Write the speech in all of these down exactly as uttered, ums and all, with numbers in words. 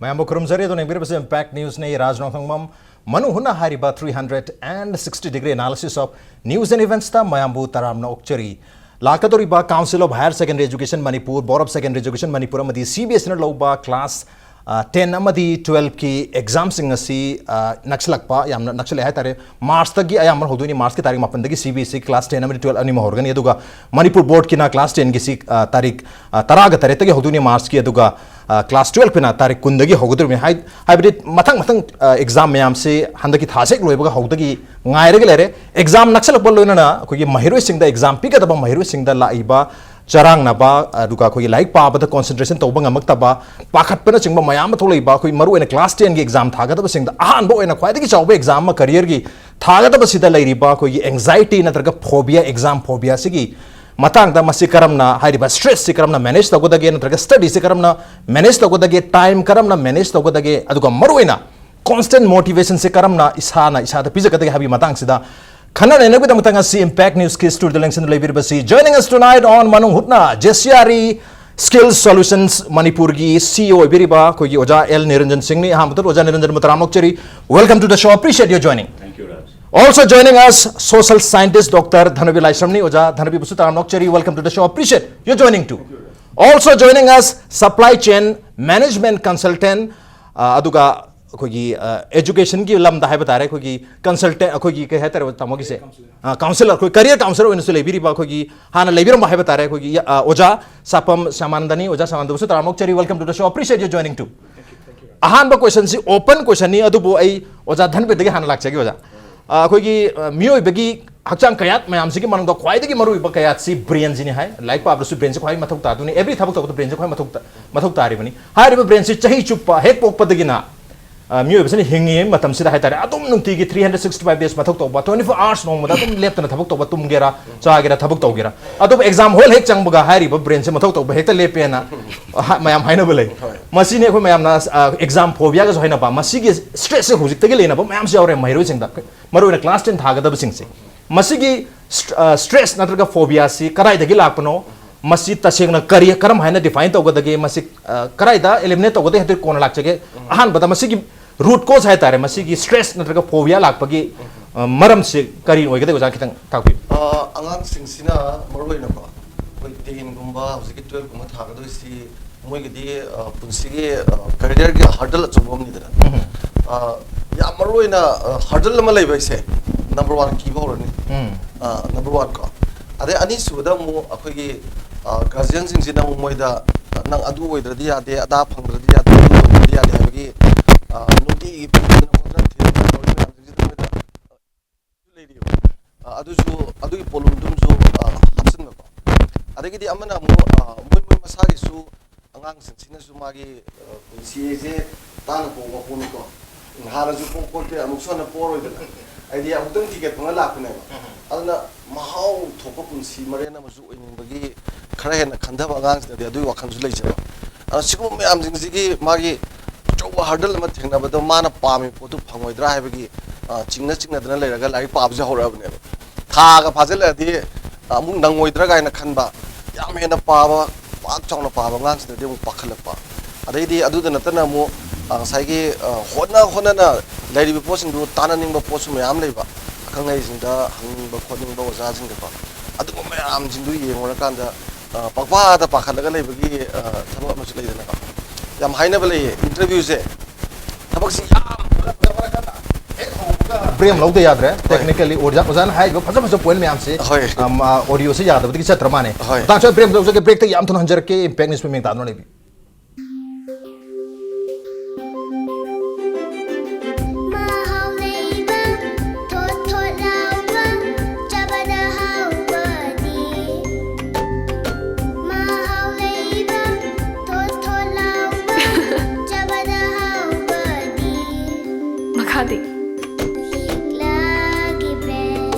ꯃꯌꯥꯝꯕꯨ ꯈꯨꯔꯨꯝꯖꯔꯤ꯫ ꯑꯗꯨꯅ ꯌꯦꯡꯕꯤꯔꯤꯕꯁꯤ Impact Newsꯅꯤ꯫ ꯔꯥꯖ ꯅꯣꯡꯊꯣꯡꯕꯝ꯫ ꯃꯅꯨꯡ ꯍꯨꯠꯅ ꯍꯥꯏꯔꯤꯕ three hundred and sixty degree analysis of news and eventsꯇ ꯃꯌꯥꯝꯕꯨ ꯇꯔꯥꯝꯅ ꯑꯣꯛꯆꯔꯤ꯫ ꯂꯥꯛꯀꯗꯧꯔꯤꯕ Council of Higher Secondary Education Manipur, Board of Secondary Education Manipur ꯑꯃꯗꯤ CBSEꯅ ꯂꯧꯕ class, ꯑ, ten ꯑꯃꯗꯤ twelveꯀꯤ examꯁꯤꯡ ꯑꯁꯤ, ꯑ, ꯅꯛꯁꯤꯜꯂꯛꯄ, ꯌꯥꯝꯅ ꯅꯛꯁꯤꯜꯂꯛꯑꯦ ꯍꯥꯏꯇꯥꯔꯦ꯫ Marchꯇꯒꯤ ꯑꯌꯥꯝꯕꯅ ꯍꯧꯗꯣꯏꯅꯤ꯫ Marchꯀꯤ ꯇꯥꯔꯤꯛ ꯃꯥꯄꯟꯗꯒꯤ CBSE class ten ꯑꯃꯗꯤ twelve ꯑꯅꯤꯃꯛ ꯍꯧꯔꯒꯅꯤ꯫ ꯑꯗꯨꯒ ꯃꯅꯤꯄꯨꯔ Boardꯀꯤꯅ class tenꯒꯤꯁꯤ, ꯑ, ꯇꯥꯔꯤꯛ, ꯑ, ꯇꯔꯥꯒ ꯇꯔꯦꯠꯇꯒꯤ ꯍꯧꯗꯣꯏꯅꯤ Marchꯀꯤ, ꯑꯗꯨꯒ, ꯑ, class twelveꯀꯤꯅ ꯇꯥꯔꯤꯛ ꯀꯨꯟꯗꯒꯤ ꯍꯧꯒꯗꯧꯔꯤꯕꯅꯤ꯫ ꯍꯥꯏ-, ꯍꯥꯏꯕꯗꯤ ꯃꯊꯪ ꯃꯊꯪ, ꯑ, exam ꯃꯌꯥꯝꯁꯤ ꯍꯟꯗꯛꯀꯤ ꯊꯥꯁꯦ ꯍꯦꯛ ꯂꯣꯏꯕꯒ ꯍꯧꯗꯒꯤ ꯉꯥꯏꯔꯒ ꯂꯩꯔꯦ꯫ Exam ꯅꯛꯁꯜꯂꯛꯄ ꯂꯣꯏꯅꯅ ꯑꯩꯈꯣꯏꯒꯤ ꯃꯍꯩꯔꯣꯏꯁꯤꯡꯗ, exam ꯄꯤꯒꯗꯕ ꯃꯍꯩꯔꯣꯏꯁꯤꯡꯗ ꯂꯥꯛꯏꯕ ꯆꯔꯥꯡꯅꯕ, ꯑꯗꯨꯒ ꯑꯩꯈꯣꯏꯒꯤ ꯂꯥꯏꯔꯤꯛ ꯄꯥꯕꯗ concentration ꯇꯧꯕ ꯉꯝꯃꯛꯇꯕ, ꯄꯥꯈꯠꯄꯅꯆꯤꯡꯕ ꯃꯌꯥꯝ ꯑꯃ ꯊꯣꯛꯂꯛꯏꯕ, ꯑꯩꯈꯣꯏ ꯃꯔꯨꯑꯣꯏꯅ class tenꯒꯤ exam ꯊꯥꯒꯗꯕꯁꯤꯡꯗ ꯑꯍꯥꯟꯕ ꯑꯣꯏꯅ ꯈ꯭ꯋꯥꯏꯗꯒꯤ ꯆꯥꯎꯕ exam ꯑꯃ careerꯒꯤ ꯊꯥꯒꯗꯕꯁꯤꯗ ꯂꯩꯔꯤꯕ ꯑꯩꯈꯣꯏꯒꯤ anxiety ꯅꯠꯇ꯭ꯔꯒ phobia, exam phobiaꯁꯤꯒꯤ ꯃꯇꯥꯡꯗ, ꯃꯁꯤ ꯀꯔꯝꯅ, ꯍꯥꯏꯔꯤꯕ stressꯁꯤ ꯀꯔꯝꯅ manage ꯇꯧꯒꯗꯒꯦ, ꯅꯠꯇ꯭ꯔꯒ studyꯁꯤ ꯀꯔꯝꯅ manage ꯇꯧꯒꯗꯒꯦ, time ꯀꯔꯝꯅ manage ꯇꯧꯒꯗꯒꯦ, ꯑꯗꯨꯒ ꯃꯔꯨꯑꯣꯏꯅ constant motivationꯁꯦ ꯀꯔꯝꯅ ꯏꯁꯥꯅ ꯏꯁꯥꯗ ꯄꯤꯖꯒꯗꯒꯦ ꯍꯥꯏꯕꯒꯤ ꯃꯇꯥꯡꯁꯤꯗ ꯈꯟꯅ ꯅꯩꯅꯕꯒꯤꯗꯃꯛꯇ ꯉꯁꯤ Impact Newsꯀꯤ studioꯗ ꯂꯦꯡꯁꯤꯟꯗꯨꯅ ꯂꯩꯕꯤꯔꯤꯕꯁꯤ, joining us tonight on ꯃꯅꯨꯡ ꯍꯨꯠꯅ JCRE Skills Solutions ꯃꯅꯤꯄꯨꯔꯒꯤ CEO ꯑꯣꯏꯕꯤꯔꯤꯕ ꯑꯩꯈꯣꯏꯒꯤ ꯑꯣꯖꯥ ꯑꯦꯜ ꯅꯤꯔꯟꯖꯟ ꯁꯤꯡꯅꯤ꯫ ꯑꯍꯥꯟꯕꯗ ꯑꯣꯖꯥ ꯅꯤꯔꯟꯖꯟꯕꯨ ꯇꯔꯥꯝꯅ ꯑꯣꯛꯆꯔꯤ꯫ Welcome to the show, appreciate your joining. Thank you, Raj. Also joining us, social scientist Doctor ꯙꯅꯕꯤ ꯂꯥꯏꯁ꯭ꯔꯝꯅꯤ꯫ ꯑꯣꯖꯥ ꯙꯅꯕꯤꯕꯨꯁꯨ ꯇꯔꯥꯝꯅ ꯑꯣꯛꯆꯔꯤ꯫ Welcome to the show, appreciate your joining too. Also joining us, supply chain management consultant, ꯑ, ꯑꯗꯨꯒ ꯑꯩꯈꯣꯏꯒꯤ, ꯑ, educationꯒꯤ ꯂꯝꯗ ꯍꯥꯏꯕ ꯇꯥꯔꯦ, ꯑꯩꯈꯣꯏꯒꯤ consultant, ꯑꯩꯈꯣꯏꯒꯤ ꯀꯩ ꯍꯥꯏꯇꯥꯔꯦ ꯇꯥꯃꯣꯒꯤꯁꯦ? ꯑ, counselor, ꯑꯩꯈꯣꯏ career counselor ꯑꯣꯏꯅꯁꯨ ꯂꯩꯕꯤꯔꯤꯕ ꯑꯩꯈꯣꯏꯒꯤ ꯍꯥꯟꯅ ꯂꯩꯕꯤꯔꯝꯕ ꯍꯥꯏꯕ ꯇꯥꯔꯦ, ꯑꯩꯈꯣꯏꯒꯤ, ꯑ, ꯑꯣꯖꯥ ꯁꯥꯄꯝ ꯁ꯭ꯌꯥꯃꯥꯅꯟꯗꯅꯤ꯫ ꯑꯣꯖꯥ ꯁ꯭ꯌꯥꯃꯥꯅꯟꯗꯕꯨꯁꯨ ꯇꯔꯥꯝꯅ ꯑꯣꯛꯆꯔꯤ꯫ Welcome to the show, appreciate your joining too. ꯑꯍꯥꯟꯕ questionꯁꯤ open questionꯅꯤ, ꯑꯗꯨꯕꯨ ꯑꯩ ꯑꯣꯖꯥ ꯙꯟꯕꯤꯔꯗꯒꯤ ꯍꯥꯟꯅ ꯂꯥꯛꯆꯒꯦ ꯑꯣꯖꯥ꯫ ꯑ, ꯑꯩꯈꯣꯏꯒꯤ, ꯑ, ꯃꯤꯑꯣꯏꯕꯒꯤ ꯍꯛꯆꯥꯡ ꯀꯌꯥꯠ ꯃꯌꯥꯝꯁꯤꯒꯤ ꯃꯅꯨꯡꯗ ꯈ꯭ꯋꯥꯏꯗꯒꯤ ꯃꯔꯨꯑꯣꯏꯕ ꯀꯌꯥꯠꯁꯤ brainꯁꯤꯅꯤ ꯍꯥꯏ꯫ ꯂꯥꯏꯔꯤꯛ ꯄꯥꯕꯗꯁꯨ brainꯁꯤ ꯈ꯭ꯋꯥꯏ ꯃꯊꯧ ꯇꯥꯗꯣꯏꯅꯤ꯫ Every ꯊꯕꯛ ꯇꯧꯕꯗ brainꯁꯤ ꯈ꯭ꯋꯥꯏ ꯃꯊꯧ ꯇ-, ꯃꯊꯧ ꯇꯥꯔꯤꯕꯅꯤ꯫ ꯍꯥꯏꯔꯤꯕ brainꯁꯤ ꯆꯍꯤ ꯆꯨꯞꯄ ꯍꯦꯛ ꯄꯣꯛꯄꯗꯒꯤꯅ, ꯑ, ꯃꯤꯑꯣꯏꯕꯁꯤꯅ ꯍꯤꯡꯉꯤꯉꯩ ꯃꯇꯝꯁꯤꯗ ꯍꯥꯏꯇꯥꯔꯦ, ꯑꯗꯨꯝ ꯅꯨꯡꯇꯤꯒꯤ three hundred sixty five days ꯃꯊꯧ ꯇꯧꯕ, twenty four hours ꯅꯣꯡꯃꯗ ꯑꯗꯨꯝ ꯂꯦꯞꯇꯅ ꯊꯕꯛ ꯇꯧꯕ, ꯇꯨꯝꯒꯦꯔꯥ, ꯆꯥꯒꯦꯔꯥ, ꯊꯕꯛ ꯇꯧꯒꯦꯔꯥ꯫ ꯑꯗꯨꯕꯨ exam hall ꯍꯦꯛ ꯆꯪꯕꯒ ꯍꯥꯏꯔꯤꯕ brainꯁꯦ ꯃꯊꯧ ꯇꯧꯕ ꯍꯦꯛꯇ ꯂꯦꯞꯄꯦꯅ ꯍꯥ-, ꯃꯌꯥꯝ ꯍꯥꯏꯅꯕ ꯂꯩ꯫ ꯍꯣꯏ꯫ ꯃꯁꯤꯅꯤ ꯑꯩꯈꯣꯏ ꯃꯌꯥꯝꯅ, ꯑ, exam phobiaꯒꯁꯨ ꯍꯥꯏꯅꯕ꯫ ꯃꯁꯤꯒꯤ stressꯁꯦ ꯍꯧꯖꯤꯛꯇꯒꯤ ꯂꯩꯅꯕ ꯃꯌꯥꯝꯁꯨ ꯌꯥꯎꯔꯦ ꯃꯍꯩꯔꯣꯏꯁꯤꯡꯗ꯫ ꯃꯔꯨꯑꯣꯏꯅ class ten ꯊꯥꯒꯗꯕꯁꯤꯡꯁꯦ꯫ ꯃꯁꯤꯒꯤ ꯁ꯭ꯇ-, ꯑ, stress ꯅꯠꯇ꯭ꯔꯒ phobiaꯁꯤ ꯀꯗꯥꯏꯗꯒꯤ ꯂꯥꯛꯄꯅꯣ? ꯃꯁꯤ ꯇꯁꯦꯡꯅ ꯀꯔꯤ, ꯀꯔꯝ ꯍꯥꯏꯅ define ꯇꯧꯒꯗꯒꯦ? ꯃꯁꯤ, ꯑ, ꯀꯗꯥꯏꯗ eliminate ꯇꯧꯒꯗꯒꯦ ꯍꯥꯏꯕꯗꯨ ꯀꯣꯟꯅ ꯂꯥꯛꯆꯒꯦ꯫ ꯑꯍꯥꯟꯕꯗ ꯃꯁꯤꯒꯤ root cause ꯍꯥꯏꯇꯥꯔꯦ, ꯃꯁꯤꯒꯤ stress ꯅꯠꯇ꯭ꯔꯒ phobia ꯂꯥꯛꯄꯒꯤ, ꯑ, ꯃꯔꯝꯁꯤ ꯀꯔꯤ ꯑꯣꯏꯒꯗꯒꯦ? ꯑꯣꯖꯥ ꯈꯤꯇꯪ ꯇꯥꯛꯄꯤꯌꯨ꯫ ꯑ, ꯑꯉꯥꯡꯁꯤꯡꯁꯤꯅ ꯃꯔꯨꯑꯣꯏꯅꯀꯣ, ꯑꯩꯈꯣꯏ tenꯒꯨꯝꯕ, ꯍꯧꯖꯤꯛꯀꯤ twelveꯀꯨꯝꯕ ꯊꯥꯒꯗꯣꯏꯁꯤ ꯃꯣꯏꯒꯤꯗꯤ, ꯑ, ꯄꯨꯟꯁꯤꯒꯤ, ꯑ, careerꯒꯤ hurdle ꯑꯆꯧꯕ ꯑꯃꯅꯤꯗꯅ꯫ ꯑ, ꯌꯥꯝ ꯃꯔꯨꯑꯣꯏꯅ, ꯑ, hurdle ꯑꯃ ꯂꯩꯕ ꯍꯥꯏꯁꯦ number one ꯀꯤꯕ ꯍꯧꯔꯅꯤ꯫ ꯎꯝ꯫ ꯑ, number one ꯀꯣ꯫ ꯑꯗꯩ ꯑꯅꯤꯁꯨꯕꯗ ꯑꯃꯨꯛ ꯑꯩꯈꯣꯏꯒꯤ, ꯑ, guardianꯁꯤꯡꯁꯤꯅ ꯑꯃꯨꯛ ꯃꯣꯏꯗ, "ꯅꯪ ꯑꯗꯨ ꯑꯣꯏꯗ꯭ꯔꯗꯤ ꯌꯥꯗꯦ, ꯑꯗꯥ ꯐꯪꯗ꯭ꯔꯗꯤ ꯌꯥꯗꯦ, ꯑꯗꯨ ꯇꯧꯗ꯭ꯔꯗꯤ ꯌꯥꯗꯦ" ꯍꯥꯏꯕꯒꯤ, ꯑ, ꯅꯨꯡꯇꯤꯒꯤ ꯄꯨꯗꯅ ꯈꯣꯠꯇꯅ ꯊꯤꯗꯅ ꯇꯧꯔꯤ ꯃꯌꯥꯝꯁꯤꯡꯁꯤꯗ ꯃꯣꯏꯗ ꯂꯩꯔꯤꯕ꯫ ꯑ, ꯑꯗꯨꯁꯨ, ꯑꯗꯨꯒꯤ ꯄꯣꯠꯂꯨꯝꯗꯨꯝꯁꯨ, ꯑ, ꯍꯥꯞꯆꯤꯟꯕꯀꯣ꯫ ꯑꯗꯒꯤꯗꯤ ꯑꯃꯅ ꯑꯃꯨꯛ, ꯑ, ꯃꯣꯏ, ꯃꯣꯏ ꯃꯁꯥꯒꯤꯁꯨ ꯑꯉꯥꯡꯁꯤꯡꯁꯤꯅꯁꯨ ꯃꯥꯒꯤ, ꯑ, ꯄꯨꯟꯁꯤꯁꯦ ꯇꯥꯡꯅ ꯄꯣꯛꯄ ꯄꯣꯠꯅꯤꯀꯣ꯫ ꯍꯥꯟꯅꯁꯨ ꯄꯣꯛ ꯄꯣꯛꯇꯦ, ꯑꯃꯨꯛꯁꯨ ꯍꯟꯅ ꯄꯣꯛꯑꯔꯣꯏꯗꯅ꯫ ꯍꯥꯏꯗꯤ ꯑꯃꯨꯛꯇꯪ ꯇꯤꯀꯦꯠ ꯐꯪꯉ ꯂꯥꯛꯄꯅꯦꯕ꯫ ꯑꯗꯨꯅ ꯃꯍꯥꯎ ꯊꯣꯛꯄ ꯄꯨꯟꯁꯤ ꯃꯔꯦꯟ ꯑꯃꯁꯨ ꯑꯣꯏꯅꯤꯡꯕꯒꯤ ꯈꯔ ꯍꯦꯟꯅ ꯈꯟꯊꯕ ꯑꯉꯥꯡꯁꯤꯡꯗꯗꯤ ꯑꯗꯨꯒꯤ ꯋꯥꯈꯜꯁꯨ ꯂꯩꯖꯕ꯫ ꯑꯗꯣ ꯁꯤꯒꯨꯝꯕ ꯃꯌꯥꯝꯁꯤꯡꯁꯤꯒꯤ ꯃꯥꯒꯤ ꯑꯆꯧꯕ hurdle ꯑꯃ ꯊꯦꯡꯅꯕꯗ ꯃꯥꯅ ꯄꯥꯝꯃꯤꯕ ꯄꯣꯠꯇꯨ ꯐꯪꯉꯣꯏꯗ꯭ꯔꯥ ꯍꯥꯏꯕꯒꯤ, ꯑ, ꯆꯤꯡꯅ ꯆꯤꯡꯅꯗꯅ ꯂꯩꯔꯒ ꯂꯥꯏꯔꯤꯛ ꯄꯥꯕꯁꯦ ꯍꯧꯔꯛꯑꯕꯅꯦꯕ꯫ ꯊꯥꯒ ꯐꯥꯖꯤꯜꯂꯛꯑꯗꯤ ꯑꯃꯨꯛ ꯅꯪꯉꯣꯏꯗ꯭ꯔꯥ ꯀꯥꯏꯅ ꯈꯟꯕ, ꯌꯥꯝ ꯍꯦꯟꯅ ꯄꯥꯕ, ꯄꯥꯛ ꯆꯥꯎꯅ ꯄꯥꯕ ꯑꯉꯥꯡꯁꯤꯡꯗꯗꯤ ꯑꯃꯨꯛ ꯄꯥꯈꯠꯂꯛꯄ꯫ ꯑꯗꯩꯗꯤ ꯑꯗꯨꯗ ꯅꯠꯇꯅ ꯑꯃꯨꯛ, ꯑ, ꯉꯁꯥꯏꯒꯤ, ꯑ, ꯍꯣꯠꯅ ꯍꯣꯠꯅꯅ ꯂꯩꯔꯤꯕ ꯄꯣꯠꯁꯤꯡꯗꯨ ꯇꯥꯟꯅꯅꯤꯡꯕ ꯄꯣꯠꯁꯨ ꯃꯌꯥꯝ ꯂꯩꯕ, ꯑꯈꯪ ꯑꯍꯩꯁꯤꯡꯗ ꯍꯪꯅꯤꯡꯕ ꯈꯣꯠꯅꯤꯡꯕ ꯑꯣꯖꯥꯁꯤꯡꯗꯀꯣ꯫ ꯑꯗꯨꯒꯨꯝꯕ ꯃꯌꯥꯝꯁꯤꯡꯗꯨ ꯌꯦꯡꯉꯨꯔꯀꯥꯟꯗ, ꯑ, ꯄꯪꯄꯥꯗ ꯄꯥꯈꯠꯂꯒ ꯂꯩꯕꯒꯤ, ꯑ, ꯊꯕꯛ ꯑꯃꯁꯨ ꯂꯩꯗꯅꯀꯣ꯫ ꯌꯥꯝ ꯍꯥꯏꯅꯕ ꯂꯩꯌꯦ, interviewꯁꯦ ꯊꯕꯛꯁꯤ ꯌꯥꯝ ꯍꯦꯛ ꯍꯧꯕꯒ break ꯑꯃ ꯂꯧꯗ ꯌꯥꯗ꯭ꯔꯦ꯫ ꯍꯣꯏ꯫ Technically ꯑꯣꯖꯥ, ꯑꯣꯖꯥꯅ ꯍꯥꯏꯔꯤꯕ ꯐꯖ ꯐꯖꯕ point ꯃꯌꯥꯝꯁꯦ, ꯍꯣꯏ꯫ ꯑꯝ, ꯑ, audioꯁꯦ ꯌꯥꯗꯕꯗꯒꯤ ꯆꯠꯇ꯭ꯔ ꯃꯥꯅꯦ꯫ ꯍꯣꯏ꯫ ꯃꯇꯥꯡ ꯆꯥꯅ break ꯑꯃ ꯂꯧꯖꯒꯦ, breakꯇ ꯌꯥꯝ ꯊꯨꯅ ꯍꯟꯖꯔꯛꯀꯦ, Impact News ꯃꯤꯠꯌꯦꯡ ꯇꯥꯗꯨꯅ ꯂꯩꯕꯤꯌꯨ꯫ ꯃꯍꯥꯎ ꯂꯩꯕ, ꯊꯣꯠ ꯊꯣꯠ ꯂꯥꯎꯕ, ꯆꯥꯕꯗ ꯍꯥꯎꯕꯗꯤ꯫ ꯃꯍꯥꯎ ꯂꯩꯕ, ꯊꯣꯠ ꯊꯣꯠ ꯂꯥꯎꯕ, ꯆꯥꯕꯗ ꯍꯥꯎꯕꯗꯤ꯫ ꯃꯈꯥꯗꯤ? ꯂꯤꯛꯂꯥꯒꯤ bread,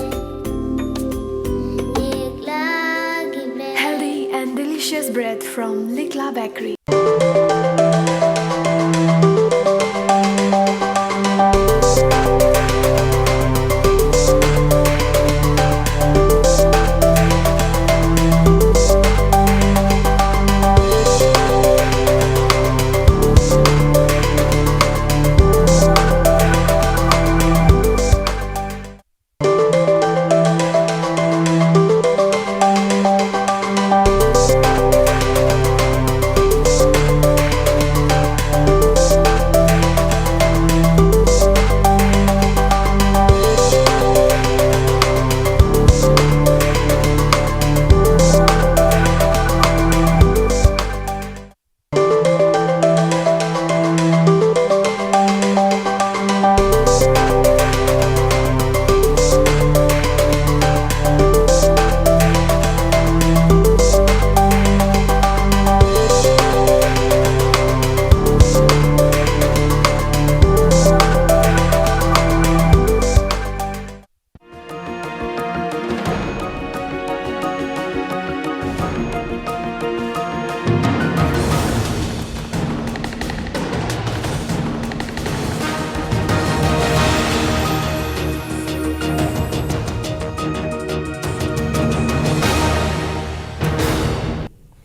ꯂꯤꯛꯂꯥꯒꯤ bread꯫ Healthy and delicious bread from Likla Bakery.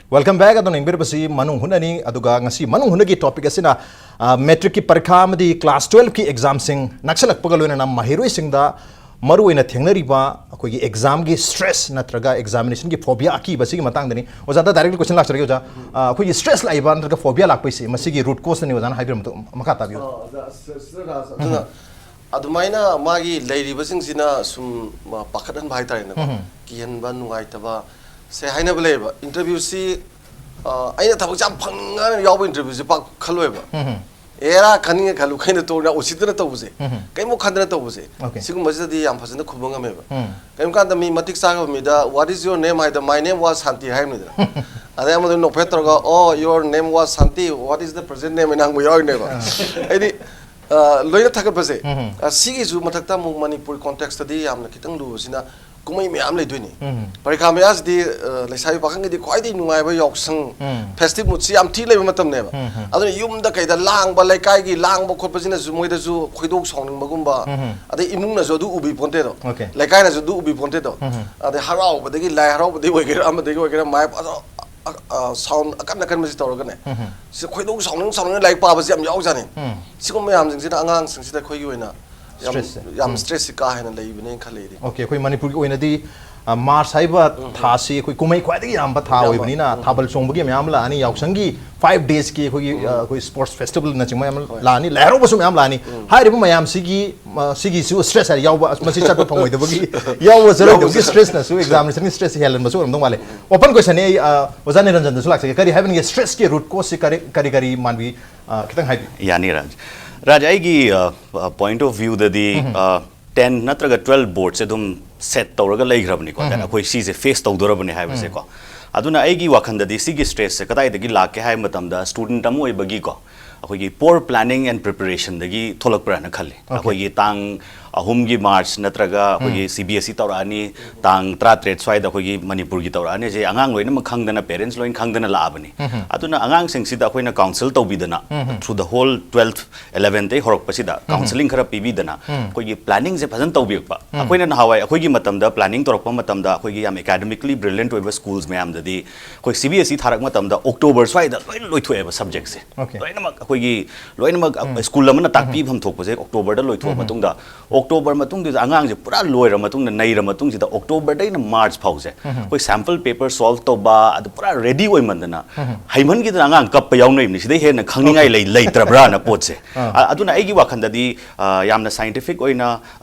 Welcome back. ꯑꯗꯨꯅ ꯌꯦꯡꯕꯤꯔꯤꯕꯁꯤ ꯃꯅꯨꯡ ꯍꯨꯠꯅꯅꯤ꯫ ꯑꯗꯨꯒ ꯉꯁꯤ ꯃꯅꯨꯡ ꯍꯨꯠꯅꯒꯤ topic ꯑꯁꯤꯅ, ꯑ, matric ꯀꯤ ꯄꯔꯤꯈꯥ ꯑꯃꯗꯤ class twelve ꯀꯤ exam ꯁꯤꯡ ꯅꯛꯁꯜꯂꯛꯄꯒ ꯂꯣꯏꯅꯅ ꯃꯍꯩꯔꯣꯏꯁꯤꯡꯗ ꯃꯔꯨꯑꯣꯏꯅ ꯊꯦꯡꯅꯔꯤꯕ ꯑꯩꯈꯣꯏꯒꯤ exam ꯒꯤ stress ꯅꯠꯇ꯭ꯔꯒ examination ꯒꯤ phobia ꯑꯀꯤꯕ ꯁꯤꯒꯤ ꯃꯇꯥꯡꯗꯅꯤ꯫ ꯑꯣꯖꯥꯗ direct question ꯂꯥꯛꯆꯔꯒꯦ, ꯑꯣꯖꯥ꯫ ꯑ, ꯑꯩꯈꯣꯏꯒꯤ stress ꯂꯥꯛꯏꯕ ꯅꯠꯇ꯭ꯔꯒ phobia ꯂꯥꯛꯄꯁꯤ ꯃꯁꯤꯒꯤ root cause ꯅꯤ ꯑꯣꯖꯥꯅ ꯍꯥꯏꯕꯤꯔꯝꯕꯗꯣ ꯃꯈꯥ ꯇꯥꯕꯤꯌꯨ꯫ ꯑ, ꯑꯣꯖꯥ, ꯁ-, ꯁ-, ꯔꯥꯖ, ꯑꯗꯨꯅ ꯑꯗꯨꯃꯥꯏꯅ ꯃꯥꯒꯤ ꯂꯩꯔꯤꯕꯁꯤꯡꯁꯤꯅ ꯁꯨꯝ, ꯑ, ꯄꯥꯈꯠꯍꯟꯕ ꯍꯥꯏꯇꯥꯔꯦꯅꯦꯀꯣ꯫ ꯎꯝ꯫ ꯀꯤꯍꯟꯕ, ꯅꯨꯡꯉꯥꯏꯇꯕ, ꯁꯦ ꯍꯥꯏꯅꯕ ꯂꯩꯌꯦꯕ꯫ Interview ꯁꯤ, ꯑ, ꯑꯩꯅ ꯊꯕꯛꯁꯦ ꯌꯥꯝ ꯐꯪꯅꯤꯡꯉꯥꯏꯅ ꯌꯥꯎꯕ interview ꯁꯦ ꯄꯥꯛ ꯈꯜꯂꯣꯏꯕ꯫ ꯎꯝ꯫ ꯑꯦꯔꯥ ꯈꯟꯅꯤꯡꯉꯦ ꯈꯜꯂꯨ, ꯈꯩꯅ ꯇꯣꯛꯅ ꯎꯁꯤꯠꯇꯅ ꯇꯧꯕꯁꯦ, ꯎꯝ꯫ ꯀꯩꯝ ꯈꯟꯗꯅ ꯇꯧꯕꯁꯦ, Okay꯫ ꯁꯤꯒꯨꯝꯕꯁꯤꯗꯗꯤ ꯌꯥꯝ ꯐꯖꯅ ꯈꯨꯝꯕ ꯉꯝꯃꯦꯕ꯫ ꯎꯝ꯫ ꯀꯔꯤꯒꯨꯝꯕ ꯀꯥꯟꯗ ꯃꯤ ꯃꯇꯤꯛ ꯆꯥꯈ꯭ꯔꯕ ꯃꯤꯗ "What is your name?" ꯍꯥꯏꯗ "My name was ꯁꯥꯟꯇꯤ" ꯍꯥꯏꯕꯅꯤꯗꯅ꯫ ꯑꯗꯩ ꯑꯃꯗꯨ ꯅꯣꯛꯐꯦꯠ ꯇꯧꯔꯒ "Oh, your name was Shanti, what is the present name?" ꯍꯥꯏꯅ ꯍꯪꯕ ꯌꯥꯎꯔꯤꯅꯦꯕ꯫ ꯑꯥ꯫ ꯑꯩꯗꯤ, ꯑ, ꯂꯣꯏꯅ ꯊꯥꯒꯠꯄꯁꯦ, ꯎꯝ꯫ ꯑ, ꯁꯤꯒꯤꯁꯨ ꯃꯊꯛꯇ ꯑꯃꯨꯛ ꯃꯅꯤꯄꯨꯔ context ꯇꯗꯤ ꯌꯥꯝꯅ ꯈꯤꯇꯪ ꯂꯨꯕꯁꯤꯅ ꯀꯨꯝꯍꯩ ꯃꯌꯥꯝ ꯂꯩꯗꯣꯏꯅꯤ꯫ ꯎꯝ꯫ ꯄꯔꯤꯈꯥ ꯃꯌꯥꯁꯤꯗꯤ, ꯑ, ꯂꯩꯁꯥꯕꯤ ꯄꯥꯈꯪꯒꯤꯗꯤ ꯈ꯭ꯋꯥꯏꯗꯒꯤ ꯅꯨꯡꯉꯥꯏꯕ ꯌꯥꯎꯁꯪ, ꯎꯝ꯫ Festive mood ꯁꯤ ꯌꯥꯝ ꯊꯤ ꯂꯩꯕ ꯃꯇꯝꯅꯦꯕ꯫ ꯎꯝ, ꯎꯝ꯫ ꯑꯗꯨꯅ ꯌꯨꯝꯗ ꯀꯩꯗ ꯂꯥꯡꯕ, ꯂꯩꯀꯥꯏꯒꯤ ꯂꯥꯡꯕ ꯈꯣꯠꯄꯁꯤꯅꯁꯨ ꯃꯣꯏꯗꯁꯨ ꯈꯣꯏꯗꯧ ꯁꯥꯎꯅꯤꯡꯕꯒꯨꯝꯕ, ꯎꯝ, ꯎꯝ꯫ ꯑꯗꯩ ꯏꯃꯨꯡꯅꯁꯨ ꯑꯗꯨ ꯎꯕꯤ ꯄꯣꯟꯇꯦꯗꯣ꯫ Okay꯫ ꯂꯩꯀꯥꯏꯅꯁꯨ ꯑꯗꯨ ꯎꯕꯤ ꯄꯣꯟꯇꯦꯗꯣ꯫ ꯎꯝ, ꯎꯝ꯫ ꯑꯗꯩ ꯍꯔꯥꯎꯕꯗꯒꯤ, ꯂꯥꯏ ꯍꯔꯥꯎꯕꯗꯒꯤ ꯑꯣꯏꯒꯦꯔꯥ, ꯑꯃꯗꯒꯤ ꯑꯣꯏꯒꯦꯔꯥ, ꯃꯥꯏꯞ ꯑꯗꯣ, ꯑ, ꯑ, sound ꯑꯀꯟ ꯑꯀꯟꯕꯁꯤ ꯇꯧꯔꯒꯅꯦ꯫ ꯎꯝ, ꯎꯝ꯫ ꯁꯤ ꯈꯣꯏꯗꯧ ꯁꯥꯎꯅꯤꯡ ꯁꯥꯎꯅꯤꯡꯅ ꯂꯥꯏꯔꯤꯛ ꯄꯥꯕꯁꯤ ꯌꯥꯝ ꯌꯥꯎꯖꯥꯠꯅꯤ꯫ ꯎꯝ꯫ ꯁꯤꯒꯨꯝꯕ ꯃꯌꯥꯝꯁꯤꯡꯁꯤꯅ ꯑꯉꯥꯡꯁꯤꯡꯁꯤꯗ ꯑꯩꯈꯣꯏꯒꯤ ꯑꯣꯏꯅ ꯌꯥꯝ, Stress ꯁꯦ꯫ ꯌꯥꯝ ꯎꯝ꯫ Stress ꯁꯤ ꯀꯥ ꯍꯦꯟꯅ ꯂꯩꯕꯅꯦꯅ ꯈꯜꯂꯦ ꯑꯩꯗꯤ꯫ Okay, ꯑꯩꯈꯣꯏ ꯃꯅꯤꯄꯨꯔꯒꯤ ꯑꯣꯏꯅꯗꯤ, ꯑ, March ꯍꯥꯏꯕ ꯎꯝ, ꯎꯝ꯫ ꯊꯥꯁꯤ ꯑꯩꯈꯣꯏ ꯀꯨꯝꯍꯩ ꯈ꯭ꯋꯥꯏꯗꯒꯤ ꯌꯥꯝꯕ ꯊꯥ ꯌꯥꯝꯕ꯫ ꯑꯣꯏꯕꯅꯤꯅ ꯎꯝ, ꯎꯝ꯫ ꯊꯥꯕꯜ ꯆꯣꯡꯕꯒꯤ ꯃꯌꯥꯝ ꯂꯥꯛꯑꯅꯤ, ꯌꯥꯎꯁꯪꯒꯤ five days ꯀꯤ ꯑꯩꯈꯣꯏꯒꯤ, ꯎꯝ, ꯎꯝ꯫ ꯑ, ꯑꯩꯈꯣꯏ sports festival ꯅꯆꯤꯡꯕ ꯌꯥꯝ ꯍꯣꯏ꯫ ꯂꯥꯛꯑꯅꯤ, ꯂꯥꯏ ꯍꯔꯥꯎꯕꯁꯨ ꯃꯌꯥꯝ ꯂꯥꯛꯑꯅꯤ꯫ ꯎꯝ꯫ ꯍꯥꯏꯔꯤꯕ ꯃꯌꯥꯝꯁꯤꯒꯤ, ꯑ, ꯁꯤꯒꯤꯁꯨ stress ꯍꯥꯏ ꯌꯥꯎꯕ, ꯃꯁꯤ ꯆꯠꯄ ꯐꯪꯉꯣꯏꯗꯕꯒꯤ ꯌꯥꯎꯕ ꯆꯠꯂꯣꯏꯗꯕꯒꯤ ꯌꯥꯎꯕ stress ꯅꯁꯨ examination ꯒꯤ stress ꯁꯤ ꯍꯦꯜꯍꯟꯕꯁꯨ ꯑꯣꯏꯔꯝꯗꯧ ꯃꯥꯜꯂꯦ꯫ Open question ꯅꯦ ꯑꯩ, ꯑ, ꯑꯣꯖꯥ ꯅꯤꯔꯟꯖꯟꯗꯁꯨ ꯂꯥꯛꯆꯒꯦ꯫ ꯀꯔꯤ ꯍꯥꯏꯕꯅꯤꯒꯦ, stress ꯀꯤ root cause ꯁꯤ ꯀꯔꯤ, ꯀꯔꯤ ꯀꯔꯤ ꯃꯥꯟꯕꯤ? ꯑ, ꯈꯤꯇꯪ ꯍꯥꯏꯕꯤꯌꯨ꯫ ꯌꯥꯅꯤ ꯔꯥꯖ꯫ ꯔꯥꯖ, ꯑꯩꯒꯤ, ꯑ, ꯑ, point of view ꯗꯗꯤ, ꯎꯝ꯫ ꯑ, ten ꯅꯠꯇ꯭ꯔꯒ twelve board ꯁꯦ ꯑꯗꯨꯝ set ꯇꯧꯔꯒ ꯂꯩꯈ꯭ꯔꯕꯅꯤꯀꯣ꯫ ꯎꯝ꯫ Then ꯑꯩꯈꯣꯏ ꯁꯤꯁꯦ face ꯇꯧꯗꯣꯔꯕꯅꯤ ꯍꯥꯏꯕꯁꯦꯀꯣ꯫ ꯎꯝ꯫ ꯑꯗꯨꯅ ꯑꯩꯒꯤ ꯋꯥꯈꯜꯗꯗꯤ ꯁꯤꯒꯤ stress ꯁꯦ ꯀꯗꯥꯏꯗꯒꯤ ꯂꯥꯛꯀꯦ ꯍꯥꯏꯕ ꯃꯇꯝꯗ student ꯑꯃ ꯑꯣꯏꯕꯒꯤꯀꯣ, ꯑꯩꯈꯣꯏꯒꯤ poor planning and preparation ꯗꯒꯤ ꯊꯣꯛꯂꯛꯄ꯭ꯔꯥꯅ ꯈꯜꯂꯤ꯫ Okay꯫ ꯑꯩꯈꯣꯏꯒꯤ ꯇꯥꯡ ꯑꯍꯨꯝꯒꯤ ꯃꯥꯔꯆ ꯅꯠꯇ꯭ꯔꯒ ꯑꯩꯈꯣꯏꯒꯤ ꯁꯤ ꯕꯤ ꯑꯦꯁ ꯏ ꯇꯧꯔꯛꯑꯅꯤ, ꯇꯥꯡ ꯇꯔꯥꯇꯔꯦꯠ ꯁ꯭ꯋꯥꯏꯗ ꯑꯩꯈꯣꯏꯒꯤ ꯃꯅꯤꯄꯨꯔꯒꯤ ꯇꯧꯔꯛꯑꯅꯤ꯫ ꯁꯦ ꯑꯉꯥꯡ ꯂꯣꯏꯅꯃꯛ ꯈꯪꯗꯅ, ꯄꯦꯔꯦꯟꯁ ꯂꯣꯏꯅ ꯈꯪꯗꯅ ꯂꯥꯛꯑꯕꯅꯤ꯫ ꯑꯗꯨꯅ ꯑꯉꯥꯡꯁꯤꯡꯁꯤꯗ ꯑꯩꯈꯣꯏꯅ ꯀꯥꯎꯟꯁꯤꯜ ꯇꯧꯕꯤꯗꯅ, through the whole twelfth eleventhꯇꯩ ꯍꯧꯔꯛꯄꯁꯤꯗ ꯀꯥꯎꯟꯁꯤꯂꯤꯡ ꯈꯔ ꯄꯤꯕꯤꯗꯅ ꯑꯩꯈꯣꯏꯒꯤ ꯄ꯭ꯂꯥꯅꯤꯡꯁꯦ ꯐꯖꯅ ꯇꯧꯕꯤꯔꯛꯄ꯫ ꯑꯩꯈꯣꯏꯅ ꯅꯍꯥꯟꯋꯥꯏ ꯑꯩꯈꯣꯏꯒꯤ ꯃꯇꯝꯗ ꯄ꯭ꯂꯥꯅꯤꯡ ꯇꯧꯔꯛꯄ ꯃꯇꯝꯗ ꯑꯩꯈꯣꯏꯒꯤ ꯌꯥꯝ ꯑꯦꯀꯥꯗꯃꯤꯀꯂꯤ ꯕ꯭ꯔꯤꯂꯤꯌꯟꯠ ꯑꯣꯏꯕ ꯁ꯭ꯀꯨꯜꯁ ꯃꯌꯥꯝꯗꯗꯤ ꯑꯩꯈꯣꯏ ꯁꯤ ꯕꯤ ꯑꯦꯁ ꯏ ꯊꯥꯔꯛꯄ ꯃꯇꯝꯗ ꯑꯣꯛꯇꯣꯕꯔ ꯁ꯭ꯋꯥꯏꯗ ꯂꯣꯏꯅ ꯂꯣꯏꯊꯣꯛꯑꯦꯕ ꯁꯕꯖꯦꯛꯁꯦ꯫ Okay. ꯂꯣꯏꯅꯃꯛ ꯑꯩꯈꯣꯏꯒꯤ ꯂꯣꯏꯅꯃꯛ ꯁ꯭ꯀꯨꯜ ꯑꯃꯅ ꯇꯥꯛꯄꯤꯐꯝ ꯊꯣꯛꯄꯁꯦ ꯑꯣꯛꯇꯣꯕꯔꯗ ꯂꯣꯏꯊꯣꯛꯑ ꯃꯇꯨꯡꯗ, ꯑꯣꯛꯇꯣꯕꯔ ꯃꯇꯨꯡꯗꯨꯗ ꯑꯉꯥꯡꯁꯦ ꯄꯨꯔꯥ ꯂꯣꯏꯔ ꯃꯇꯨꯡꯗ, ꯅꯩꯔ ꯃꯇꯨꯡꯁꯤꯗ ꯑꯣꯛꯇꯣꯕꯔꯗꯩꯅ ꯃꯥꯔꯆ ꯐꯥꯎꯁꯦ ꯑꯩꯈꯣꯏ ꯁꯦꯝꯄꯜ ꯄꯦꯄꯔ ꯁꯣꯜꯕ ꯇꯧꯕ, ꯑꯗꯨ ꯄꯨꯔꯥ ꯔꯦꯗꯤ ꯑꯣꯏꯃꯟꯗꯅ ꯍꯩꯃꯟꯈꯤꯗꯅ ꯑꯉꯥꯡ ꯀꯞꯄ ꯌꯥꯎꯅꯔꯤꯕꯅꯤ꯫ ꯁꯤꯗꯩ ꯍꯦꯟꯅ ꯈꯪꯅꯤꯡꯉꯥꯏ ꯂꯩ ꯂꯩꯇ꯭ꯔꯕ꯭ꯔꯥꯅ ꯄꯣꯠꯁꯦ꯫ ꯑ, ꯑꯗꯨꯅ ꯑꯩꯒꯤ ꯋꯥꯈꯜꯗꯗꯤ, ꯑ, ꯌꯥꯝꯅ ꯁꯥꯏꯟꯇꯤꯐꯤꯛ ꯑꯣꯏꯅ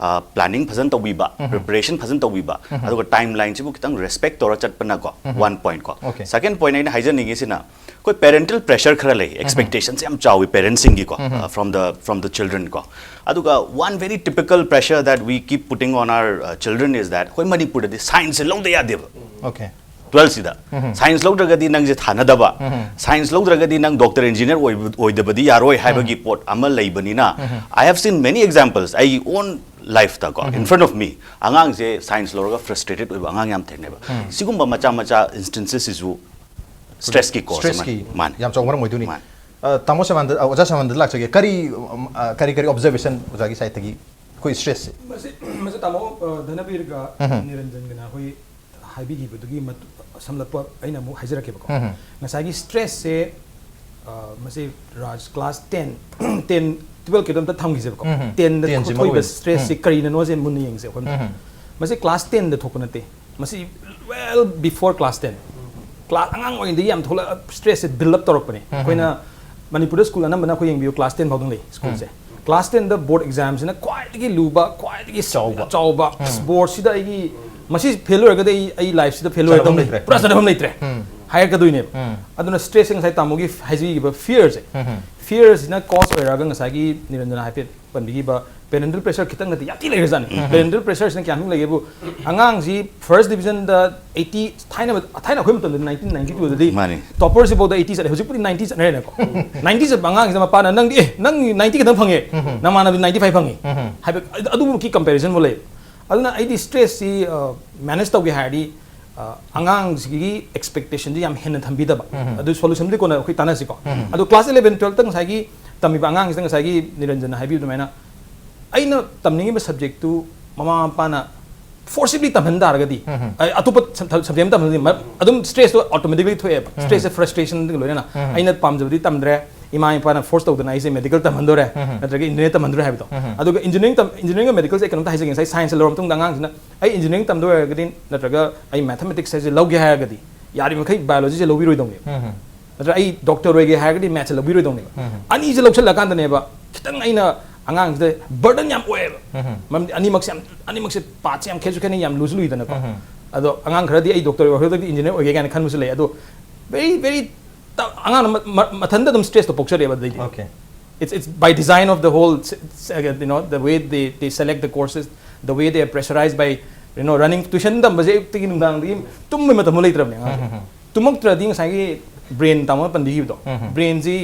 ꯄ꯭ꯂꯥꯅꯤꯡ ꯐꯖꯅ ꯇꯧꯕꯤꯕ, ꯄ꯭ꯔꯤꯄꯦꯔꯦꯁꯟ ꯐꯖꯅ ꯇꯧꯕꯤꯕ, ꯑꯗꯨꯒ ꯇꯥꯏꯝ ꯂꯥꯏꯟꯁꯤꯕꯨ ꯈꯤꯇꯪ ꯔꯦꯁꯄꯦꯛ ꯇꯧꯔ ꯆꯠꯄꯅꯀꯣ, ꯋꯥꯟ ꯄꯣꯏꯟꯠ ꯀꯣ꯫ Okay. ꯁꯦꯀꯦꯟ ꯄꯣꯏꯟꯠ ꯑꯩꯅ ꯍꯥꯏꯖꯅꯤꯡꯉꯤꯁꯤꯅ, ꯑꯩꯈꯣꯏ ꯄꯦꯔꯦꯟꯇꯦꯜ ꯄ꯭ꯔꯦꯁꯔ ꯈꯔ ꯂꯩ, ꯑꯦꯛꯁꯄꯦꯛꯇꯦꯁꯟꯁ ꯌꯥꯝ ꯆꯥꯎꯏ ꯄꯦꯔꯦꯟꯁꯤꯡꯒꯤꯀꯣ, from the from the children ꯀꯣ꯫ ꯑꯗꯨꯒ one very typical pressure that we keep putting on our children is that ꯑꯩꯈꯣꯏ ꯃꯅꯤꯄꯨꯔꯗꯗꯤ ꯁꯥꯏꯟꯁꯁꯦ ꯂꯧꯗ ꯌꯥꯗꯦꯕ꯫ Okay. ꯇꯨꯋꯦꯜꯐꯁꯤꯗ ꯁꯥꯏꯟꯁ ꯂꯧꯗ꯭ꯔꯒꯗꯤ ꯅꯪꯁꯦ ꯊꯥꯅꯗꯕ, ꯁꯥꯏꯟꯁ ꯂꯧꯗ꯭ꯔꯒꯗꯤ ꯅꯪ ꯗꯣꯛꯇꯔ ꯏꯟꯖꯤꯅꯤꯌꯔ ꯑꯣꯏꯗꯕꯗꯤ ꯌꯥꯔꯣꯏ ꯍꯥꯏꯕꯒꯤ ꯄꯣꯠ ꯑꯃ ꯂꯩꯕꯅꯤꯅ, I have seen many examples ꯑꯩꯒꯤ ꯑꯣꯟ ꯂꯥꯏꯐꯇꯀꯣ, in front of me, ꯑꯉꯥꯡꯁꯦ ꯁꯥꯏꯟꯁ ꯂꯧꯔꯒ ꯐ꯭ꯔꯁꯇ꯭ꯔꯦꯇꯦꯠ ꯑꯣꯏꯕ ꯑꯉꯥꯡ ꯌꯥꯝ ꯊꯦꯡꯅꯩꯕ꯫ ꯁꯤꯒꯨꯝꯕ ꯃꯆꯥ ꯃꯆꯥ ꯏꯟꯁꯇꯦꯟꯁꯦꯁꯁꯤꯁꯨ ꯁ꯭ꯇ꯭ꯔꯦꯁꯀꯤ ꯀꯣꯁ ꯁ꯭ꯇ꯭ꯔꯦꯁꯀꯤ ꯃꯥꯅꯤ꯫ ꯌꯥꯝ ꯆꯥꯎꯕ ꯃꯔꯝ ꯑꯣꯏꯗꯣꯏꯅꯤ꯫ ꯃꯥꯅꯤ꯫ ꯑ, ꯇꯥꯃꯣ ꯁꯃꯥꯟꯗ, ꯑ, ꯑꯣꯖꯥ ꯁꯃꯥꯟꯗ ꯂꯥꯛꯆꯒꯦ꯫ ꯀꯔꯤ, ꯎꯝ, ꯑ, ꯀꯔꯤ ꯀꯔꯤ ꯑꯣꯕꯖꯔꯕꯦꯁꯟ ꯑꯣꯖꯥꯒꯤ ꯁꯥꯏꯠꯇꯒꯤ ꯑꯩꯈꯣꯏ ꯁ꯭ꯇ꯭ꯔꯦꯁꯁꯦ? ꯃꯁꯤ ꯃꯁꯤ ꯇꯥꯃꯣ, ꯑ, ꯙꯅꯕꯤꯔꯒ ꯅꯤꯔꯟꯖꯟꯒꯅ ꯑꯩꯈꯣꯏ ꯍꯥꯏꯕꯤꯈꯤꯕꯗꯨꯒꯤ ꯃꯇꯨ- ꯁꯝꯂꯞꯄ ꯑꯩꯅ ꯑꯃꯨꯛ ꯍꯥꯏꯖꯔꯛꯀꯦꯕꯀꯣ꯫ ꯉꯁꯥꯏꯒꯤ ꯁ꯭ꯇ꯭ꯔꯦꯁꯁꯦ, ꯑ, ꯃꯁꯤ ꯔꯥꯖ ꯀ꯭ꯂꯥꯁ ꯇꯦꯟ, ꯇꯦꯟ, ꯇꯨꯋꯦꯜꯐꯀꯤꯗꯣ ꯑꯝꯇ ꯊꯝꯈꯤꯁꯦꯕꯀꯣ꯫ ꯇꯦꯟꯗ ꯇꯦꯟꯁꯤ ꯊꯣꯛꯏꯕ ꯃꯔꯨꯑꯣꯏ꯫ ꯁ꯭ꯇ꯭ꯔꯦꯁꯁꯤ ꯀꯔꯤꯅꯅꯣꯁꯦ ꯃꯨꯟꯅ ꯌꯦꯡꯁꯦ ꯑꯩꯈꯣꯏ꯫ ꯃꯁꯤ ꯀ꯭ꯂꯥꯁ ꯇꯦꯟꯗ ꯊꯣꯛꯄ ꯅꯠꯇꯦ꯫ ꯃꯁꯤ well before class ten꯫ Class ꯑꯉꯥꯡ ꯑꯣꯏꯔꯤꯉꯩꯗꯒꯤ ꯌꯥꯝ ꯊꯣꯛꯂꯛ ꯁ꯭ꯇ꯭ꯔꯦꯁꯁꯦ ꯕꯤꯜ ꯑꯞ ꯇꯧꯔꯛꯄꯅꯦ꯫ ꯑꯩꯈꯣꯏꯅ ꯃꯅꯤꯄꯨꯔꯗ ꯁ꯭ꯀꯨꯜ ꯑꯅꯝꯕꯅ ꯑꯩꯈꯣꯏ ꯌꯦꯡꯕꯤꯌꯨ, ꯀ꯭ꯂꯥꯁ ꯇꯦꯟ ꯐꯥꯎꯗꯪ ꯂꯩ ꯁ꯭ꯀꯨꯜꯁꯦ꯫ ꯀ꯭ꯂꯥꯁ ꯇꯦꯟꯗ ꯕꯣꯔꯗ ꯑꯦꯛꯖꯥꯝꯁꯤꯅ ꯈ꯭ꯋꯥꯏꯗꯒꯤ ꯂꯨꯕ, ꯈ꯭ꯋꯥꯏꯗꯒꯤ ꯆꯥꯎꯕ꯫ ꯆꯥꯎꯕ꯫ ꯑꯁ, ꯕꯣꯔꯗꯁꯤꯗ ꯑꯩꯒꯤ ꯃꯁꯤ ꯐꯦꯜ ꯑꯣꯏꯔꯒꯗꯤ ꯑꯩ, ꯑꯩ ꯂꯥꯏꯐꯁꯤꯗ ꯐꯦꯜ ꯑꯣꯏꯔ ꯆꯠꯅꯐꯝ ꯑꯗꯨꯝ ꯂꯩꯇ꯭ꯔꯦ꯫ ꯄꯨꯔꯥ ꯆꯠꯅꯐꯝ ꯂꯩꯇ꯭ꯔꯦ꯫ ꯍꯥꯏꯔꯛꯀꯗꯣꯏꯅꯦꯕ꯫ ꯎꯝ. ꯑꯗꯨꯅ ꯁ꯭ꯇ꯭ꯔꯦꯁꯁꯦ ꯉꯁꯥꯏ ꯇꯥꯃꯣꯒꯤ ꯍꯥꯏꯖꯈꯤꯕ ꯐꯤꯌꯔꯁꯦ, ꯎꯝ. ꯐꯤꯌꯔꯁꯤꯅ ꯀꯣꯁ ꯑꯣꯏꯔꯛꯑꯒ ꯉꯁꯥꯏꯒꯤ ꯅꯤꯔꯟꯖꯅ ꯍꯥꯏꯐꯦꯠ ꯄꯟꯕꯤꯈꯤꯕ ꯄꯦꯔꯦꯟꯇꯦꯜ ꯄ꯭ꯔꯦꯁꯔ ꯈꯤꯇꯪ ꯅꯠꯇꯦ, ꯌꯥꯝ ꯊꯤ ꯂꯩꯈ꯭ꯔꯖꯥꯠꯅꯤ꯫ ꯄꯦꯔꯦꯟꯇꯦꯜ ꯄ꯭ꯔꯦꯁꯔꯁꯤꯅ ꯀꯌꯥꯃꯨꯛ ꯂꯩꯒꯦꯕꯨ, ꯑꯉꯥꯡꯁꯤ ꯐꯥꯔꯁ ꯗꯤꯕꯤꯖꯟꯗ ꯑꯩꯠꯇꯤ, ꯊꯥꯏꯅ, ꯊꯥꯏꯅ ꯑꯩꯈꯣꯏ ꯃꯇꯝꯗ ꯅꯥꯏꯟꯇꯤꯟ ꯅꯥꯏꯟꯇꯤ ꯇꯨꯗꯗꯤ ꯃꯥꯅꯤ꯫ ꯇꯣꯄꯔꯁꯤꯐꯥꯎꯗ ꯑꯩꯠꯇꯤ ꯆꯠꯂꯦ, ꯍꯧꯖꯤꯛꯄꯨꯗꯤ ꯅꯥꯏꯟꯇꯤ ꯆꯠꯅꯔꯦꯅꯀꯣ꯫ ꯅꯥꯏꯟꯇꯤ ꯆꯠꯄ ꯑꯉꯥꯡꯁꯤꯗ ꯃꯄꯥꯅ, "ꯅꯪꯗꯤ, ꯑꯦ, ꯅꯪ ꯅꯥꯏꯟꯇꯤ ꯈꯛꯇꯪ ꯐꯪꯉꯦ, ꯅꯃꯥꯟꯅꯕꯗꯤ ꯅꯥꯏꯟꯇꯤ ꯐꯥꯏꯚ ꯐꯪꯉꯤ" ꯍꯥꯏꯕ ꯑꯗꯨꯒꯨꯝꯕꯒꯤ ꯀꯝꯄꯦꯔꯤꯖꯟꯐꯥꯎ ꯂꯩ꯫ ꯑꯗꯨꯅ ꯑꯩꯗꯤ ꯁ꯭ꯇ꯭ꯔꯦꯁꯁꯤ ꯃꯦꯅꯦꯖ ꯇꯧꯒꯦ ꯍꯥꯏꯔꯗꯤ, ꯑ, ꯑꯉꯥꯡꯁꯤꯒꯤ ꯑꯦꯛꯁꯄꯦꯛꯇꯦꯁꯟꯁꯤ ꯌꯥꯝ ꯍꯦꯟꯅ ꯊꯝꯕꯤꯗꯕ꯫ ꯑꯗꯨ ꯁꯣꯂꯨꯁꯟꯗꯤ ꯀꯣꯟꯅ ꯑꯩꯈꯣꯏ ꯇꯥꯟꯅꯁꯤꯀꯣ꯫ ꯑꯗꯣ ꯀ꯭ꯂꯥꯁ ꯏꯂꯦꯚꯦꯟ ꯇꯨꯌꯦꯜꯞꯇ ꯉꯁꯥꯏꯒꯤ ꯇꯝꯃꯤꯕ ꯑꯉꯥꯡꯁꯤꯗ ꯉꯁꯥꯏꯒꯤ ꯅꯤꯔꯟꯖꯟꯅ ꯍꯥꯏꯕꯤꯕ ꯑꯗꯨꯃꯥꯏꯅ ꯑꯩꯅ ꯇꯝꯅꯤꯡꯉꯤꯕ ꯁꯕꯖꯦꯛꯇꯨ ꯃꯃꯥ ꯃꯄꯥꯅ ꯐꯣꯔꯁꯤꯕꯂꯤ ꯇꯝꯍꯟ ꯇꯥꯔꯒꯗꯤ, ꯑꯩ ꯑꯇꯣꯞꯄ ꯁꯕ-, ꯁꯕꯖꯦꯛ ꯑꯃ ꯇꯝꯍꯟꯗꯤ ꯃ-, ꯑꯗꯨꯝ ꯁ꯭ꯇ꯭ꯔꯦꯁꯇꯣ ꯑꯣꯇꯣꯃꯦꯇꯤꯀꯂꯤ ꯊꯣꯛꯑꯦꯕ꯫ ꯁ꯭ꯇ꯭ꯔꯦꯁꯁꯦ ꯐ꯭ꯔꯁꯇ꯭ꯔꯦꯁꯟꯒ ꯂꯣꯏꯅꯅ꯫ ꯑꯩꯅ ꯄꯥꯝꯖꯕꯗꯤ ꯇꯝꯗ꯭ꯔꯦ, ꯏꯃꯥ ꯏꯄꯥꯅ ꯐꯣꯔꯁ ꯇꯧꯗꯅ ꯑꯩꯁꯦ ꯃꯦꯗꯤꯀꯦꯜ ꯇꯝꯍꯟꯗꯣꯔꯦ, ꯅꯠꯇ꯭ꯔꯒ ꯏꯟꯖꯤꯅꯤꯌꯔ ꯇꯝꯍꯟꯗꯣꯔꯦ ꯍꯥꯏꯕꯗꯣ꯫ ꯑꯗꯨꯒ ꯏꯟꯖꯤꯅꯤꯌꯥꯔꯤꯡ ꯇꯝ-, ꯏꯟꯖꯤꯅꯤꯌꯥꯔꯤꯡꯒ ꯃꯦꯗꯤꯀꯦꯜꯁꯦ ꯑꯩ ꯀꯩꯅꯣꯝꯇ ꯍꯥꯏꯖꯒꯦ, ꯉꯁꯥꯏ ꯁꯥꯏꯟꯁ ꯂꯧꯔ ꯃꯇꯨꯡꯗ ꯑꯉꯥꯡꯁꯤꯅ ꯑꯩ ꯏꯟꯖꯤꯅꯤꯌꯥꯔꯤꯡ ꯇꯝꯗꯣꯏ ꯑꯣꯏꯔꯒꯗꯤ ꯅꯠꯇ꯭ꯔꯒ ꯑꯩ ꯃꯦꯊꯃꯦꯇꯤꯛꯁ ꯍꯥꯏꯁꯦ ꯂꯧꯒꯦ ꯍꯥꯏꯔꯒꯗꯤ ꯌꯥꯔꯤꯕ ꯃꯈꯩ ꯕꯥꯏꯑꯣꯂꯣꯖꯤꯁꯦ ꯂꯧꯕꯤꯔꯣꯏꯗꯧꯅꯦꯕ꯫ ꯅꯠꯇ꯭ꯔꯒ ꯑꯩ ꯗꯣꯛꯇꯔ ꯑꯣꯏꯒꯦ ꯍꯥꯏꯔꯒꯗꯤ ꯃꯦꯠꯁꯁꯦ ꯂꯧꯕꯤꯔꯣꯏꯗꯧꯅꯦꯕ꯫ ꯑꯅꯤꯁꯦ ꯂꯧꯁꯜꯂꯀꯥꯟꯗꯅꯦꯕ ꯈꯤꯇꯪ ꯑꯩꯅ ꯑꯉꯥꯡꯁꯤꯗ ꯕꯔꯗꯟ ꯌꯥꯝ ꯑꯣꯏꯌꯦꯕ꯫ ꯃꯔꯝꯗꯤ ꯑꯅꯤꯃꯛꯁꯦ ꯌꯥꯝ, ꯑꯅꯤꯃꯛꯁꯦ ꯄꯥꯠꯁꯦ ꯌꯥꯝ ꯈꯦꯠꯁꯨ ꯈꯦꯠꯅꯩ, ꯌꯥꯝ ꯂꯨꯁꯨ ꯂꯨꯏꯗꯅꯀꯣ꯫ ꯑꯗꯣ ꯑꯉꯥꯡ ꯈꯔꯗꯤ ꯑꯩ ꯗꯣꯛꯇꯔ ꯑꯣꯏꯍꯧꯔꯒꯗꯤ ꯏꯟꯖꯤꯅꯤꯌꯥꯔ ꯑꯣꯏꯒꯦ ꯀꯥꯏꯅ ꯈꯟꯕꯁꯨ ꯂꯩ꯫ ꯑꯗꯣ ꯚꯦꯔꯤ ꯚꯦꯔꯤ ꯑꯉꯥꯡꯅ ꯃ-, ꯃ-, ꯃꯊꯟꯇ ꯑꯗꯨꯝ ꯁ꯭ꯇ꯭ꯔꯦꯁꯇꯣ ꯄꯣꯛꯆꯔꯛꯑꯦꯕ ꯑꯗꯩꯗꯤ꯫ Okay. It's, it's by design of the whole, you know, the way they, they select the courses, the way they are pressurized by, you know, running, tuition ꯇꯝꯕꯁꯦ ꯑꯌꯨꯛꯇꯒꯤ ꯅꯨꯡꯗꯥꯡꯗꯒꯤ ꯇꯨꯝꯕꯩ ꯃꯇꯝ ꯑꯃ ꯂꯩꯇ꯭ꯔꯕꯅꯦ ꯑꯉꯥꯡꯁꯦ꯫ ꯇꯨꯝꯃꯛꯇ꯭ꯔꯗꯤ ꯉꯁꯥꯏꯒꯤ ꯕ꯭ꯔꯦꯟ ꯇꯥꯃꯣꯅ ꯄꯟꯕꯤꯈꯤꯕꯗꯣ, ꯕ꯭ꯔꯦꯟꯁꯤ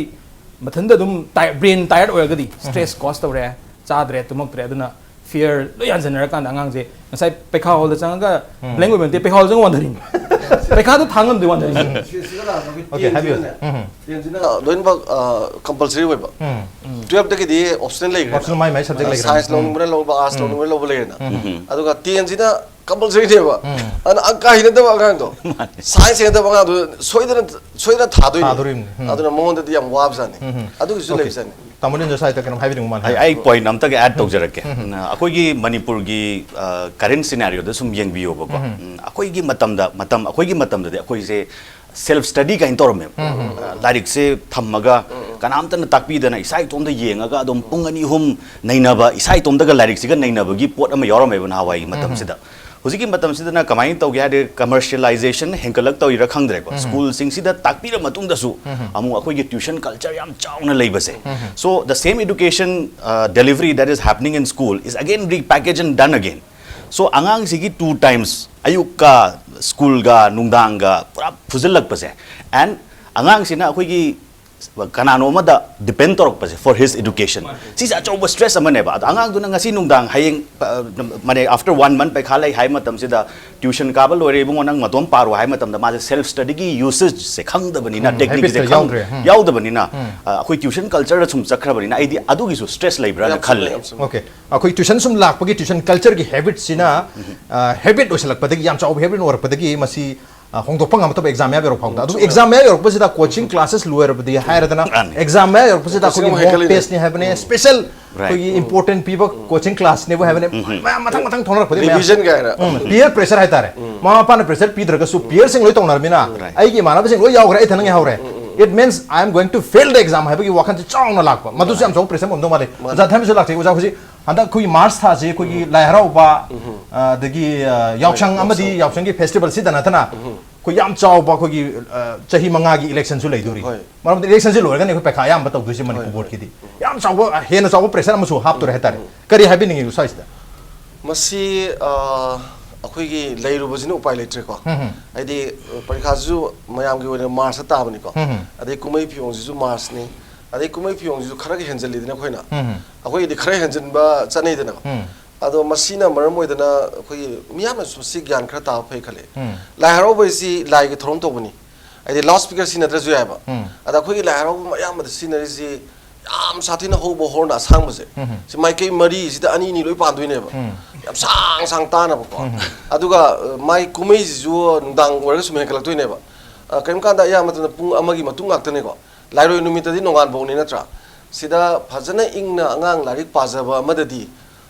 ꯃꯊꯟꯇ ꯑꯗꯨꯝ ꯇꯥꯏ-, ꯕ꯭ꯔꯦꯟ ꯇꯥꯏꯌꯔꯗ ꯑꯣꯏꯔꯒꯗꯤ ꯁ꯭ꯇ꯭ꯔꯦꯁ ꯀꯣꯁ ꯇꯧꯔꯦ, ꯆꯥꯗ꯭ꯔꯦ, ꯇꯨꯝꯃꯛꯇ꯭ꯔꯦ, ꯑꯗꯨꯅ ꯐꯤꯌꯔ ꯂꯣꯏ ꯌꯥꯟꯁꯤꯟꯅꯔꯀꯥꯟꯗ ꯑꯉꯥꯡꯁꯦ ꯉꯁꯥꯏ ꯄꯩꯈꯥ ꯍꯣꯜꯗ ꯆꯪꯉꯒ ꯕ꯭ꯂꯦꯡ ꯑꯣꯏꯕ ꯅꯠꯇꯦ, ꯄꯩꯈꯥ ꯍꯣꯜꯗ ꯆꯪꯉꯒ ꯋꯥꯟꯊꯔꯤꯅꯤ꯫ ꯄꯩꯈꯥꯗ ꯊꯥ ꯉꯝꯗꯦ, ꯋꯥꯟꯊꯔꯤꯅꯤ꯫ Okay, ꯍꯥꯏꯕꯤꯌꯨ꯫ ꯇꯦꯟꯁꯤꯅ ꯂꯣꯏꯅꯃꯛ ꯀꯝꯄꯜꯁꯔꯤ ꯑꯣꯏꯕ꯫ ꯇꯨꯌꯦꯜꯞꯇꯒꯤꯗꯤ ꯑꯣꯞꯁꯅꯦꯜ ꯂꯩꯈ꯭ꯔꯦ꯫ Optional ꯃꯥꯏ ꯃꯥꯏ subject ꯂꯩꯈ꯭ꯔꯦ꯫ ꯁꯥꯏꯟꯁ ꯂꯧꯅꯤꯡꯕꯅ ꯂꯧꯕ, ꯑꯥꯔꯠꯁ ꯂꯧꯅꯤꯡꯕꯅ ꯂꯧꯕ ꯂꯩꯔꯦꯅ꯫ ꯑꯗꯨꯒ ꯇꯦꯟꯁꯤꯅ ꯀꯝꯄꯜꯁꯔꯤꯅꯦꯕ꯫ ꯑꯗꯨꯅ ꯑꯪꯀ ꯍꯩꯅꯗꯕ ꯑꯉꯥꯡꯗꯣ, ꯁꯥꯏꯟꯁ ꯍꯩꯅꯗꯕ ꯑꯉꯥꯡꯗꯣ ꯁꯣꯏꯗꯅ, ꯁꯣꯏꯗꯅ ꯊꯥꯗꯣꯏꯅꯦ꯫ ꯊꯥꯗꯣꯔꯤꯕꯅꯤ꯫ ꯑꯗꯨꯅ ꯃꯉꯣꯟꯗꯗꯤ ꯌꯥꯝ ꯋꯥꯕꯖꯥꯠꯅꯤ꯫ ꯑꯗꯨꯒꯤꯁꯨ Okay. ꯂꯩꯕꯖꯥꯠꯅꯤ꯫ ꯇꯥꯃꯣ ꯔꯦꯟꯖꯔ ꯁꯥꯏꯠꯇ ꯀꯩꯅꯣꯝ ꯍꯥꯏꯕꯤꯅꯤꯡꯕ ꯃꯥꯜꯂꯦ꯫ ꯑꯩ, ꯑꯩ ꯄꯣꯏꯟ ꯑꯝꯇꯒ ꯑꯦꯗ ꯇꯧꯖꯔꯛꯀꯦ꯫ ꯑꯩꯈꯣꯏꯒꯤ ꯃꯅꯤꯄꯨꯔꯒꯤ ꯀꯔꯦꯟ ꯁꯤꯅꯥꯔꯤꯑꯣꯗ ꯁꯨꯝ ꯌꯦꯡꯕꯤꯌꯣꯕꯀꯣ꯫ ꯎꯝ, ꯑꯩꯈꯣꯏꯒꯤ ꯃꯇꯝꯗ, ꯃꯇꯝ, ꯑꯩꯈꯣꯏꯒꯤ ꯃꯇꯝꯗꯗꯤ ꯑꯩꯈꯣꯏꯁꯦ ꯁꯦꯜꯐ ꯁ꯭ꯇꯗꯤ ꯀꯥꯏꯅ ꯇꯧꯔꯝꯃꯦꯕ꯫ ꯑ, ꯂꯥꯏꯔꯤꯛꯁꯦ ꯊꯝꯃꯒ ꯀꯅꯥꯝꯇꯅ ꯇꯥꯛꯄꯤꯗꯅ ꯏꯁꯥ ꯏꯇꯣꯝꯇ ꯌꯦꯡꯉꯒ ꯑꯗꯨꯝ ꯄꯨꯡ ꯑꯅꯤ ꯑꯍꯨꯝ ꯅꯩꯅꯕ, ꯏꯁꯥ ꯏꯇꯣꯝꯇꯒ ꯂꯥꯏꯔꯤꯛꯁꯤꯒ ꯅꯩꯅꯕꯒꯤ ꯄꯣꯠ ꯑꯃ ꯌꯥꯎꯔꯝꯃꯦꯕ ꯅꯍꯥꯟꯋꯥꯏꯒꯤ ꯃꯇꯝꯁꯤꯗ꯫ ꯍꯧꯖꯤꯛꯀꯤ ꯃꯇꯝꯁꯤꯗꯅ ꯀꯃꯥꯏꯅ ꯇꯧꯒꯦ ꯍꯥꯏꯗꯤ, ꯀꯃꯔꯁꯤꯌꯦꯂꯥꯏꯖꯦꯁꯟ ꯍꯦꯟꯒꯠꯂꯛꯇꯧꯔꯤꯔꯥ ꯈꯪꯗ꯭ꯔꯦꯀꯣ꯫ ꯁ꯭ꯀꯨꯜꯁꯤꯡꯁꯤꯗ ꯇꯥꯛꯄꯤꯔ ꯃꯇꯨꯡꯗꯁꯨ ꯑꯃꯨꯛ ꯑꯩꯈꯣꯏꯒꯤ ꯇ꯭ꯌꯨꯁꯟ ꯀꯜꯆꯔ ꯌꯥꯝ ꯆꯥꯎꯅ ꯂꯩꯕꯁꯦ꯫ So the same education delivery that is happening in school is again repackaged and done again. So ꯑꯉꯥꯡꯁꯤꯒꯤ two times, ꯑꯌꯨꯛꯀ ꯁ꯭ꯀꯨꯜꯒ ꯅꯨꯡꯗꯥꯡꯒ ꯄꯨꯔꯥ ꯐꯨꯖꯤꯜꯂꯛꯄꯁꯦ, and ꯑꯉꯥꯡꯁꯤꯅ ꯑꯩꯈꯣꯏꯒꯤ ꯀꯅꯥꯅꯣ ꯑꯃꯗ ꯗꯤꯄꯦꯟ ꯇꯧꯔꯛꯄꯁꯦ for his education, ꯁꯤꯁꯦ ꯑꯆꯧꯕ ꯁ꯭ꯇ꯭ꯔꯦꯁ ꯑꯃꯅꯦꯕ꯫ ꯑꯗꯣ ꯑꯉꯥꯡꯗꯨꯅ ꯉꯁꯤ ꯅꯨꯡꯗꯥꯡ, ꯍꯌꯦꯡ, ꯃꯥꯅꯦ, after one month ꯄꯩꯈꯥ ꯂꯩ ꯍꯥꯏ ꯃꯇꯝꯁꯤꯗ, ꯇ꯭ꯌꯨꯁꯟ ꯀꯥꯕ ꯂꯣꯏꯔꯦ ꯏꯕꯨꯡꯉꯣ, ꯅꯪ ꯃꯇꯣꯝ ꯄꯥꯔꯣ ꯍꯥꯏ ꯃꯇꯝꯗ, ꯃꯥꯁꯦ ꯁꯦꯜꯐ ꯁ꯭ꯇꯗꯤꯒꯤ ꯌꯨꯁꯦꯁꯁꯦ ꯈꯪꯗꯕꯅꯤꯅ, ꯇꯦꯛꯅꯤꯛꯁꯦ ꯌꯥꯎꯗꯕꯅꯤꯅ, ꯑꯩꯈꯣꯏ ꯇ꯭ꯌꯨꯁꯟ ꯀꯜꯆꯔꯗ ꯁꯨꯝ ꯆꯠꯈ꯭ꯔꯕꯅꯤꯅ, ꯑꯩꯗꯤ ꯑꯗꯨꯒꯤꯁꯨ ꯁ꯭ꯇ꯭ꯔꯦꯁ ꯂꯩꯕ꯭ꯔꯥꯅ ꯈꯜꯂꯦ꯫ ꯑꯣꯀꯦ, ꯑꯩꯈꯣꯏ ꯇ꯭ꯌꯨꯁꯟ ꯁꯨꯝ ꯂꯥꯛꯄꯒꯤ ꯇ꯭ꯌꯨꯁꯟ ꯀꯜꯆꯔꯒꯤ ꯍꯦꯕꯤꯠꯁꯤꯅ, ꯍꯦꯕꯤꯠ ꯑꯣꯏꯁꯜꯂꯛꯄꯗꯒꯤ, ꯌꯥꯝ ꯆꯥꯎꯕ ꯍꯦꯕꯤꯠ ꯑꯣꯏꯔꯛꯄꯗꯒꯤ ꯃꯁꯤ ꯍꯣꯡꯗꯣꯛꯄ ꯉꯝꯃꯛꯇꯕ ꯑꯦꯛꯖꯥꯝ ꯃꯌꯥ ꯌꯧꯔꯛ ꯐꯥꯎꯗ꯫ ꯑꯗꯨꯕꯨ ꯑꯦꯛꯖꯥꯝ ꯃꯌꯥ ꯌꯧꯔꯛꯄꯁꯤꯗ ꯀꯣꯆꯤꯡ ꯀ꯭ꯂꯥꯁꯦꯁ ꯂꯣꯏꯔꯕꯗꯤ ꯍꯥꯏꯔꯗꯅ, ꯑꯦꯛꯖꯥꯝ ꯃꯌꯥ ꯌꯧꯔꯛꯄꯁꯤꯗ ꯑꯩꯈꯣꯏꯒꯤ ꯃꯣꯛ ꯇꯦꯁꯅꯤ ꯍꯥꯏꯕꯅꯦ, ꯁ꯭ꯄꯦꯁꯦꯜ ꯑꯩꯈꯣꯏꯒꯤ ꯏꯝꯄꯣꯔꯇꯦꯟ ꯄꯤꯕ ꯀꯣꯆꯤꯡ ꯀ꯭ꯂꯥꯁꯅꯦꯕꯨ ꯍꯥꯏꯕꯅꯦ, ꯃꯌꯥꯝ ꯃꯊꯪ ꯃꯊꯪ ꯊꯣꯛꯅꯔꯛꯄꯗꯒꯤ ꯃꯌꯥꯝ, ꯄꯤꯌꯔ ꯄ꯭ꯔꯦꯁꯔ ꯍꯥꯏꯇꯥꯔꯦ꯫ ꯃꯃꯥ ꯃꯄꯥꯅ ꯄ꯭ꯔꯦꯁꯔ ꯄꯤꯗ꯭ꯔꯒꯁꯨ ꯄꯤꯌꯔꯁꯤꯡ ꯂꯣꯏ ꯇꯧꯅꯔꯕꯅꯤꯅ, ꯑꯩꯒꯤ ꯏꯃꯥꯟꯅꯕꯁꯤꯡ ꯂꯣꯏ ꯌꯥꯎꯈ꯭ꯔꯦ, ꯑꯩ ꯏꯊꯟ ꯉꯥꯏꯍꯧꯔꯦ, it means I am going to fail the exam ꯍꯥꯏꯕꯒꯤ ꯋꯥꯈꯜꯁꯦ ꯆꯥꯎꯅ ꯂꯥꯛꯄ꯫ ꯃꯗꯨꯁꯨ ꯌꯥꯝ ꯆꯥꯎꯕ ꯄ꯭ꯔꯦꯁꯔ ꯑꯃ ꯑꯣꯏꯔꯝꯗꯧ ꯃꯥꯜꯂꯦ꯫ ꯑꯣꯖꯥ ꯊꯥꯏꯃꯁꯨ ꯂꯥꯛꯆꯩ꯫ ꯑꯣꯖꯥ, ꯍꯧꯖꯤꯛ ꯍꯟꯗꯛ ꯑꯩꯈꯣꯏꯒꯤ ꯃꯥꯔꯁ ꯊꯥꯁꯤ ꯑꯩꯈꯣꯏꯒꯤ ꯂꯥꯏ ꯍꯔꯥꯎꯕ, ꯑꯗꯒꯤ ꯌꯥꯎꯁꯪ ꯑꯃꯗꯤ ꯌꯥꯎꯁꯪꯒꯤ ꯐꯦꯁꯇꯤꯚꯦꯜꯁꯤꯗ ꯅꯠꯇꯅ ꯑꯩꯈꯣꯏ ꯌꯥꯝ ꯆꯥꯎꯕ ꯑꯩꯈꯣꯏꯒꯤ ꯆꯍꯤ ꯃꯉꯥꯒꯤ ꯏꯂꯦꯛꯁꯟꯁꯨ ꯂꯩꯗꯣꯔꯤ꯫ ꯃꯔꯝꯗꯤ ꯏꯂꯦꯛꯁꯟꯁꯤ ꯂꯣꯏꯔꯒꯅꯤ ꯑꯩꯈꯣꯏ ꯄꯩꯈꯥ ꯑꯌꯥꯝꯕ ꯇꯧꯗꯣꯏꯁꯦ ꯃꯅꯤꯄꯨꯔ ꯕꯣꯔꯗꯀꯤꯗꯤ꯫ ꯌꯥꯝ ꯆꯥꯎꯕ, ꯍꯦꯟꯅ ꯆꯥꯎꯕ ꯄ꯭ꯔꯦꯁꯔ ꯑꯃꯁꯨ ꯍꯥꯞꯇꯣꯔꯦ ꯍꯥꯏꯇꯥꯔꯦ꯫ ꯀꯔꯤ ꯍꯥꯏꯕꯤꯅꯤꯡꯉꯤ ꯁ꯭ꯋꯥꯏꯁꯤꯗ? ꯃꯁꯤ ꯑꯩꯈꯣꯏꯒꯤ ꯂꯩꯔꯨꯕꯁꯤꯅ ꯎꯄꯥꯏ ꯂꯩꯇ꯭ꯔꯦꯀꯣ꯫ ꯍꯥꯏꯗꯤ ꯄꯔꯤꯈꯥꯁꯤꯁꯨ ꯃꯌꯥꯝꯒꯤ ꯑꯣꯏꯅ ꯃꯥꯔꯁꯇ ꯇꯥꯕꯅꯤꯀꯣ꯫ ꯑꯗꯩ ꯀꯨꯝꯍꯩ ꯐꯤꯌꯣꯡꯁꯤꯁꯨ ꯃꯥꯔꯁꯅꯤ꯫ ꯑꯗꯩ ꯀꯨꯝꯍꯩ ꯐꯤꯌꯣꯡꯁꯤꯁꯨ ꯈꯔꯒ ꯍꯦꯟꯖꯜꯂꯤꯗꯅ ꯑꯩꯈꯣꯏꯅ꯫ ꯑꯩꯈꯣꯏꯒꯤꯗꯤ ꯈꯔ ꯍꯦꯟꯖꯤꯟꯕ ꯆꯠꯅꯩꯗꯅꯀꯣ꯫ ꯑꯗꯣ ꯃꯁꯤꯅ ꯃꯔꯝ ꯑꯣꯏꯗꯅ ꯑꯩꯈꯣꯏꯒꯤ ꯃꯤꯌꯥꯝꯅꯁꯨ ꯃꯁꯤ ꯒ꯭ꯌꯥꯟ ꯈꯔ ꯇꯥꯕ ꯐꯩ ꯈꯜꯂꯤ꯫ ꯂꯥꯏ ꯍꯔꯥꯎꯕ ꯍꯥꯏꯁꯤ ꯂꯥꯏꯒꯤ ꯊꯧꯔꯝ ꯇꯧꯕꯅꯤ꯫ ꯍꯥꯏꯗꯤ ꯂꯥꯎꯠ ꯁ꯭ꯄꯤꯀꯔ ꯁꯤꯖꯤꯟꯅꯗ꯭ꯔꯁꯨ ꯌꯥꯏꯕ꯫ ꯑꯗ ꯑꯩꯈꯣꯏꯒꯤ ꯂꯥꯏ ꯍꯔꯥꯎꯕ ꯑꯌꯥꯝꯕꯗ ꯁꯤꯖꯤꯟꯅꯔꯤꯁꯤ ꯌꯥꯝ ꯁꯥꯊꯤꯅ ꯍꯧꯕ ꯍꯣꯔꯟ ꯑꯁꯥꯡꯕꯁꯦ꯫ ꯁꯤ ꯃꯥꯏꯀꯩ ꯃꯔꯤꯁꯤꯗ ꯑꯅꯤ ꯑꯅꯤ ꯂꯣꯏ ꯄꯥꯟꯗꯣꯏꯅꯦꯕ꯫ ꯌꯥꯝ ꯁꯥꯡ ꯁꯥꯡ ꯇꯥꯅꯕꯀꯣ꯫ ꯑꯗꯨꯒ ꯃꯥꯏ ꯀꯨꯝꯍꯩꯁꯤꯁꯨ ꯅꯨꯡꯗꯥꯡ ꯑꯣꯏꯔꯒ ꯁꯨꯝ ꯍꯦꯟꯒꯠꯂꯛꯇꯣꯏꯅꯦꯕ꯫ ꯀꯔꯤꯒꯨꯝꯕ ꯀꯥꯟꯗ ꯑꯌꯥꯝꯕ ꯃꯇꯝꯗ ꯄꯨꯡ ꯑꯃꯒꯤ ꯃꯇꯨꯡ ꯉꯥꯛꯇꯅꯦꯀꯣ꯫ ꯂꯥꯏꯔꯣꯏ ꯅꯨꯃꯤꯠꯇꯗꯤ ꯅꯣꯡꯉꯥꯟꯐꯧꯅꯤ ꯅꯠꯇ꯭ꯔꯥ? ꯁꯤꯗ ꯐꯖꯅ ꯏꯪꯅ ꯑꯉꯥꯡ ꯂꯥꯏꯔꯤꯛ ꯄꯥꯖꯕ ꯑꯃꯗꯗꯤ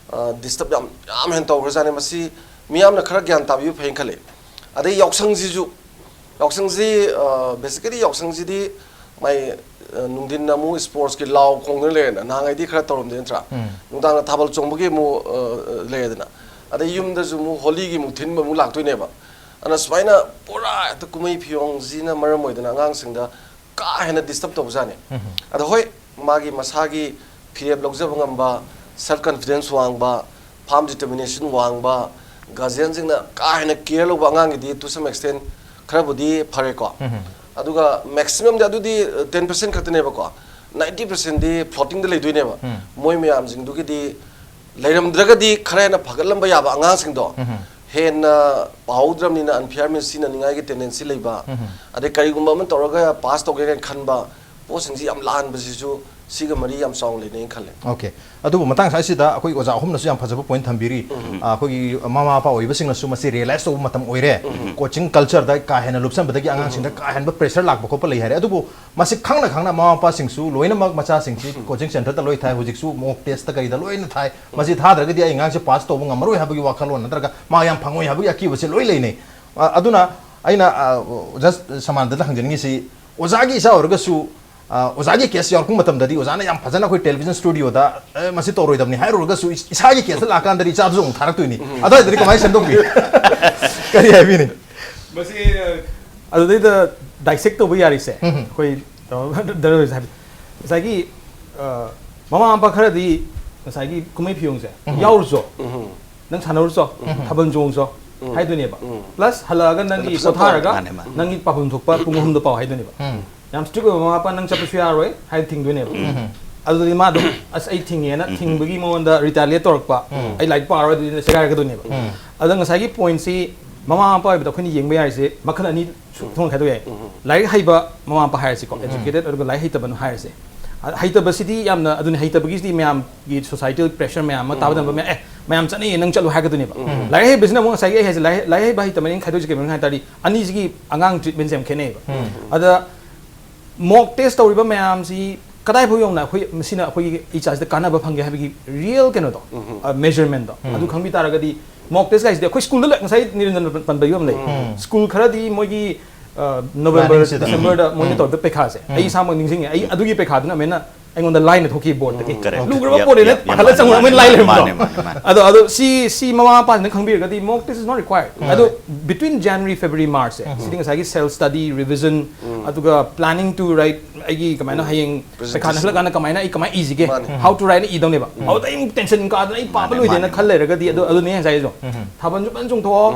ꯗꯤꯁꯇꯔꯕ ꯌꯥꯝ, ꯌꯥꯝ ꯍꯦꯟꯅ ꯇꯧꯈ꯭ꯔꯖꯥꯠꯅꯤ꯫ ꯃꯁꯤ ꯃꯤꯌꯥꯝꯅ ꯈꯔ ꯒ꯭ꯌꯥꯟ ꯇꯥꯕꯤꯕ ꯐꯩꯅ ꯈꯜꯂꯤ꯫ ꯑꯗꯩ ꯌꯥꯎꯁꯪꯁꯤꯁꯨ, ꯌꯥꯎꯁꯪꯁꯤ, ꯕꯦꯁꯤꯀꯦꯂꯤ ꯌꯥꯎꯁꯪꯁꯤꯗꯤ ꯃꯥꯏ, ꯅꯨꯡꯊꯤꯟ ꯑꯃꯨꯛ ꯁ꯭ꯄꯣꯔꯠꯁꯀꯤ ꯂꯥꯎ ꯈꯣꯡꯗꯅ ꯂꯩꯔꯦꯅ, ꯅꯍꯥꯟꯉꯩꯗꯤ ꯈꯔ ꯇꯧꯔꯝꯗꯦ ꯅꯠꯇ꯭ꯔꯥ? ꯅꯨꯡꯗꯥꯡꯗ ꯊꯥꯕꯜ ꯆꯣꯡꯕꯒꯤ ꯑꯃꯨꯛ ꯂꯩꯔꯦꯗꯅ꯫ ꯑꯗꯩ ꯌꯨꯝꯗꯁꯨ ꯑꯃꯨꯛ ꯍꯣꯂꯤꯒꯤ ꯑꯃꯨꯛ ꯊꯤꯟꯕ ꯑꯃꯨꯛ ꯂꯥꯛꯇꯣꯏꯅꯦꯕ꯫ ꯑꯗꯨꯅ ꯁꯨꯃꯥꯏꯅ ꯄꯨꯔꯥ ꯍꯦꯛꯇ ꯀꯨꯝꯍꯩ ꯐꯤꯌꯣꯡꯁꯤꯅ ꯃꯔꯝ ꯑꯣꯏꯗꯅ ꯑꯉꯥꯡꯁꯤꯡꯗ ꯀꯥ ꯍꯦꯟꯅ ꯗꯤꯁꯇꯔꯕ ꯇꯧꯕꯖꯥꯠꯅꯤ꯫ ꯑꯗꯣ ꯍꯣꯏ, ꯃꯥꯒꯤ ꯃꯁꯥꯒꯤ ꯐꯤꯔꯦꯞ ꯂꯧꯖꯕ ꯉꯝꯕ, ꯁꯦꯜꯐ ꯀꯟꯐꯤꯗꯦꯟꯁ ꯋꯥꯡꯕ, ꯐꯥꯔꯝ ꯗꯤꯇꯔꯃꯤꯅꯦꯁꯟ ꯋꯥꯡꯕ, ꯒꯥꯔꯖꯤꯌꯟꯁꯤꯡꯅ ꯀꯥ ꯍꯦꯟꯅ ꯀꯦꯌꯔ ꯂꯧꯕ ꯑꯉꯥꯡꯒꯤꯗꯤ to some extent ꯈꯔꯕꯨꯗꯤ ꯐꯔꯦꯀꯣ꯫ ꯑꯗꯨꯒ ꯃꯦꯛꯁꯤꯃꯝꯗꯤ ꯑꯗꯨꯗꯤ ꯇꯦꯟ ꯄꯥꯔꯁꯦꯟ ꯈꯛꯇꯅꯦꯕꯀꯣ, ꯅꯥꯏꯟꯇꯤ ꯄꯥꯔꯁꯦꯟꯗꯤ ꯐ꯭ꯂꯣꯇꯤꯡꯗ ꯂꯩꯗꯣꯏꯅꯦꯕ꯫ ꯃꯣꯏ ꯃꯌꯥꯝꯁꯤꯡꯗꯨꯒꯤꯗꯤ ꯂꯩꯔꯝꯗ꯭ꯔꯒꯗꯤ ꯈꯔ ꯍꯦꯟꯅ ꯐꯒꯠꯂꯝꯕ ꯌꯥꯕ ꯑꯉꯥꯡꯁꯤꯡꯗꯣ ꯍꯦꯟꯅ ꯄꯥꯍꯧꯗ꯭ꯔꯕꯅꯤꯅ ꯑꯟꯐꯤꯌꯥꯔ ꯃꯤꯟꯁ ꯁꯤꯖꯤꯟꯅꯅꯤꯡꯉꯥꯏꯒꯤ ꯇꯦꯟꯗꯦꯟꯁꯤ ꯂꯩꯕ, ꯑꯗꯩ ꯀꯔꯤꯒꯨꯝꯕ ꯑꯃ ꯇꯧꯔꯒ ꯄꯥꯁ ꯇꯧꯒꯦ ꯀꯥꯏꯅ ꯈꯟꯕ ꯄꯣꯠꯁꯤꯡꯁꯤ ꯌꯥꯝ ꯂꯥꯟꯕꯁꯤꯁꯨ ꯁꯤꯒ ꯃꯔꯤ ꯌꯥꯝ ꯆꯥꯎꯅ ꯂꯩꯅꯩꯅ ꯈꯜꯂꯦ꯫ ꯑꯣꯀꯦ꯫ ꯑꯗꯨꯕꯨ ꯃꯇꯥꯡ ꯑꯁꯤꯗ ꯑꯩꯈꯣꯏ ꯑꯣꯖꯥ ꯑꯍꯨꯝꯅꯁꯨ ꯌꯥꯝ ꯐꯖꯕ ꯄꯣꯏꯟꯠ ꯊꯝꯕꯤꯔꯤ꯫ ꯑ, ꯑꯩꯈꯣꯏꯒꯤ ꯃꯃꯥ ꯃꯄꯥ ꯑꯣꯏꯕꯁꯤꯡꯅꯁꯨ ꯃꯁꯤ ꯔꯤꯌꯦꯂꯥꯏꯁ ꯇꯧꯕ ꯃꯇꯝ ꯑꯣꯏꯔꯦ꯫ ꯀꯣꯆꯤꯡ ꯀꯜꯆꯔꯗ ꯀꯥ ꯍꯦꯟꯅ ꯂꯨꯞꯁꯟꯕꯗꯒꯤ ꯑꯉꯥꯡꯁꯤꯡꯗ ꯀꯥ ꯍꯦꯟꯕ ꯄ꯭ꯔꯦꯁꯔ ꯂꯥꯛꯄ ꯈꯣꯠꯄ ꯂꯩ ꯍꯥꯏꯔꯦ꯫ ꯑꯗꯨꯕꯨ ꯃꯁꯤ ꯈꯪꯅ ꯈꯪꯅ ꯃꯃꯥ ꯃꯄꯥꯁꯤꯡꯁꯨ ꯂꯣꯏꯅꯃꯛ ꯃꯆꯥꯁꯤꯡꯁꯤ ꯀꯣꯆꯤꯡ ꯁꯦꯟꯇꯔꯗ ꯂꯣꯏ ꯊꯥꯏ, ꯍꯧꯖꯤꯛꯁꯨ ꯃꯣꯛ ꯇꯦꯁꯇ ꯀꯔꯤꯗ ꯂꯣꯏꯅ ꯊꯥꯏ꯫ ꯃꯁꯤ ꯊꯥꯗ꯭ꯔꯒꯗꯤ ꯑꯩ ꯑꯉꯥꯡꯁꯦ ꯄꯥꯁ ꯇꯧꯕ ꯉꯝꯃꯔꯣꯏ ꯍꯥꯏꯕꯒꯤ ꯋꯥꯈꯜꯂꯣꯟ ꯅꯠꯇ꯭ꯔꯒ ꯃꯥ ꯌꯥꯝ ꯐꯪꯉꯣꯏ ꯍꯥꯏꯕꯒꯤ ꯑꯀꯤꯕꯁꯦ ꯂꯣꯏ ꯂꯩꯅꯩ꯫ ꯑ, ꯑꯗꯨꯅ ꯑꯩꯅ, ꯑ, ꯖꯁ ꯁꯃꯥꯟꯗꯗ ꯍꯪꯖꯅꯤꯡꯉꯤꯁꯤ, ꯑꯣꯖꯥꯒꯤ ꯏꯆꯥ ꯑꯣꯏꯔꯒꯁꯨ, ꯑ, ꯑꯣꯖꯥꯒꯤ ꯀꯦꯁ ꯌꯥꯎꯔꯛꯄ ꯃꯇꯝꯗꯗꯤ ꯑꯣꯖꯥꯅ ꯌꯥꯝ ꯐꯖꯅ ꯑꯩꯈꯣꯏ ꯇꯦꯂꯤꯚꯤꯖꯟ ꯁ꯭ꯇꯨꯗꯤꯑꯣꯗ, "ꯑꯦ, ꯃꯁꯤ ꯇꯧꯔꯣꯏꯗꯕꯅꯤ" ꯍꯥꯏꯔꯨꯔꯒꯁꯨ ꯏꯁ-, ꯏꯁꯥꯒꯤ ꯀꯦꯁꯇ ꯂꯥꯛꯀꯥꯟꯗꯗꯤ ꯏꯆꯥꯗꯨꯁꯨ ꯑꯃꯨꯛ ꯊꯥꯔꯛꯇꯣꯏꯅꯤ꯫ ꯑꯗꯨꯋꯥꯏꯗꯗꯤ ꯀꯃꯥꯏꯅ ꯁꯦꯝꯗꯣꯛꯄꯤ? ꯀꯔꯤ ꯍꯥꯏꯕꯤꯅꯤ? ꯃꯁꯤ ꯑ, ꯑꯗꯨꯗꯩꯗ ꯗꯥꯏꯁꯦꯛ ꯇꯧꯕ ꯌꯥꯔꯤꯁꯦ ꯑꯩꯈꯣꯏ ꯗꯥ ꯔꯣꯏꯁ ꯍꯥꯏꯕ ꯉꯁꯥꯏꯒꯤ, ꯑ, ꯃꯃꯥ ꯃꯄꯥ ꯈꯔꯗꯤ ꯉꯁꯥꯏꯒꯤ ꯀꯨꯝꯍꯩ ꯐꯤꯌꯣꯡꯁꯦ ꯌꯥꯎꯔꯨꯆꯣ, ꯅꯪ ꯁꯥꯟꯅꯔꯨꯆꯣ, ꯊꯥꯕꯜ ꯆꯣꯡꯉꯨꯆꯣ ꯍꯥꯏꯗꯣꯏꯅꯦꯕ꯫ ꯄ꯭ꯂꯁ ꯍꯜꯂꯛꯑꯒ ꯅꯪꯒꯤ ꯊꯕꯛ ꯄꯣꯊꯥꯔꯒ ꯃꯥꯅꯦ, ꯃꯥꯅꯦ꯫ ꯅꯪꯒꯤ ꯄꯥꯐꯝ ꯊꯣꯛꯄ ꯄꯨꯡ ꯑꯍꯨꯝꯗ ꯄꯥꯎ ꯍꯥꯏꯗꯣꯏꯅꯦꯕ꯫ ꯌꯥꯝ ꯁ꯭ꯇ꯭ꯔꯤꯛ ꯑꯣꯏꯕ ꯃꯃꯥ ꯃꯄꯥ ꯅꯪ ꯆꯠꯄꯁꯨ ꯌꯥꯔꯣꯏ ꯍꯥꯏꯅ ꯊꯤꯡꯗꯣꯏꯅꯦꯕ꯫ ꯑꯗꯨꯗꯤ ꯃꯥ ꯑꯗꯨꯝ, "ꯑꯁ, ꯑꯩ ꯊꯤꯡꯉꯦꯅ" ꯊꯤꯡꯕꯒꯤ ꯃꯉꯣꯟꯗ ꯔꯤꯇꯥꯂꯤꯌꯦꯠ ꯇꯧꯔꯛꯄ, "ꯑꯩ ꯂꯥꯏꯔꯤꯛ ꯄꯥꯔꯣꯏ" ꯑꯗꯨꯗꯤ ꯁꯦꯒꯥꯏꯔꯛꯀꯗꯣꯏꯅꯦꯕ꯫ ꯑꯗ ꯉꯁꯥꯏꯒꯤ ꯄꯣꯏꯟꯠꯁꯤ ꯃꯃꯥ ꯃꯄꯥ ꯑꯣꯏꯕꯗ ꯑꯩꯈꯣꯏꯅ ꯌꯦꯡꯕ ꯌꯥꯔꯤꯁꯦ ꯃꯈꯜ ꯑꯅꯤ ꯁꯨ-, ꯊꯣꯛꯅ ꯈꯥꯏꯗꯣꯛ ꯌꯥꯏ꯫ ꯂꯥꯏꯔꯤꯛ ꯍꯩꯕ ꯃꯃꯥ ꯃꯄꯥ ꯍꯥꯏꯔꯁꯤꯀꯣ, ꯑꯦꯖꯨꯀꯦꯇꯦꯠ ꯑꯗꯨꯒ ꯂꯥꯏꯔꯤꯛ ꯍꯩꯇꯕꯅ ꯍꯥꯏꯔꯁꯦ꯫ ꯑ, ꯍꯩꯇꯕꯁꯤꯗꯤ ꯌꯥꯝꯅ, ꯑꯗꯨꯅꯤ, ꯍꯩꯇꯕꯒꯤꯁꯤꯗꯤ ꯃꯌꯥꯝꯒꯤ ꯁꯣꯁꯥꯏꯇꯤꯌꯦꯜ ꯄ꯭ꯔꯦꯁꯔ ꯃꯌꯥꯝ ꯑꯃ ꯇꯥꯕꯗ ꯃꯌꯥꯝ, "ꯑꯦ, ꯃꯌꯥꯝ ꯆꯠꯅꯩꯌꯦ, ꯅꯪ ꯆꯠꯂꯨ" ꯍꯥꯏꯒꯗꯣꯏꯅꯦꯕ꯫ ꯂꯥꯏꯔꯤꯛ ꯍꯩꯕꯁꯤꯅ ꯑꯃꯨꯛ ꯉꯁꯥꯏꯒꯤ ꯑꯩ ꯍꯥꯏꯁꯦ, ꯂꯥꯏꯔꯤꯛ, ꯂꯥꯏꯔꯤꯛ ꯍꯩꯕ ꯍꯩꯇꯕ ꯑꯩꯅ ꯈꯥꯏꯗꯣꯛꯏꯁꯦ ꯀꯩꯅꯣ ꯍꯥꯏ ꯇꯥꯔꯗꯤ, ꯑꯅꯤꯁꯤꯒꯤ ꯑꯉꯥꯡ ꯇ꯭ꯔꯤꯠꯃꯦꯟꯁꯦ ꯌꯥꯝ ꯈꯦꯠꯅꯩꯌꯦꯕ꯫ ꯑꯗ ꯃꯣꯛ ꯇꯦꯁ ꯇꯧꯔꯤꯕ ꯃꯌꯥꯝꯁꯤ ꯀꯗꯥꯏꯐꯥꯎ ꯌꯧꯅ ꯑꯩꯈꯣꯏ ꯃꯁꯤꯅ ꯑꯩꯈꯣꯏꯒꯤ ꯏꯆꯥꯁꯤꯗ ꯀꯥꯟꯅꯕ ꯐꯪꯒꯦ ꯍꯥꯏꯕꯒꯤ ꯔꯤꯌꯦꯜ ꯀꯩꯅꯣꯗꯣ, ꯃꯦꯖꯔꯃꯦꯟꯗꯣ ꯑꯗꯨ ꯈꯪꯕꯤ ꯇꯥꯔꯒꯗꯤ, ꯃꯣꯛ ꯇꯦꯁ ꯍꯥꯏꯁꯤꯗꯤ ꯑꯩꯈꯣꯏ ꯁ꯭ꯀꯨꯜꯗ ꯂꯩ-, ꯉꯁꯥꯏ ꯅꯤꯔꯟꯖꯟ ꯄꯟꯕꯒꯤ ꯑꯃ ꯂꯩ꯫ ꯁ꯭ꯀꯨꯜ ꯈꯔꯗꯤ ꯃꯣꯏꯒꯤ ꯅꯣꯕꯦꯝꯕꯔ ꯄ꯭ꯂꯥꯅꯤꯡꯁꯤꯗ꯫ ꯗꯤꯁꯦꯝꯕꯔꯗ ꯃꯣꯏꯅ ꯇꯧꯔꯤꯕ ꯄꯩꯈꯥꯁꯦ ꯑꯩ ꯏꯁꯥꯃꯛ ꯅꯤꯡꯁꯤꯡꯉꯦ꯫ ꯑꯩ ꯑꯗꯨꯒꯤ ꯄꯩꯈꯥꯗꯨꯅ ꯑꯃꯨꯛ ꯍꯦꯟꯅ ꯑꯩꯉꯣꯟꯗ ꯂꯥꯏꯅ ꯊꯣꯛꯈꯤ ꯕꯣꯔꯗꯇꯒꯤ꯫ Correct. ꯂꯨꯈ꯭ꯔꯕ Yep, ꯄꯣꯠꯅꯤꯅ yep, yep. ꯄꯥꯈꯠꯂ ꯆꯪꯕ ꯑꯃ ꯂꯥꯏ ꯂꯩꯔꯝꯕꯗꯣ꯫ ꯃꯥꯅꯦ, ꯃꯥꯅꯦ, ꯃꯥꯅꯦ꯫ ꯑꯗꯣ ꯑꯗꯣ ꯁꯤ ꯁꯤ ꯃꯃꯥ ꯃꯄꯥꯁꯤꯅ ꯈꯪꯕꯤꯔꯒꯗꯤ mock test is not required. ꯑꯗꯣ between January February March ꯁꯦ ꯁꯤꯗꯤ ꯉꯁꯥꯏꯒꯤ self study, revision, ꯑꯗꯨꯒ planning to write, ꯑꯩꯒꯤ ꯀꯃꯥꯏꯅ ꯍꯌꯦꯡ ꯄꯩꯈꯥ ꯅꯛꯁꯜꯂꯀꯥꯟꯗ ꯀꯃꯥꯏꯅ ꯑꯩ ꯀꯃꯥꯏꯅ ꯏꯁꯤꯒꯦ, how to write ꯅ ꯏꯗꯧꯅꯦꯕ꯫ ꯑꯗꯨꯗ ꯑꯩ tension ꯀꯥꯗꯅ ꯑꯩ ꯄꯥꯕ ꯃꯥꯅꯦ, ꯂꯣꯏꯗꯦꯅ ꯃꯥꯅꯦ, ꯈꯜ ꯂꯩꯔꯒꯗꯤ ꯑꯗꯨ ꯑꯗꯨꯅꯦ ꯉꯁꯥꯏꯁꯨ ꯊꯥꯕꯜꯁꯨ ꯐꯖꯅ ꯆꯣꯡꯊꯣꯛꯑꯣ꯫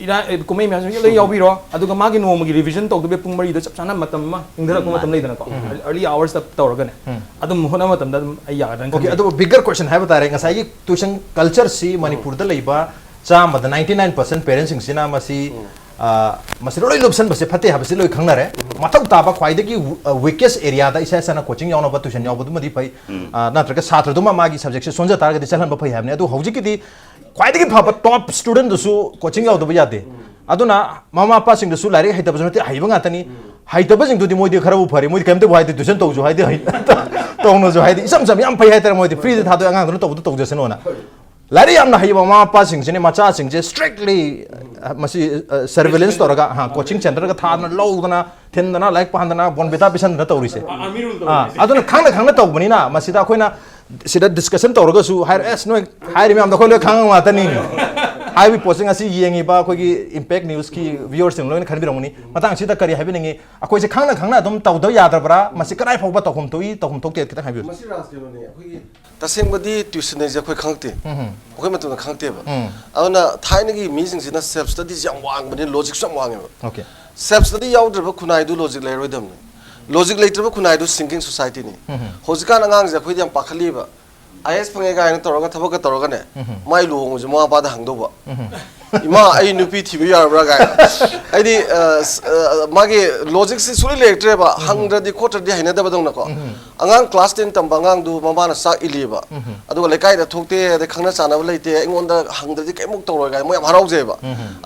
ꯏꯔꯥ- ꯀꯨꯝꯍꯩ ꯃꯌꯥꯝꯁꯤꯡꯁꯦ ꯂꯣꯏ ꯌꯥꯎꯕꯤꯔꯣ꯫ ꯑꯗꯨꯒ ꯃꯥꯒꯤ ꯅꯣꯡꯃꯒꯤ revision ꯇꯧꯗꯕ ꯄꯨꯡ ꯃꯔꯤꯗꯣ ꯆꯞ ꯆꯥꯅ ꯃꯇꯝ ꯑꯃ ꯏꯪꯊꯔꯛꯄ ꯃꯇꯝ ꯂꯩꯗꯅꯀꯣ, early hours ꯇ ꯇꯧꯔꯒꯅꯦ, ꯑꯗꯨꯝ ꯍꯣꯠꯅꯕ ꯃꯇꯝꯗ ꯑꯗꯨꯝ ꯑꯩ ꯌꯥꯒꯗ꯭ꯔꯅ Okay, ꯈꯟꯖꯩ꯫ ꯑꯗꯨꯕꯨ bigger question ꯍꯥꯏꯕ ꯇꯥꯔꯦ, ꯉꯁꯥꯏꯒꯤ tuition culture ꯁꯤ ꯃꯅꯤꯄꯨꯔꯗ ꯂꯩꯕ ꯆꯥꯝꯃꯗ ninety nine percent parent ꯁꯤꯡꯁꯤꯅ ꯃꯁꯤ, ꯑ, ꯃꯁꯤ ꯂꯣꯏ ꯂꯨꯞꯁꯟꯕꯁꯦ ꯐꯠꯇꯦ ꯍꯥꯏꯕꯁꯤ ꯂꯣꯏ ꯈꯪꯅꯔꯦ꯫ ꯃꯊꯧ ꯇꯥꯕ ꯈ꯭ꯋꯥꯏꯗꯒꯤ, ꯑ, weakest area ꯗ ꯏꯁꯥ ꯏꯁꯥꯅ coaching ꯌꯥꯎꯅꯕ, tuition ꯌꯥꯎꯕꯗꯨꯃꯗꯤ ꯐꯩ꯫ ꯑ, ꯅꯠꯇ꯭ꯔꯒ ꯁꯥꯇ꯭ꯔꯗꯨꯃ ꯃꯥꯒꯤ subject ꯁꯦ ꯁꯣꯟꯖ ꯇꯥꯔꯒꯗꯤ ꯆꯠꯍꯟꯕ ꯐꯩ ꯍꯥꯏꯕꯅꯤ꯫ ꯑꯗꯨ ꯍꯧꯖꯤꯛꯀꯤꯗꯤ ꯈ꯭ꯋꯥꯏꯗꯒꯤ ꯐꯕ top student ꯗꯨꯁꯨ coaching ꯌꯥꯎꯗꯕ ꯌꯥꯗꯦ꯫ ꯑꯗꯨꯅ ꯃꯃꯥ ꯃꯄꯥꯁꯤꯡꯗꯁꯨ ꯂꯥꯏꯔꯤꯛ ꯍꯩꯇꯕꯁꯨ ꯅꯠꯇꯦ, ꯑꯍꯩꯕ ꯉꯥꯛꯇꯅꯤ꯫ ꯍꯩꯇꯕꯁꯤꯡꯗꯨꯗꯤ ꯃꯣꯏꯗꯤ ꯈꯔꯕꯨ ꯐꯔꯤ, ꯃꯣꯏꯗꯤ ꯀꯩꯝꯇꯕꯨ ꯍꯥꯏꯗꯦ, tuition ꯇꯧꯁꯨ ꯍꯥꯏꯗꯦ, ꯍꯩ-, ꯇꯧꯅꯁꯨ ꯍꯥꯏꯗꯦ, ꯏꯆꯝ ꯆꯝ ꯌꯥꯝ ꯐꯩ ꯍꯥꯏꯇꯥꯔꯦ, ꯃꯣꯏꯗꯤ free ꯗ ꯊꯥꯗꯣꯛꯑꯦ, ꯑꯉꯥꯡꯗꯨꯅ ꯇꯧꯕꯗ ꯇꯧꯖꯁꯅꯨꯅ꯫ ꯂꯥꯏꯔꯤꯛ ꯌꯥꯝꯅ ꯍꯩꯕ ꯃꯃꯥ ꯃꯄꯥꯁꯤꯡꯁꯤꯅꯦ ꯃꯆꯥꯁꯤꯡꯁꯦ strictly, ꯑ, ꯃꯁꯤ, ꯑ, surveillance ꯇꯧꯔꯒ, ꯍꯥ, coaching centre ꯒ ꯊꯥꯗꯅ, ꯂꯧꯗꯅ, ꯊꯤꯟꯗꯅ, ꯂꯥꯏꯔꯤꯛ ꯄꯥꯍꯟꯗꯅ, Bournvita ꯄꯤꯁꯟꯗꯅ ꯇꯧꯔꯤꯁꯦ꯫ ꯑꯥ, ꯑꯗꯨꯅ ꯈꯪꯅ ꯈꯪꯅ ꯇꯧꯕꯅꯤꯅ ꯃꯁꯤꯗ ꯑꯩꯈꯣꯏꯅ ꯁꯤꯗ discussion ꯇꯧꯔꯒꯁꯨ ꯍꯥꯏꯔ, ꯑꯁ, ꯅꯣꯏ ꯍꯥꯏꯔꯤ ꯃꯌꯥꯝꯗꯣ ꯑꯩꯈꯣꯏ ꯂꯣꯏ ꯈꯪꯉ ꯉꯥꯛꯇꯅꯤ ꯍꯥꯏꯕꯒꯤ ꯄꯣꯠꯁꯦ ꯉꯁꯤ ꯌꯦꯡꯉꯤꯕ ꯑꯩꯈꯣꯏꯒꯤ Impact News ꯀꯤ viewer ꯁꯤꯡ ꯂꯣꯏꯅ ꯈꯟꯕꯤꯔꯝꯒꯅꯤ꯫ ꯃꯇꯥꯡꯁꯤꯗ ꯀꯔꯤ ꯍꯥꯏꯕꯤꯅꯤꯡꯉꯤ? ꯑꯩꯈꯣꯏꯁꯦ ꯈꯪꯅ ꯈꯪꯅ ꯑꯗꯨꯝ ꯇꯧꯗꯕ ꯌꯥꯗ꯭ꯔꯕ꯭ꯔꯥ? ꯃꯁꯤ ꯀꯗꯥꯏ ꯐꯥꯎꯕ ꯇꯧꯐꯝ ꯊꯣꯛꯏ, ꯇꯧꯐꯝ ꯊꯣꯛꯇꯦ? ꯈꯤꯇꯪ ꯍꯥꯏꯕꯤꯌꯨ꯫ ꯃꯁꯤ ꯔꯥꯖ ꯀꯩꯅꯣꯅꯦ, ꯑꯩꯈꯣꯏꯒꯤ 0 ꯇꯁꯦꯡꯕꯗꯤ tuition ꯍꯥꯏꯁꯦ ꯑꯩꯈꯣꯏ ꯈꯪꯉꯛꯇꯦ꯫ ꯎꯝ꯫ ꯑꯩꯈꯣꯏ ꯃꯇꯝꯗ ꯈꯪꯉꯛꯇꯦꯕ꯫ ꯎꯝ꯫ ꯑꯗꯨꯅ ꯊꯥꯏꯅꯒꯤ ꯃꯤꯁꯤꯡꯁꯤꯅ self study ꯁꯦ ꯌꯥꯝ ꯋꯥꯡꯕꯅꯤ, logic ꯁꯨ ꯌꯥꯝ ꯋꯥꯡꯉꯦꯕ꯫ Okay. Self study ꯌꯥꯎꯗ꯭ꯔꯕ ꯈꯨꯟꯅꯥꯏꯗꯨ logic ꯂꯩꯔꯣꯏꯗꯕꯅꯤ꯫ Logic ꯂꯩꯇ꯭ꯔꯕ ꯈꯨꯟꯅꯥꯏꯗꯨ sinking society ꯅꯤ꯫ ꯍꯧꯖꯤꯛꯀꯥꯟ ꯑꯉꯥꯡꯁꯦ ꯑꯩꯈꯣꯏꯗꯤ ꯌꯥꯝ ꯄꯥꯈꯠꯂꯤꯕ꯫ IAS ꯐꯪꯉꯦ ꯀꯥꯏꯅ ꯇꯧꯔꯒ ꯊꯕꯛꯀ ꯇꯧꯔꯒꯅꯦ, ꯃꯥꯏ ꯂꯨꯍꯣꯡꯕꯁꯦ ꯃꯃꯥ ꯃꯄꯥꯗ ꯍꯪꯗꯧꯕ꯫ "ꯏꯃꯥ, ꯑꯩ ꯅꯨꯄꯤ ꯊꯤꯕ ꯌꯥꯔꯕ꯭ꯔꯥ?" ꯀꯥꯏꯅ꯫ ꯍꯥꯏꯗꯤ, ꯑ, ꯁ-, ꯑ, ꯃꯥꯒꯤ logic ꯁꯤ ꯁꯨꯡꯂꯩ ꯂꯩꯔꯛꯇ꯭ꯔꯦꯕ꯫ ꯍꯪꯗ꯭ꯔꯗꯤ ꯈꯣꯠꯇ꯭ꯔꯗꯤ ꯍꯩꯅꯗꯕꯗꯧꯅꯀꯣ꯫ ꯑꯉꯥꯡ class ten ꯇꯝꯕ ꯑꯉꯥꯡꯗꯨ ꯃꯃꯥꯅ ꯆꯥꯛ ꯏꯜꯂꯤꯕ꯫ ꯑꯗꯨꯒ ꯂꯩꯀꯥꯏꯗ ꯊꯣꯛꯇꯦ, ꯑꯗꯩ ꯈꯪꯅ ꯆꯥꯟꯅꯕ ꯂꯩꯇꯦ, ꯑꯩꯉꯣꯟꯗ ꯍꯪꯗ꯭ꯔꯗꯤ ꯀꯩꯃꯨꯛ ꯇꯧꯔꯣꯏ ꯀꯥꯏꯅ ꯃꯣꯏ ꯌꯥꯝ ꯍꯔꯥꯎꯖꯩꯕ꯫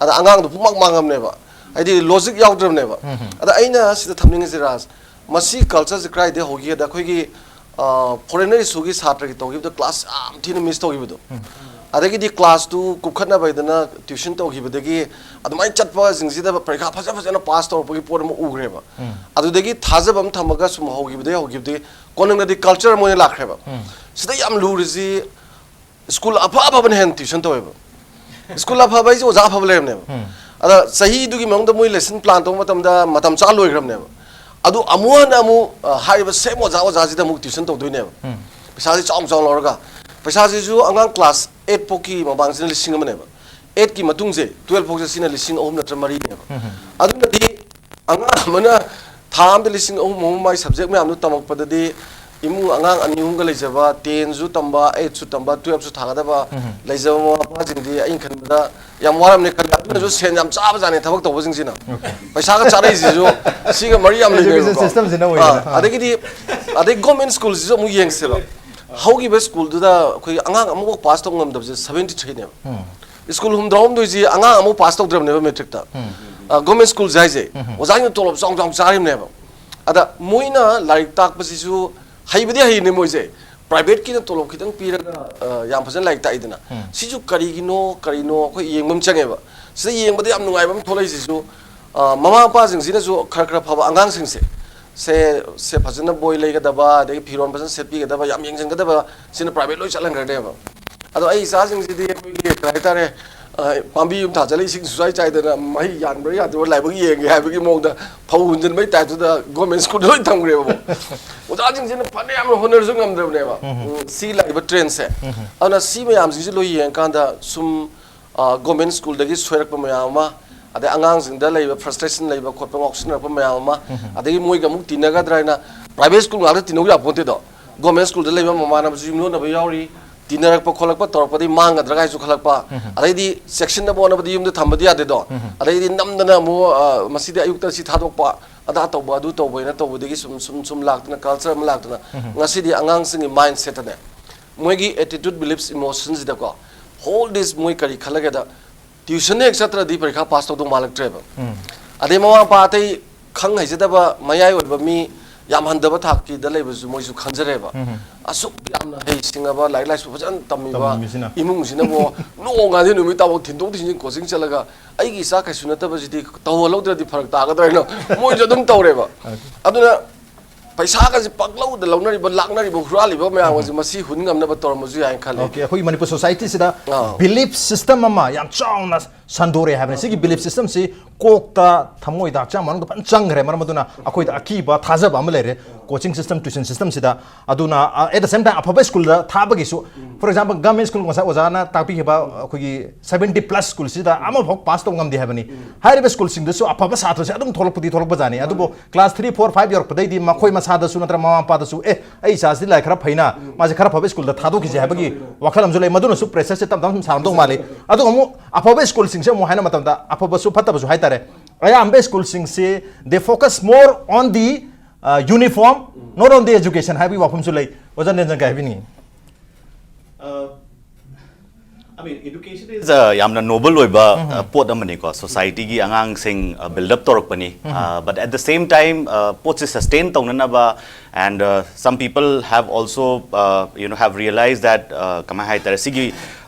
ꯑꯗ ꯑꯉꯥꯡꯗꯣ ꯄꯨꯡꯃꯥꯡ ꯃꯥꯡꯉꯝꯅꯦꯕ꯫ ꯍꯥꯏꯗꯤ logic ꯌꯥꯎꯗ꯭ꯔꯕꯅꯦꯕ꯫ ꯑꯗ ꯑꯩꯅ ꯁꯤꯗ ꯊꯝꯅꯤꯡꯉꯤꯁꯦ ꯔꯥꯖ, ꯃꯁꯤ culture ꯁꯦ ꯀꯗꯥꯏꯗꯩ ꯍꯧꯒꯦꯗ ꯑꯩꯈꯣꯏꯒꯤ, ꯑ, foreigner issue ꯒꯤ ꯁꯥꯇ꯭ꯔꯒꯤ ꯇꯧꯈꯤꯕꯗꯣ class ꯌꯥꯝ ꯊꯤꯅ miss ꯇꯧꯈꯤꯕꯗꯣ꯫ ꯑꯗꯒꯤꯗꯤ ꯀ꯭ꯂꯥꯁꯇꯨ ꯀꯨꯞꯈꯠꯅꯕ ꯍꯥꯏꯗꯅ ꯇ꯭ꯌꯨꯁꯟ ꯇꯧꯈꯤꯕꯗꯒꯤ ꯑꯗꯨꯃꯥꯏꯅ ꯆꯠꯄꯁꯤꯡꯁꯤꯗ ꯄꯔꯤꯈꯥ ꯐꯖ ꯐꯖꯅ ꯄꯥꯁ ꯇꯧꯔꯛꯄꯒꯤ ꯄꯣꯠ ꯑꯃ ꯎꯈ꯭ꯔꯦꯕ꯫ ꯑꯗꯨꯗꯒꯤ ꯊꯥꯖꯕ ꯑꯃ ꯊꯝꯃꯒ ꯁꯨꯝ ꯍꯧꯈꯤꯕꯗꯒꯤ ꯍꯧꯈꯤꯕꯗꯒꯤ ꯀꯣꯟꯅꯗꯤ ꯀꯜꯆꯔ ꯑꯃ ꯑꯣꯏꯅ ꯂꯥꯛꯈ꯭ꯔꯦꯕ꯫ ꯁꯤꯗ ꯌꯥꯝ ꯂꯨꯔꯤꯁꯤ ꯁ꯭ꯀꯨꯜ ꯑꯐ ꯑꯐꯕꯅ ꯍꯦꯟꯅ ꯇ꯭ꯌꯨꯁꯟ ꯇꯧꯋꯦꯕ꯫ ꯁ꯭ꯀꯨꯜ ꯑꯐꯕ ꯍꯥꯏꯁꯦ ꯑꯣꯖꯥ ꯑꯐꯕ ꯂꯩꯔꯝꯅꯦꯕ꯫ ꯑꯗ ꯆꯍꯤꯗꯨꯒꯤ ꯃꯅꯨꯡꯗ ꯃꯣꯏ ꯂꯦꯁꯟ ꯄ꯭ꯂꯥꯟ ꯇꯧꯕ ꯃꯇꯝꯗ ꯃꯇꯝ ꯆꯥ ꯂꯣꯏꯈ꯭ꯔꯕꯅꯦꯕ꯫ ꯑꯗꯨ ꯑꯃꯨꯛ ꯍꯟꯅ ꯑꯃꯨꯛ ꯑ, ꯍꯥꯏꯔꯤꯕ ꯁꯦꯝ ꯑꯣꯖꯥ ꯑꯣꯖꯥꯁꯤꯗ ꯑꯃꯨꯛ ꯇ꯭ꯌꯨꯁꯟ ꯇꯧꯗꯣꯏꯅꯦꯕ꯫ ꯄꯩꯁꯥꯁꯦ ꯆꯥꯎꯅ ꯆꯥꯎꯅ ꯂꯧꯔꯒ, ꯄꯩꯁꯥꯁꯤꯁꯨ ꯑꯉꯥꯡ ꯀ꯭ꯂꯥꯁ ꯑꯦꯠ ꯐꯥꯎꯀꯤ ꯃꯃꯥꯡꯁꯤꯅ ꯂꯤꯁꯤꯡ ꯑꯃꯅꯦꯕ꯫ ꯑꯦꯠꯀꯤ ꯃꯇꯨꯡꯁꯦ ꯇꯨꯌꯦꯜꯐ ꯐꯥꯎꯁꯦ ꯁꯤꯅ ꯂꯤꯁꯤꯡ ꯑꯍꯨꯝ ꯅꯠꯇ꯭ꯔ ꯃꯔꯤꯅꯦꯕ꯫ ꯑꯗꯨꯅꯗꯤ ꯑꯉꯥꯡ ꯑꯃꯅ ꯊꯥ ꯑꯃꯗ ꯂꯤꯁꯤꯡ ꯑꯍꯨꯝ ꯑꯍꯨꯝ ꯃꯥꯏ ꯁꯕꯖꯦꯛ ꯃꯌꯥꯝꯗꯨ ꯇꯝꯃꯛꯄꯗꯗꯤ ꯏꯃꯨꯡ ꯑꯉꯥꯡ ꯑꯅꯤ ꯑꯍꯨꯝꯒ ꯂꯩꯖꯕ, ꯇꯦꯟꯁꯨ ꯇꯝꯕ, ꯑꯩꯠꯁꯨ ꯇꯝꯕ, ꯇꯨꯌꯦꯜꯐꯁꯨ ꯊꯥꯒꯗꯕ ꯂꯩꯖꯕ ꯃꯃꯥ ꯃꯄꯥꯁꯤꯡꯗꯤ ꯑꯩꯅ ꯈꯟꯕꯗ ꯌꯥꯝ ꯋꯥꯔꯝꯅꯤ ꯈꯜꯂꯦ꯫ ꯑꯗꯨꯅꯁꯨ ꯁꯦꯟ ꯌꯥꯝ ꯆꯥꯕꯖꯥꯠꯅꯤ ꯊꯕꯛ ꯇꯧꯕꯁꯤꯡꯁꯤꯅ꯫ ꯄꯩꯁꯥꯒ ꯆꯥꯔꯛꯏꯁꯤꯁꯨ ꯁꯤꯒ ꯃꯔꯤ ꯌꯥꯝ ꯂꯩꯅꯩꯕꯀꯣ꯫ ꯑꯗꯒꯤꯗꯤ ꯑꯗꯩ ꯒꯣꯔꯃꯦꯟ ꯁ꯭ꯀꯨꯜꯁꯤꯁꯨ ꯑꯃꯨꯛ ꯌꯦꯡꯁꯦꯕ꯫ ꯍꯧꯈꯤꯕ ꯁ꯭ꯀꯨꯜꯗꯨꯗ ꯑꯩꯈꯣꯏꯒꯤ ꯑꯉꯥꯡ ꯑꯃꯐꯥꯎ ꯄꯥꯁ ꯇꯧꯕ ꯉꯝꯗꯕꯁꯦ ꯁꯕꯦꯟꯇꯤ ꯊ꯭ꯔꯤꯅꯦꯕ꯫ ꯁ꯭ꯀꯨꯜ ꯍꯨꯝꯐꯨꯇꯔꯥꯍꯨꯝꯗꯣꯏꯁꯤ ꯑꯉꯥꯡ ꯑꯃꯐꯥꯎ ꯄꯥꯁ ꯇꯧꯗ꯭ꯔꯕꯅꯦꯕ ꯃꯦꯇ꯭ꯔꯤꯛꯇ꯫ ꯒꯣꯔꯃꯦꯟ ꯁ꯭ꯀꯨꯜꯁꯦ ꯍꯥꯏꯁꯦ ꯑꯣꯖꯥꯁꯤꯡꯅ ꯇꯣꯂꯣꯞ ꯆꯥꯎ ꯆꯥꯎ ꯆꯥꯔꯤꯕꯅꯦꯕ꯫ ꯑꯗ ꯃꯣꯏꯅ ꯂꯥꯏꯔꯤꯛ ꯇꯥꯛꯄꯁꯤꯁꯨ ꯍꯩꯕꯗꯤ ꯍꯩꯅꯦ ꯃꯣꯏꯁꯦ꯫ ꯄ꯭ꯔꯥꯏꯚꯦꯠꯀꯤꯅ ꯇꯣꯂꯣꯞ ꯈꯤꯇꯪ ꯄꯤꯔꯒ ꯌꯥꯝ ꯐꯖꯅ ꯂꯥꯏꯔꯤꯛ ꯇꯥꯛꯏꯗꯅ꯫ ꯁꯤꯁꯨ ꯀꯔꯤꯒꯤꯅꯣ ꯀꯔꯤꯅꯣ ꯑꯩꯈꯣꯏ ꯌꯦꯡꯕ ꯑꯃ ꯆꯪꯉꯦꯕ꯫ ꯁꯤꯗ ꯌꯦꯡꯕꯗ ꯌꯥꯝ ꯅꯨꯡꯉꯥꯏꯕ ꯑꯃ ꯊꯣꯛꯂꯛꯏꯁꯤꯁꯨ, ꯃꯃꯥ ꯃꯄꯥꯁꯤꯡꯁꯤꯅꯁꯨ ꯈꯔ ꯈꯔ ꯐꯕ ꯑꯉꯥꯡꯁꯤꯡꯁꯦ ꯁꯦ ꯁꯦ ꯐꯖꯅ ꯕꯣꯏ ꯂꯩꯒꯗꯕ, ꯑꯗꯒꯤ ꯐꯤꯔꯣꯜ ꯐꯖꯅ ꯁꯦꯠꯄꯤꯒꯗꯕ, ꯌꯥꯝ ꯌꯦꯡꯁꯤꯟꯒꯗꯕ, ꯁꯤꯅ ꯄ꯭ꯔꯥꯏꯚꯦꯠ ꯂꯣꯏ ꯆꯠꯍꯟꯈ꯭ꯔꯅꯦꯕ꯫ ꯑꯗꯣ ꯑꯩ ꯏꯆꯥꯁꯤꯡꯁꯤꯗꯤ ꯑꯩꯈꯣꯏꯒꯤ ꯀꯩ ꯍꯥꯏꯇꯥꯔꯦ, ꯄꯥꯝꯕꯤ ꯑꯃ ꯊꯥꯖꯤꯜꯂ ꯏꯁꯤꯡ ꯁꯨꯡꯆꯥꯏ ꯆꯥꯏꯗꯅ ꯃꯍꯩ ꯌꯥꯟꯕ꯭ꯔꯥ ꯌꯥꯗꯕ꯭ꯔꯥ ꯂꯥꯏꯕꯛ ꯌꯦꯡꯒꯦ ꯍꯥꯏꯕꯒꯤ ꯃꯑꯣꯡꯗ ꯐꯧ ꯍꯨꯟꯖꯤꯟꯕꯒꯤ ꯇꯥꯏꯞꯇꯨꯗ ꯒꯣꯔꯃꯦꯟ ꯁ꯭ꯀꯨꯜꯗ ꯂꯣꯏ ꯊꯝꯈ꯭ꯔꯦꯕꯀꯣ꯫ ꯑꯣꯖꯥꯁꯤꯡꯁꯤꯅ ꯐꯅ ꯌꯥꯝꯅ ꯍꯣꯠꯅꯔꯁꯨ ꯉꯝꯗ꯭ꯔꯕꯅꯦꯕ꯫ ꯁꯤ ꯂꯥꯛꯏꯕ ꯇ꯭ꯔꯦꯟꯁꯦ꯫ ꯑꯗꯨꯅ ꯁꯤ ꯃꯌꯥꯝꯁꯤꯡꯁꯤ ꯂꯣꯏ ꯌꯦꯡꯉꯀꯥꯟꯗ ꯁꯨꯝ ꯒꯣꯔꯃꯦꯟ ꯁ꯭ꯀꯨꯜꯗꯒꯤ ꯁꯣꯏꯔꯛꯄ ꯃꯌꯥꯝ ꯑꯃ, ꯑꯗꯩ ꯑꯉꯥꯡꯁꯤꯡꯗ ꯂꯩꯕ ꯐ꯭ꯔꯁꯇ꯭ꯔꯦꯁꯟ ꯂꯩꯕ ꯈꯣꯠꯄ, ꯉꯥꯎꯁꯤꯟꯅꯔꯛꯄ ꯃꯌꯥꯝ ꯑꯃ, ꯑꯗꯒꯤ ꯃꯣꯏꯒ ꯑꯃꯨꯛ ꯇꯤꯟꯅꯒꯗ꯭ꯔꯥ ꯍꯥꯏꯅ ꯄ꯭ꯔꯥꯏꯚꯦꯠ ꯁ꯭ꯀꯨꯜ ꯉꯥꯛꯇ ꯇꯤꯟꯅꯧ ꯌꯥꯄꯣꯟꯇꯦꯗꯣ꯫ ꯒꯣꯔꯃꯦꯟ ꯁ꯭ꯀꯨꯜꯗ ꯂꯩꯕ ꯃꯃꯥꯟꯅꯕꯁꯨ ꯌꯨꯝꯂꯣꯟꯅꯕ ꯌꯥꯎꯔꯤ, ꯇꯤꯟꯅꯔꯛꯄ ꯈꯣꯠꯂꯛꯄ ꯇꯧꯔꯛꯄꯗꯒꯤ ꯃꯥꯡꯒꯗ꯭ꯔꯥ ꯍꯥꯏꯁꯨ ꯈꯜꯂꯛꯄ, ꯑꯗꯩꯗꯤ ꯆꯦꯛꯁꯤꯟꯅꯕ ꯍꯣꯠꯅꯕꯗꯤ ꯌꯨꯝꯗ ꯊꯝꯕꯗꯤ ꯌꯥꯗꯦꯗꯣ꯫ ꯑꯗꯩꯗꯤ ꯅꯝꯗꯅ ꯑꯃꯨꯛ ꯃꯁꯤꯗꯤ ꯑꯌꯨꯛꯇ ꯁꯤ ꯊꯥꯗꯣꯛꯄ, ꯑꯗꯥ ꯇꯧꯕ, ꯑꯗꯨ ꯇꯧꯕ ꯍꯥꯏꯅ ꯇꯧꯕꯗꯒꯤ ꯁꯨꯝ ꯁꯨꯝ ꯁꯨꯝ ꯂꯥꯛꯇꯅ ꯀꯜꯆꯔ ꯑꯃ ꯂꯥꯛꯇꯅ ꯉꯁꯤꯗꯤ ꯑꯉꯥꯡꯁꯤꯡꯒꯤ ꯃꯥꯏꯟ ꯁꯦꯠꯇꯅꯦ, ꯃꯣꯏꯒꯤ ꯑꯦꯇꯤꯇ꯭ꯌꯨꯠ, ꯕꯤꯂꯤꯐꯁ, ꯏꯃꯣꯁꯟꯁꯤꯗꯀꯣ, ꯍꯣꯜ ꯗꯤꯁ ꯃꯣꯏ ꯀꯔꯤ ꯈꯜꯂꯒꯦꯗ, ꯇ꯭ꯌꯨꯁꯟ ꯍꯦꯛ ꯆꯠꯇ꯭ꯔꯗꯤ ꯄꯔꯤꯈꯥ ꯄꯥꯁ ꯇꯧꯗꯧ ꯃꯥꯜꯂꯛꯇ꯭ꯔꯦꯕ꯫ ꯑꯗꯩ ꯃꯃꯥ ꯃꯄꯥ ꯑꯇꯩ ꯈꯪ ꯍꯩꯖꯗꯕ ꯃꯌꯥꯏ ꯑꯣꯏꯕ ꯃꯤ ꯌꯥꯝ ꯍꯟꯊꯕ ꯊꯥꯛꯀꯤꯗ ꯂꯩꯕꯁꯨ ꯃꯣꯏꯁꯨ ꯈꯟꯖꯔꯦꯕ꯫ ꯑꯁꯨꯛ ꯌꯥꯝꯅ ꯍꯩ ꯁꯤꯡꯉꯕ, ꯂꯥꯏꯔꯤꯛ ꯂꯥꯏꯁꯨ ꯐꯖꯅ ꯇꯝꯃꯤꯕ ꯇꯝꯃꯤꯕꯁꯤꯅ꯫ ꯏꯃꯨꯡꯁꯤꯅꯕꯨ ꯅꯣꯡꯉꯥꯟꯗꯤ ꯅꯨꯃꯤꯠ ꯇꯥꯕꯧ ꯊꯤꯟꯗꯣꯛ ꯊꯤꯟꯖꯤꯟ ꯀꯣꯆꯤꯡ ꯆꯠꯂꯒ ꯑꯩꯒꯤ ꯏꯆꯥ ꯀꯩꯁꯨ ꯅꯠꯇꯕꯁꯤꯗꯤ ꯇꯧꯍꯜꯍꯧꯗ꯭ꯔꯗꯤ ꯐꯔꯛ ꯇꯥꯒꯗ꯭ꯔꯥ ꯍꯥꯏꯅ ꯃꯣꯏꯁꯨ ꯑꯗꯨꯝ ꯇꯧꯔꯦꯕ꯫ ꯑꯗꯨꯅ ꯄꯩꯁꯥꯒꯁꯦ ꯄꯥꯛꯂꯧꯗ ꯂꯧꯅꯔꯤꯕ, ꯂꯥꯛꯅꯔꯤꯕ, ꯍꯨꯔꯥꯜꯂꯤꯕ ꯃꯌꯥꯝ ꯑꯁꯤ ꯃꯁꯤ ꯍꯨꯟ ꯉꯝꯅꯕ ꯇꯧꯔꯝꯕꯁꯨ ꯌꯥꯏꯅ ꯈꯜꯂꯤ꯫ ꯑꯣꯀꯦ, ꯑꯩꯈꯣꯏꯒꯤ ꯃꯅꯤꯄꯨꯔ ꯁꯣꯁꯥꯏꯇꯤꯁꯤꯗ ꯑꯥ꯫ ꯕꯤꯂꯤꯐ ꯁꯤꯁꯇꯝ ꯑꯃ ꯌꯥꯝ ꯆꯥꯎꯅ ꯁꯟꯗꯣꯔꯛꯑꯦ ꯍꯥꯏꯕꯅꯤ꯫ ꯁꯤꯒꯤ ꯕꯤꯂꯤꯐ ꯁꯤꯁꯇꯝꯁꯤ ꯀꯣꯛꯇ, ꯊꯃꯣꯏꯗ, ꯍꯛꯆꯥꯡ ꯃꯅꯨꯡꯗ ꯐꯖꯅ ꯆꯪꯈ꯭ꯔꯦ꯫ ꯃꯔꯝ ꯑꯗꯨꯅ ꯑꯩꯈꯣꯏꯗ ꯑꯀꯤꯕ, ꯊꯥꯖꯕ ꯑꯃ ꯂꯩꯔꯦ ꯀꯣꯆꯤꯡ ꯁꯤꯁꯇꯝ, ꯇ꯭ꯌꯨꯁꯟ ꯁꯤꯁꯇꯝꯁꯤꯗ꯫ ꯑꯗꯨꯅ ꯑꯦꯠ ꯗ ꯁꯦꯝ ꯇꯥꯏꯝ ꯑꯐꯕ ꯁ꯭ꯀꯨꯜꯗ ꯊꯥꯕꯒꯤꯁꯨ, ꯐꯣꯔ ꯑꯦꯛꯖꯥꯝꯄꯜ, ꯒꯚꯔꯟꯃꯦꯟ ꯁ꯭ꯀꯨꯜ, ꯉꯁꯥꯏ ꯑꯣꯖꯥꯅ ꯇꯥꯛꯄꯤꯈꯤꯕ ꯑꯩꯈꯣꯏꯒꯤ ꯁꯕꯦꯟꯇꯤ ꯄ꯭ꯂꯁ ꯁ꯭ꯀꯨꯜꯁꯤꯗ ꯑꯃꯐꯥꯎ ꯄꯥꯁ ꯇꯧꯕ ꯉꯝꯗꯦ ꯍꯥꯏꯕꯅꯤ꯫ ꯍꯥꯏꯔꯤꯕ ꯁ꯭ꯀꯨꯜꯁꯤꯡꯗꯁꯨ ꯑꯐꯕ ꯁꯥꯇ꯭ꯔꯁꯦ ꯑꯗꯨꯝ ꯊꯣꯛꯂꯛꯄꯗꯤ ꯊꯣꯛꯂꯛꯄꯖꯥꯠꯅꯤ꯫ ꯑꯗꯨꯕꯨ ꯀ꯭ꯂꯥꯁ ꯊ꯭ꯔꯤ, ꯐꯣꯔ, ꯐꯥꯏꯚ ꯌꯧꯔꯛꯄꯗꯩꯗꯤ ꯃꯈꯣꯏ ꯃꯁꯥꯗꯁꯨ ꯅꯠꯇ꯭ꯔꯒ ꯃꯃꯥ ꯃꯄꯥꯗꯁꯨ, "ꯑꯦ, ꯑꯩ ꯏꯆꯥꯁꯤꯗꯤ ꯂꯥꯏꯔꯤꯛ ꯈꯔ ꯐꯩꯅ, ꯃꯥꯁꯦ ꯈꯔ ꯐꯕ ꯁ꯭ꯀꯨꯜꯗ ꯊꯥꯗꯣꯛꯈꯤꯁꯦ" ꯍꯥꯏꯕꯒꯤ ꯋꯥꯈꯜ ꯑꯃꯁꯨ ꯂꯩ꯫ ꯃꯗꯨꯅꯁꯨ ꯄ꯭ꯔꯦꯁꯔꯁꯦ ꯇꯞ ꯇꯞꯅ ꯁꯥꯔꯝꯗꯧ ꯃꯥꯜꯂꯤ꯫ ꯑꯗꯨꯒ ꯑꯃꯨꯛ ꯑꯐꯕ ꯁ꯭ꯀꯨꯜꯁꯤꯡꯁꯦ ꯑꯃꯨꯛ ꯍꯥꯏꯅ ꯃꯇꯝꯗ ꯑꯐꯕꯁꯨ ꯐꯠꯇꯕꯁꯨ ꯍꯥꯏꯇꯥꯔꯦ꯫ ꯑꯌꯥꯝꯕ ꯁ꯭ꯀꯨꯜꯁꯤꯡꯁꯤ they focus more on the uniform, not on the education ꯍꯥꯏꯕꯒꯤ ꯋꯥꯐꯝꯁꯨ ꯂꯩ꯫ ꯑꯣꯖꯥ ꯅꯦꯟꯖꯟ ꯀꯩ ꯍꯥꯏꯕꯤꯅꯤꯡꯉꯤ? Uh, I mean, education is uh, ꯌꯥꯝꯅ ꯅꯣꯕꯜ ꯑꯣꯏꯕ uh, ꯄꯣꯠ ꯑꯃꯅꯤꯀꯣ꯫ ꯁꯣꯁꯥꯏꯇꯤꯒꯤ ꯑꯉꯥꯡꯁꯤꯡ ꯕꯤꯜꯗ ꯑꯞ ꯇꯧꯔꯛꯄꯅꯤ꯫ But at the same time, uh, ꯄꯣꯠꯁꯦ ꯁꯁꯇꯦꯟ ꯇꯧꯅꯅꯕ, and uh, some people have also uh, you know have realized that uh, ꯀꯃꯥꯏ ꯍꯥꯏꯇꯥꯔꯦ, ꯁꯤꯒꯤ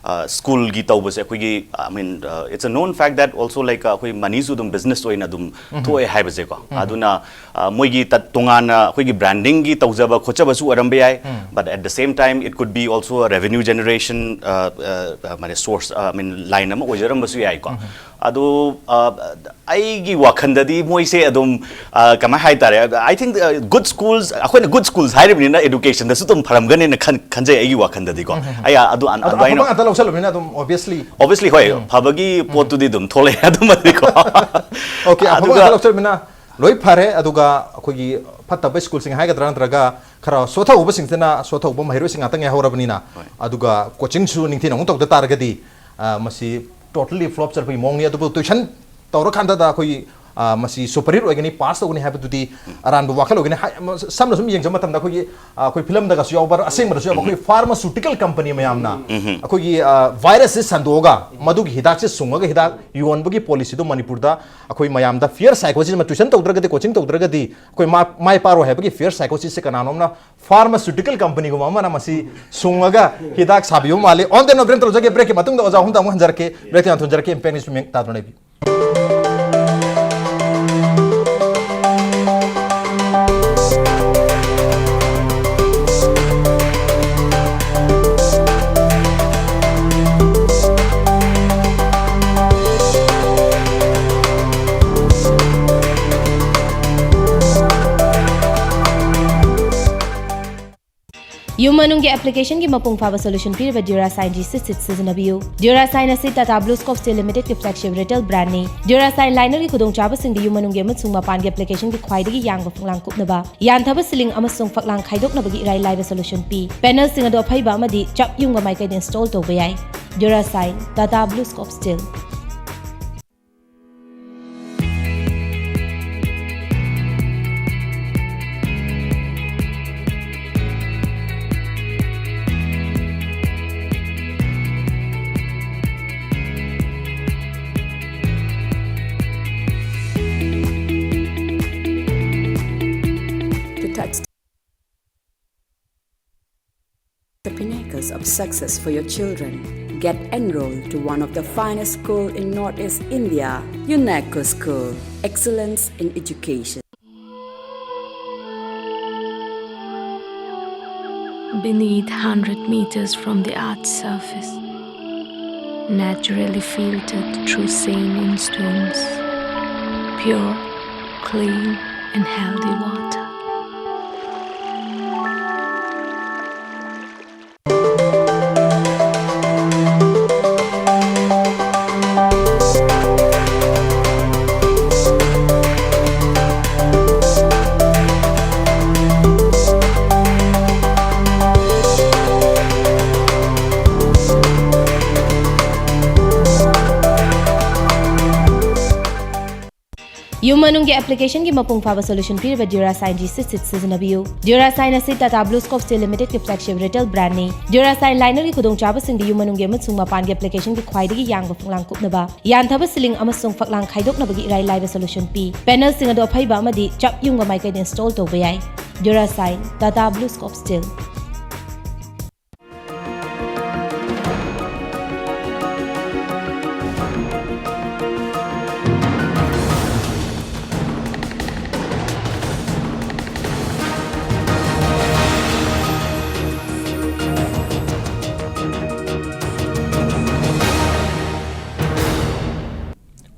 ꯁ꯭ꯀꯨꯜꯒꯤ ꯇꯧꯕꯁꯦ ꯑꯩꯈꯣꯏꯒꯤ, I mean, uh, it's a known fact that also, like, uh, ꯑꯩꯈꯣꯏ ꯃꯅꯤꯁꯨ ꯑꯗꯨꯝ ꯕꯤꯖꯤꯅꯦꯁ ꯑꯣꯏꯅ ꯑꯗꯨꯝ ꯊꯣꯛꯑꯦ ꯍꯥꯏꯕꯁꯦꯀꯣ꯫ ꯑꯗꯨꯅ ꯑ, ꯃꯣꯏꯒꯤ ꯇꯠ-, ꯇꯣꯉꯥꯟꯅ ꯑꯩꯈꯣꯏꯒꯤ ꯕ꯭ꯔꯥꯟꯗꯤꯡꯒꯤ ꯇꯧꯖꯕ ꯈꯣꯠꯆꯕꯁꯨ ꯑꯣꯏꯔꯝꯕ ꯌꯥꯏ꯫ But at the same time it could be also a revenue generation, uh, uh, uh, ꯃꯥꯅꯦ, source, uh, I mean, line ꯑꯃ ꯑꯣꯏꯖꯔꯝꯕꯁꯨ ꯌꯥꯏꯀꯣ꯫ ꯑꯗꯣ ꯑ, ꯑꯩꯒꯤ ꯋꯥꯈꯜꯗꯗꯤ ꯃꯣꯏꯁꯦ ꯑꯗꯨꯝ, ꯑ, ꯀꯃꯥꯏ ꯍꯥꯏꯇꯥꯔꯦ, I think, uh, good schools, ꯑꯩꯈꯣꯏꯅ ꯒꯨꯗ ꯁ꯭ꯀꯨꯜꯁ ꯍꯥꯏꯔꯤꯕꯅꯤꯅ ꯏꯗꯨꯀꯦꯁꯟꯗꯁꯨ ꯑꯗꯨꯝ ꯐꯔꯝꯒꯅꯦꯅ ꯈꯟ-, ꯈꯟꯖꯩ ꯑꯩꯒꯤ ꯋꯥꯈꯜꯗꯗꯤꯀꯣ꯫ ꯑꯩ ꯑꯗꯨ ꯑꯟ-, ꯑꯗꯣ ꯑꯗꯨꯃꯥꯏꯅ ꯑꯐꯕ ꯉꯥꯛꯇ ꯂꯧꯁꯜꯂꯕꯅꯤꯅ ꯑꯗꯨꯝ obviously꯫ Obviously, ꯍꯣꯏ, ꯐꯕꯒꯤ ꯄꯣꯠꯇꯨꯗꯤ ꯑꯗꯨꯝ ꯊꯣꯛꯂꯛꯑꯦ ꯑꯗꯨꯃꯗꯤꯀꯣ꯫ ꯑꯣꯀꯦ, ꯑꯐꯕ ꯑꯗꯨꯒ ꯉꯥꯛꯇ ꯂꯧꯁꯜꯂꯕꯅꯤꯅ ꯂꯣꯏ ꯐꯔꯦ꯫ ꯑꯗꯨꯒ ꯑꯩꯈꯣꯏꯒꯤ ꯐꯠꯇꯕ ꯁ꯭ꯀꯨꯜꯁꯤꯡ ꯍꯥꯏꯒꯗ꯭ꯔꯥ, ꯅꯠꯇ꯭ꯔꯒ ꯈꯔ ꯁꯣꯊꯍꯧꯕꯁꯤꯡꯁꯤꯅ, ꯁꯣꯊꯍꯧꯕ ꯃꯍꯩꯔꯣꯏꯁꯤꯡ ꯉꯥꯛꯇ ꯉꯥꯏꯍꯧꯔꯕꯅꯤꯅ, ꯍꯣꯏ꯫ ꯑꯗꯨꯒ ꯀꯣꯆꯤꯡꯁꯨ ꯅꯤꯡꯊꯤꯅ ꯑꯃꯨꯛ ꯇꯧꯗ ꯇꯥꯔꯒꯗꯤ, ꯑ, ꯃꯁꯤ totally flop ꯆꯠꯄꯒꯤ ꯃꯑꯣꯡꯅꯤ꯫ ꯑꯗꯨꯕꯨ ꯇ꯭ꯌꯨꯁꯟ ꯇꯧꯔꯀꯥꯟꯗꯗ ꯑꯩꯈꯣꯏꯒꯤ ꯑ, ꯃꯁꯤ superior ꯑꯣꯏꯒꯅꯤ, pass ꯇꯧꯒꯅꯤ ꯍꯥꯏꯕꯗꯨꯗꯤ ꯑꯔꯥꯟꯕ ꯋꯥꯈꯜ ꯑꯣꯏꯒꯅꯤ꯫ ꯍꯥꯏ-, ꯑꯃ, ꯁꯝꯅ ꯁꯨꯝ ꯌꯦꯡꯖꯕ ꯃꯇꯝꯗ ꯑꯩꯈꯣꯏꯒꯤ, ꯑ, ꯑꯩꯈꯣꯏ ꯐꯤꯂꯝꯗꯒꯁꯨ ꯌꯥꯎꯕ, ꯑꯁꯦꯡꯕꯗꯁꯨ ꯌꯥꯎꯕ, ꯑꯩꯈꯣꯏ pharmaceutical company ꯃꯌꯥꯝꯅ ꯑꯩꯈꯣꯏꯒꯤ, ꯑ, virus ꯁꯦ ꯁꯟꯗꯣꯛꯑꯒ ꯃꯗꯨꯒꯤ ꯍꯤꯗꯥꯛꯁꯦ ꯁꯨꯡꯉꯒ ꯍꯤꯗꯥꯛ ꯌꯣꯟꯕꯒꯤ policy ꯗꯣ ꯃꯅꯤꯄꯨꯔꯗ ꯑꯩꯈꯣꯏ ꯃꯌꯥꯝꯗ fear psychosis ꯑꯃ tuition ꯇꯧꯗ꯭ꯔꯒꯗꯤ, coaching ꯇꯧꯗ꯭ꯔꯒꯗꯤ ꯑꯩꯈꯣꯏ ꯃꯥ-, ꯃꯥꯏ ꯄꯥꯛꯑꯔꯣꯏ ꯍꯥꯏꯕꯒꯤ fear psychosis ꯁꯦ ꯀꯅꯥꯅꯣꯝꯅ pharmaceutical company ꯒꯨꯝꯕ ꯑꯃꯅ ꯃꯁꯤ ꯁꯨꯡꯉꯒ ꯍꯤꯗꯥꯛ ꯁꯥꯕꯤꯕ ꯃꯥꯜꯂꯤ꯫ On the note, break ꯇꯧꯖꯒꯦ꯫ Break ꯀꯤ ꯃꯇꯨꯡꯗ ꯑꯣꯖꯥ ꯑꯍꯨꯝꯗ ꯑꯃꯨꯛ ꯍꯟꯖꯔꯛꯀꯦ꯫ Break ꯇ ꯌꯥꯝ ꯊꯨꯅ ꯍꯟꯖꯔꯛꯀꯦ꯫ Impact News ꯃꯤꯡ ꯇꯥꯗꯨꯅ ꯂꯩꯕꯤꯌꯨ꯫ ꯌꯨꯝ ꯃꯅꯨꯡꯒꯤ application ꯒꯤ ꯃꯄꯨꯡ ꯐꯥꯕ solution ꯄꯤꯔꯤꯕ Durasine G six six ꯁꯤꯖꯤꯟꯅꯕꯤꯌꯨ꯫ Durasine ꯑꯁꯤ Tata Blue Scope Steel Limited ꯀꯤ flagship retail brand ꯅꯤ꯫ Durasine liner ꯒꯤ ꯈꯨꯗꯣꯡꯆꯥꯕꯁꯤꯡꯗꯤ ꯌꯨꯝ ꯃꯅꯨꯡꯒꯤ ꯑꯃꯁꯨꯡ ꯃꯄꯥꯟꯒꯤ application ꯒꯤ ꯈ꯭ꯋꯥꯏꯗꯒꯤ ꯌꯥꯡꯕ ꯐꯛꯂꯥꯡ ꯀꯨꯞꯅꯕ, ꯌꯥꯟꯊꯕ ceiling ꯑꯃꯁꯨꯡ ꯐꯛꯂꯥꯡ ꯈꯥꯏꯗꯣꯛꯅꯕꯒꯤ ꯏꯔꯥꯏ ꯂꯥꯏꯕ solution ꯄꯤ꯫ Panel ꯁꯤꯡ ꯑꯗꯨ ꯑꯐꯩꯕ ꯑꯃꯗꯤ ꯆꯞ ꯌꯨꯡꯕ ꯃꯥꯏꯀꯩꯗ install ꯇꯧꯕ ꯌꯥꯏ꯫ Durasine, Tata Blue Scope Steel. To touch the pinnacles of success for your children, get enrolled to one of the finest school in Northeast India, UNESCO School, Excellence in Education. Beneath, hundred meters from the earth's surface, naturally filtered through saline stones, pure, clean, and healthy water. ꯃꯅꯨꯡꯒꯤ ꯑꯦꯄ꯭ꯂꯤꯀꯦꯁꯟꯒꯤ ꯃꯄꯨꯡ ꯐꯥꯕ solution ꯄꯤꯔꯤꯕ Durasine G C Sit ꯁꯤꯖꯤꯟꯅꯕꯤꯌꯨ꯫ Durasine ꯑꯁꯤ Tata Blue Scope Steel Limited ꯒꯤ flagship retail brand ꯅꯤ꯫ Durasine liner ꯒꯤ ꯈꯨꯗꯣꯡꯆꯥꯕꯁꯤꯡꯗꯤ ꯌꯨꯝ ꯃꯅꯨꯡꯒꯤ ꯑꯃꯁꯨꯡ ꯃꯄꯥꯟꯒꯤ ꯑꯦꯄ꯭ꯂꯤꯀꯦꯁꯟꯒꯤ ꯈ꯭ꯋꯥꯏꯗꯒꯤ ꯌꯥꯡꯕ ꯐꯛꯂꯥꯡ ꯀꯨꯞꯅꯕ, ꯌꯥꯟꯊꯕ ꯁꯤꯂꯤꯡ ꯑꯃꯁꯨꯡ ꯐꯛꯂꯥꯡ ꯈꯥꯏꯗꯣꯛꯅꯕꯒꯤ ꯏꯔꯥꯏ ꯂꯥꯏꯕ ꯁꯣꯂꯨꯁꯟ ꯄꯤ꯫ ꯄꯦꯅꯦꯜꯁꯤꯡ ꯑꯗꯨ ꯑꯐꯩꯕ ꯑꯃꯗꯤ ꯆꯞ ꯌꯨꯡꯕ ꯃꯥꯏꯀꯩꯗ ꯏꯟꯁꯇꯣꯜ ꯇꯧꯕ ꯌꯥꯏ꯫ Durasine, Tata Blue Scope Steel.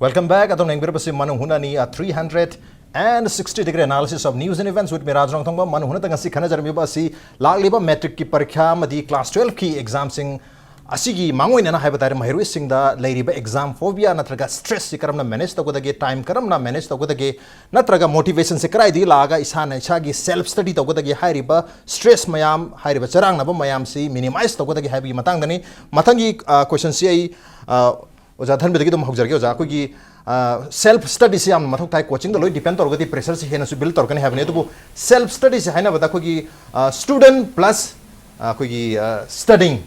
Welcome back. ꯑꯗꯣꯝꯅ ꯌꯦꯡꯕꯤꯔꯤꯕꯁꯤ ꯃꯅꯨꯡ ꯍꯨꯠꯅꯅꯤ, a three hundred and sixty degree analysis of news and events with me, ꯔꯥꯖ ꯔꯣꯡꯊꯣꯡꯕ꯫ ꯃꯅꯨꯡ ꯍꯨꯠꯅꯗ ꯉꯁꯤ ꯈꯟꯅꯖꯔꯝꯃꯤꯕ ꯑꯁꯤ ꯂꯥꯛꯂꯤꯕ ꯃꯦꯇ꯭ꯔꯤꯛꯀꯤ ꯄꯔꯤꯈ꯭ꯌꯥ ꯑꯃꯗꯤ class twelve ꯀꯤ exam ꯁꯤꯡ ꯑꯁꯤꯒꯤ ꯃꯥꯡꯑꯣꯏꯅꯅ ꯍꯥꯏꯕ ꯇꯥꯔꯦ, ꯃꯍꯩꯔꯣꯏꯁꯤꯡꯗ ꯂꯩꯔꯤꯕ exam phobia ꯅꯠꯇ꯭ꯔꯒ stress ꯁꯤ ꯀꯔꯝꯅ manage ꯇꯧꯒꯗꯒꯦ, time ꯀꯔꯝꯅ manage ꯇꯧꯒꯗꯒꯦ, ꯅꯠꯇ꯭ꯔꯒ motivation ꯁꯦ ꯀꯗꯥꯏꯗꯒꯤ ꯂꯥꯛꯑꯒ ꯏꯁꯥꯅ ꯏꯁꯥꯒꯤ self study ꯇꯧꯒꯗꯒꯦ, ꯍꯥꯏꯔꯤꯕ stress ꯃꯌꯥꯝ, ꯍꯥꯏꯔꯤꯕ ꯆꯔꯥꯡꯅꯕ ꯃꯌꯥꯝꯁꯤ minimize ꯇꯧꯒꯗꯒꯦ ꯍꯥꯏꯕꯒꯤ ꯃꯇꯥꯡꯗꯅꯤ꯫ ꯃꯊꯪꯒꯤ, ꯑ, question ꯁꯤ ꯑꯩ, ꯑ, ꯑꯣꯖꯥ ꯊꯟꯕꯗꯒꯤ ꯑꯗꯨꯝ ꯍꯧꯖꯔꯒꯦ꯫ ꯑꯣꯖꯥ, ꯑꯩꯈꯣꯏꯒꯤ, ꯑ, self study ꯁꯤ ꯌꯥꯝꯅ ꯃꯊꯧ ꯇꯥꯏ꯫ Coaching ꯗ ꯂꯣꯏ depend ꯇꯧꯔꯒꯗꯤ pressure ꯁꯤ ꯍꯦꯟꯅꯁꯨ build ꯇꯧꯔꯛꯀꯅꯤ ꯍꯥꯏꯕꯅꯤ꯫ ꯑꯗꯨꯕꯨ self study ꯁꯤ ꯍꯥꯏꯅꯕꯗ ꯑꯩꯈꯣꯏꯒꯤ, ꯑ, student plus, ꯑ, ꯑꯩꯈꯣꯏꯒꯤ, ꯑ, studying,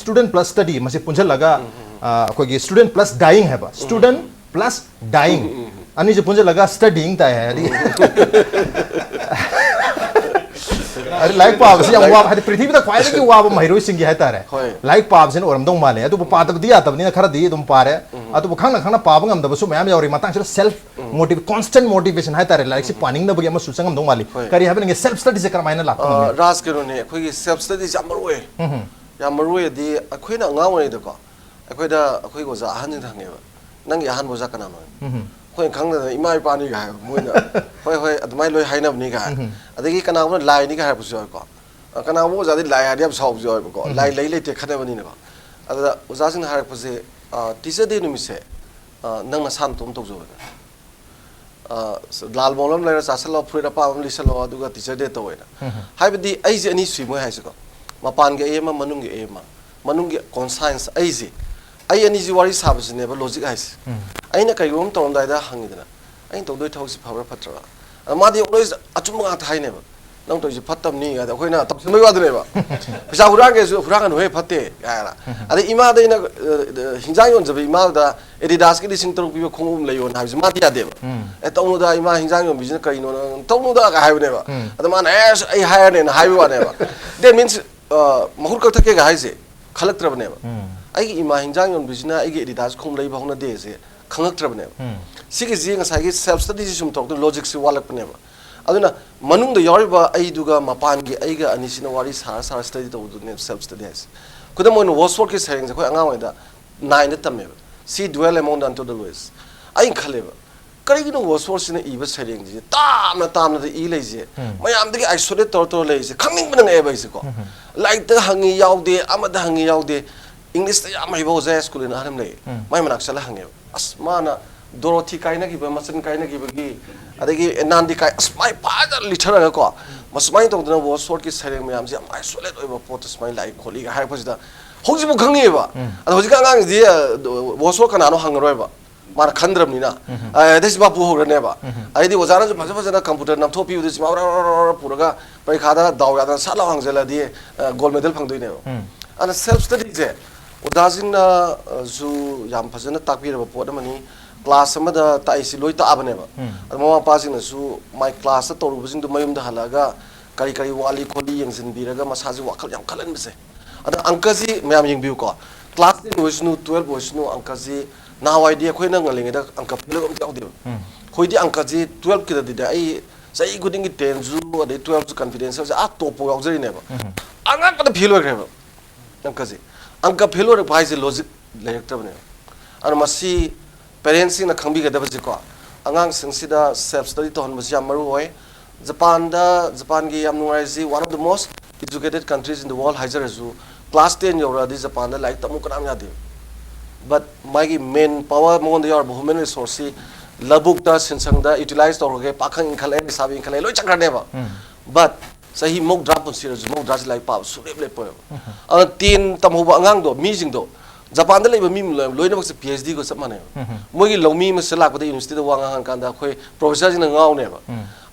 student plus study, ꯃꯁꯤ ꯄꯨꯟꯁꯤꯜꯂꯒ, ꯑ, ꯑꯩꯈꯣꯏꯒꯤ student plus dying ꯍꯥꯏꯕ, student plus dying, ꯑꯅꯤꯁꯦ ꯄꯨꯟꯁꯤꯜꯂꯒ studying ꯇꯥꯏ ꯍꯥꯏꯔꯗꯤ꯫ ꯍꯥꯏꯗꯤ ꯂꯥꯏꯔꯤꯛ ꯄꯥꯕꯁꯤ ꯌꯥꯝ ꯋꯥꯕ, ꯍꯥꯏꯗꯤ ꯄ꯭ꯔꯤꯊꯤꯕꯤꯗ ꯈ꯭ꯋꯥꯏꯗꯒꯤ ꯋꯥꯕ ꯃꯍꯩꯔꯣꯏꯁꯤꯡꯒꯤ ꯍꯥꯏꯇꯥꯔꯦ꯫ ꯍꯣꯏ꯫ ꯂꯥꯏꯔꯤꯛ ꯄꯥꯕꯁꯤꯅ ꯑꯣꯏꯔꯝꯗꯧ ꯃꯥꯜꯂꯦ꯫ ꯑꯗꯨꯕꯨ ꯄꯥꯗꯕꯗꯤ ꯌꯥꯗꯕꯅꯤꯅ ꯈꯔꯗꯤ ꯑꯗꯨꯝ ꯄꯥꯔꯦ꯫ ꯑꯗꯨꯕꯨ ꯈꯪꯅ ꯈꯪꯅ ꯄꯥꯕ ꯉꯝꯗꯕꯁꯨ ꯃꯌꯥꯝ ꯌꯥꯎꯔꯤ꯫ ꯃꯇꯥꯡꯁꯤꯗ self motive, constant motivation ꯍꯥꯏꯇꯥꯔꯦ, ꯂꯥꯏꯔꯤꯛꯁꯤ ꯄꯥꯅꯤꯡꯅꯕꯒꯤ ꯑꯃꯁꯨ ꯆꯪꯉꯝꯗꯧ ꯃꯥꯜꯂꯤ꯫ ꯍꯣꯏ꯫ ꯀꯔꯤ ꯍꯥꯏꯕꯅꯤꯡꯉꯦ? Self study ꯁꯦ ꯀꯔꯝꯍꯥꯏꯅ ꯂꯥꯛꯄ ꯑ, ꯉꯝꯒꯅꯤ? ꯔꯥꯖ, ꯀꯩꯅꯣꯅꯦ, ꯑꯩꯈꯣꯏꯒꯤ self study ꯁꯦ ꯌꯥꯝ ꯃꯔꯨ ꯑꯣꯏ꯫ ꯎꯝ꯫ ꯌꯥꯝ ꯃꯔꯨ ꯑꯣꯏ꯫ ꯑꯗꯤ ꯑꯩꯈꯣꯏꯅ ꯑꯉꯥꯡ ꯑꯣꯏꯔꯤꯉꯩꯗꯀꯣ, ꯑꯩꯈꯣꯏꯗ ꯑꯩꯈꯣꯏꯒꯤ ꯑꯣꯖꯥ ꯑꯍꯟꯁꯤꯡꯗ ꯍꯪꯉꯦꯕ, "ꯅꯪꯒꯤ ꯑꯍꯥꯟꯕ ꯑꯣꯖꯥ ꯀꯅꯥꯅꯣ?" ꯎꯝ꯫ ꯑꯩꯈꯣꯏꯅ ꯈꯪꯗꯗꯅ "ꯏꯃꯥ ꯏꯄꯥꯅꯤꯒ" ꯍꯥꯏꯕ ꯃꯣꯏꯅ꯫ "ꯍꯣꯏ, ꯍꯣꯏ, ꯑꯗꯨꯃꯥꯏꯅ ꯂꯣꯏ ꯍꯥꯏꯅꯕꯅꯤꯒ" ꯍꯥꯏ꯫ ꯎꯝ꯫ ꯑꯗꯒꯤ ꯀꯅꯥꯒꯨꯝꯕꯅ "ꯂꯥꯏꯅꯤꯒ" ꯍꯥꯏꯔꯛꯄꯁꯨ ꯌꯥꯎꯋꯦꯀꯣ꯫ ꯑ, ꯀꯅꯥꯒꯨꯝꯕ ꯑꯣꯖꯥꯗꯤ ꯂꯥꯏ ꯍꯥꯏꯔꯗꯤ ꯌꯥꯝ ꯁꯥꯎꯕꯁꯨ ꯌꯥꯎꯋꯦꯕꯀꯣ꯫ ꯎꯝ꯫ ꯂꯥꯏ ꯂꯩ ꯂꯩꯇꯦ ꯈꯟꯅꯕꯅꯤꯅꯀꯣ꯫ ꯑꯗꯨꯗ ꯑꯣꯖꯥꯁꯤꯡꯅ ꯍꯥꯏꯔꯛꯄꯁꯦ, ꯑ, "Teacher Day ꯅꯨꯃꯤꯠꯁꯦ, ꯑ, ꯅꯪ ꯅꯁꯥ ꯅꯇꯣꯝ ꯇꯧꯖꯧ" ꯍꯥꯏꯅ꯫ ꯑ, ꯂꯥꯜ ꯃꯣꯍꯣꯟ ꯑꯃ ꯂꯩꯔ ꯆꯥꯁꯤꯜꯂꯣ, ꯐꯨꯔꯤꯠ ꯑꯄꯥꯕ ꯑꯃ ꯂꯤꯠꯁꯜꯂꯣ, ꯑꯗꯨꯒ Teacher Day ꯇꯧꯋꯦꯅ꯫ ꯎꯝ꯫ ꯍꯥꯏꯕꯗꯤ ꯑꯩꯁꯦ ꯑꯅꯤ ꯁꯨꯏ ꯃꯣꯏ ꯍꯥꯏꯁꯦꯀꯣ꯫ ꯃꯄꯥꯟꯒꯤ ꯑꯩ ꯑꯃ, ꯃꯅꯨꯡꯒꯤ ꯑꯩ ꯑꯃ꯫ ꯃꯅꯨꯡꯒꯤ conscience ꯑꯩꯁꯦ꯫ ꯑꯩ ꯑꯅꯤꯁꯤ ꯋꯥꯔꯤ ꯁꯥꯕꯁꯤꯅꯦꯕ logic ꯍꯥꯏꯁꯦ꯫ ꯎꯝ꯫ ꯑꯩꯅ ꯀꯩꯒꯨꯝꯕ ꯑꯃ ꯇꯧꯔꯝꯗꯥꯏꯗ ꯍꯪꯉꯤꯗꯅ, ꯑꯩꯅ ꯇꯧꯗꯣꯏ ꯊꯕꯛꯁꯤ ꯐꯕ꯭ꯔꯥ ꯐꯠꯇ꯭ꯔꯕ? ꯑꯗ ꯃꯥꯗꯤ always ꯑꯆꯨꯝꯕ ꯉꯥꯛꯇ ꯍꯥꯏꯅꯦꯕ꯫ "ꯅꯪ ꯇꯧꯔꯤꯁꯦ ꯐꯠꯇꯕꯅꯤ" ꯍꯥꯏꯗ ꯑꯩꯈꯣꯏꯅ ꯇꯧꯁꯟꯕꯒꯤ ꯋꯥꯗꯨꯅꯦꯕ꯫ "ꯄꯩꯁꯥ ꯍꯨꯔꯥꯟꯒꯦꯁꯨ ꯍꯨꯔꯥꯟꯒꯅꯨꯍꯦ, ꯐꯠꯇꯦ" ꯍꯥꯏꯅ꯫ ꯑꯗꯩ ꯏꯃꯥꯗ ꯑꯩꯅ, ꯑ, ꯑ, ꯍꯤꯟꯖꯥꯡ ꯌꯣꯟꯖꯕ ꯏꯃꯥꯗꯨꯗ "Adidasꯀꯤ ꯂꯤꯁꯤꯡ ꯇꯔꯨꯛ ꯄꯤꯕ ꯈꯣꯡꯎꯞ ꯑꯃ ꯂꯩꯌꯣꯅ" ꯍꯥꯏꯕꯁꯦ ꯃꯥꯗꯤ ꯌꯥꯗꯦꯕ꯫ "ꯑꯦ, ꯇꯧꯅꯨꯗ ꯏꯃꯥ, ꯍꯤꯟꯖꯥꯡ ꯌꯣꯟꯕꯤꯁꯤꯅ ꯀꯔꯤꯅꯣ ꯅꯪ ꯇꯧꯅꯨꯗ" ꯀꯥꯏ ꯍꯥꯏꯕꯅꯦꯕ꯫ ꯑꯗ ꯃꯥꯅ "ꯑꯦ, ꯑꯁ, ꯑꯩ ꯍꯥꯏꯔꯅꯦꯅ" ꯍꯥꯏꯕ ꯋꯥꯅꯦꯕ꯫ That means, ꯑ, ꯃꯍꯨꯠ ꯀꯛꯊꯛꯀꯦꯒ ꯍꯥꯏꯁꯦ ꯈꯜꯂꯛꯇ꯭ꯔꯕꯅꯦꯕ꯫ "ꯑꯩꯒꯤ ꯏꯃꯥ ꯍꯤꯟꯖꯥꯡ ꯌꯣꯟꯕꯤꯁꯤꯅ ꯑꯩꯒꯤ Adidas ꯈꯣꯡꯎꯞ ꯂꯩꯕ ꯍꯧꯅꯗꯦꯁꯦ" ꯈꯪꯉꯛꯇ꯭ꯔꯕꯅꯦꯕ꯫ ꯁꯤꯒꯤꯁꯤ ꯉꯁꯥꯏꯒꯤ self studyꯁꯤ ꯁꯨꯝ ꯇꯧꯔꯛꯇꯅ logicꯁꯤ ꯋꯥꯠꯂꯛꯄꯅꯦꯕ꯫ ꯑꯗꯨꯅ ꯃꯅꯨꯡꯗ ꯌꯥꯎꯔꯤꯕ ꯑꯩꯗꯨꯒ ꯃꯄꯥꯟꯒꯤ ꯑꯩꯒ ꯑꯅꯤꯁꯤꯅ ꯋꯥꯔꯤ ꯁꯥꯔ ꯁꯥꯔ study ꯇꯧꯕꯗꯨꯅꯦꯕ self study ꯍꯥꯏꯁꯦ꯫ ꯈꯨꯗꯝ ꯑꯣꯏꯅ Wordsworthꯀꯤ ꯁꯩꯔꯦꯡꯁꯦ ꯑꯩꯈꯣꯏ ꯑꯉꯥꯡ ꯑꯣꯏꯔꯤꯉꯩꯗ nineꯗ ꯇꯝꯃꯦꯕ꯫ "See, dwell among the unto the lowest." ꯑꯩꯅ ꯈꯜꯂꯦꯕ, "ꯀꯔꯤꯒꯤꯅꯣ Wordsworthꯁꯤꯅ ꯏꯕ ꯁꯩꯔꯦꯡꯁꯤꯗꯤ ꯇꯥꯝꯅ ꯇꯥꯝꯅꯗ ꯏ ꯂꯩꯁꯦ? ꯃꯌꯥꯝꯗꯒꯤ isolate ꯇꯧꯔ ꯇꯧꯔ ꯂꯩꯔꯤꯁꯦ?" ꯈꯪꯅꯤꯡꯕꯅ ꯉꯛꯑꯦꯕ ꯑꯩꯁꯦꯀꯣ꯫ ꯂꯥꯏꯔꯤꯛꯇ ꯍꯪꯉꯤ ꯌꯥꯎꯗꯦ, ꯑꯃꯗ ꯍꯪꯉꯤ ꯌꯥꯎꯗꯦ꯫ Englishꯇ ꯌꯥꯝ ꯍꯩꯕ ꯑꯣꯖꯥ ꯁ꯭ꯀꯨꯜ ꯑꯅ ꯑꯍꯜ ꯑꯃ ꯂꯩꯌꯦ꯫ ꯃꯥꯏ ꯃꯅꯥꯛ ꯆꯠꯂ ꯍꯪꯉꯦꯕ꯫ ꯑꯁ, ꯃꯥꯅ ꯗꯣꯔꯣꯊꯤ ꯀꯥꯏꯅꯈꯤꯕ, ꯃꯆꯟ ꯀꯥꯏꯅꯈꯤꯕꯒꯤ, ꯑꯗꯒꯤ ꯑꯦꯅꯥꯟꯗꯤ ꯀꯥꯏ, ꯑꯁ, ꯃꯥꯏ ꯐꯖꯅ ꯂꯤꯊꯔꯒꯀꯣ, ꯃꯁꯨꯃꯥꯏꯅ ꯇꯧꯗꯅ Wordsworthꯀꯤ ꯁꯩꯔꯦꯡ ꯃꯌꯥꯝꯁꯦ ꯌꯥꯝ isolate ꯑꯣꯏꯕ ꯄꯣꯠꯇ ꯁꯨꯃꯥꯏꯅ ꯂꯥꯛꯏ ꯈꯣꯠꯂꯤꯒ ꯍꯥꯏꯔꯛꯄꯁꯤꯗ ꯍꯧꯖꯤꯛꯐꯥꯎ ꯈꯪꯉꯤꯕ꯫ ꯑꯗꯣ ꯍꯧꯖꯤꯛꯀꯤ ꯑꯉꯥꯡꯁꯤꯗꯤ, ꯑ, Wordsworth ꯀꯅꯥꯅꯣ ꯍꯪꯉꯔꯣꯏꯕ, ꯃꯥꯅ ꯈꯟꯗ꯭ꯔꯕꯅꯤꯅ꯫ ꯑ, ꯑꯗꯩ ꯁꯤ ꯃꯥ ꯄꯨꯍꯧꯔꯅꯦꯕ꯫ ꯑꯗꯩꯗꯤ ꯑꯣꯖꯥꯅꯁꯨ ꯐꯖ ꯐꯖꯅ computer ꯅꯝꯊꯣꯛꯄꯤꯕꯗ ꯁꯤ ꯃꯥ ꯑꯣꯔ ꯑꯣꯔ ꯑꯣꯔ ꯑꯣꯔ ꯄꯨꯔꯒ ꯄꯔꯤꯈꯥꯗ ꯗꯥꯎ ꯌꯥꯗꯅ ꯁꯠ ꯂꯥꯎ ꯍꯪꯖꯜꯂꯗꯤ, ꯑ, gold medal ꯐꯪꯗꯣꯏꯅꯦꯕ꯫ ꯑꯗꯨꯅ self studyꯁꯦ ꯑꯣꯖꯥꯁꯤꯡꯅꯁꯨ ꯌꯥꯝ ꯐꯖꯅ ꯇꯥꯛꯄꯤꯔꯕ ꯄꯣꯠ ꯑꯃꯅꯤ꯫ Class ꯑꯃꯗ ꯇꯥꯛꯏꯁꯤ ꯂꯣꯏ ꯇꯥꯛꯑꯕꯅꯦꯕ꯫ ꯑꯗꯣ ꯃꯃꯥ ꯃꯄꯥꯁꯤꯡꯅꯁꯨ ꯃꯥꯏ classꯇ ꯇꯧꯔꯨꯕꯁꯤꯡꯗꯣ ꯃꯌꯨꯝꯗ ꯍꯜꯂꯛꯑꯒ ꯀꯔꯤ ꯀꯔꯤ ꯋꯥꯠꯂꯤ ꯈꯣꯠꯂꯤ ꯌꯦꯡꯁꯤꯟꯕꯤꯔꯒ ꯃꯁꯥꯁꯦ ꯋꯥꯈꯜ ꯌꯥꯝ ꯈꯜꯍꯟꯕꯁꯦ꯫ ꯑꯗ ꯑꯪꯀꯁꯤ ꯃꯌꯥꯝ ꯌꯦꯡꯕꯤꯌꯨꯀꯣ, class ten ꯑꯣꯏꯁꯅꯨ, twelve ꯑꯣꯏꯁꯅꯨ, ꯑꯪꯀꯁꯤ ꯅꯍꯥꯟꯋꯥꯏꯗꯤ ꯑꯩꯈꯣꯏꯅ ꯉꯜꯂꯤꯉꯩꯗ ꯑꯪꯀ ꯐꯦꯜ ꯑꯣꯏꯕ ꯑꯝꯇ ꯌꯥꯎꯗꯦꯕ꯫ ꯍꯧꯖꯤꯛꯇꯤ ꯑꯪꯀꯁꯤ twelveꯀꯤꯗꯗꯤꯅꯦ ꯑꯩ ꯆꯍꯤ ꯈꯨꯗꯤꯡꯒꯤ tenꯁꯨ ꯑꯗꯩ twelveꯁꯨ confidentialꯁꯦ ꯑꯥ topꯐꯥꯎ ꯌꯥꯎꯖꯔꯤꯅꯦꯕ꯫ ꯑꯉꯥꯡꯕꯗ ꯐꯦꯜ ꯑꯣꯏꯈ꯭ꯔꯦꯕ꯫ ꯑꯪꯀꯁꯦ, ꯑꯪꯀ ꯐꯦꯜ ꯑꯣꯏꯔꯛꯄ ꯍꯥꯏꯁꯦ logic ꯂꯩꯔꯛꯇꯕꯅꯦꯕ꯫ ꯑꯗꯨꯅ ꯃꯁꯤ parentsꯁꯤꯡꯅ ꯈꯪꯕꯤꯒꯗꯕꯁꯦꯀꯣ, ꯑꯉꯥꯡꯁꯤꯡꯁꯤꯗ self study ꯇꯧꯍꯟꯕꯁꯤ ꯌꯥꯝ ꯃꯔꯨ ꯑꯣꯏ꯫ ꯖꯄꯥꯟꯗ, ꯖꯄꯥꯟꯒꯤ ꯌꯥꯝ ꯅꯨꯡꯉꯥꯏꯔꯤꯁꯤ one of the most educated countries in the world ꯍꯥꯏꯖꯔꯁꯨ, class ten ꯌꯧꯔꯛꯑꯗꯤ ꯖꯄꯥꯟꯗ ꯂꯥꯏꯔꯤꯛ ꯇꯝꯃꯨ ꯀꯅꯥꯝ ꯌꯥꯗꯦ꯫ But ꯃꯥꯒꯤ main power ꯃꯉꯣꯟꯗ ꯌꯥꯎꯔꯕ human resourceꯁꯤ ꯂꯧꯕꯨꯛꯇ, ꯁꯤꯟꯁꯪꯗ utilize ꯇꯧꯔꯒꯦ, ꯄꯥꯈꯪ ꯏꯟꯈꯠꯂꯛꯑꯦ, ꯂꯩꯁꯥꯕꯤ ꯏꯟꯈꯠꯂꯛꯑꯦ, ꯂꯣꯏ ꯆꯠꯈ꯭ꯔꯅꯦꯕ꯫ But ꯆꯍꯤ ꯃꯧꯗ꯭ꯔꯥ ꯄꯨꯟꯁꯤꯔꯁꯨ ꯃꯧꯗ꯭ꯔꯥꯁꯤ ꯂꯥꯏꯔꯤꯛ ꯄꯥꯕ ꯁꯨꯡꯂꯦꯞ ꯂꯦꯞꯄꯣꯏꯕ꯫ ꯑꯗꯨꯅ ten ꯇꯝꯍꯧꯕ ꯑꯉꯥꯡꯗꯣ, ꯃꯤꯁꯤꯡꯗꯣ, ꯖꯄꯥꯟꯗ ꯂꯩꯕ ꯃꯤ ꯂꯣꯏ- ꯂꯣꯏꯅꯃꯛꯁꯦ ꯄꯤ ꯑꯩꯆ ꯗꯤꯒ ꯆꯞ ꯃꯥꯟꯅꯩꯕ꯫ ꯃꯣꯏꯒꯤ ꯂꯧꯃꯤ ꯑꯃꯁꯦ ꯂꯥꯛꯄꯗ ꯌꯨꯅꯤꯚꯔꯁꯤꯇꯤꯗ ꯋꯥ ꯉꯥꯡꯍꯟ ꯀꯥꯟꯗ ꯑꯩꯈꯣꯏ ꯄ꯭ꯔꯣꯐꯦꯁꯔꯁꯤꯡꯅ ꯉꯥꯎꯅꯦꯕ꯫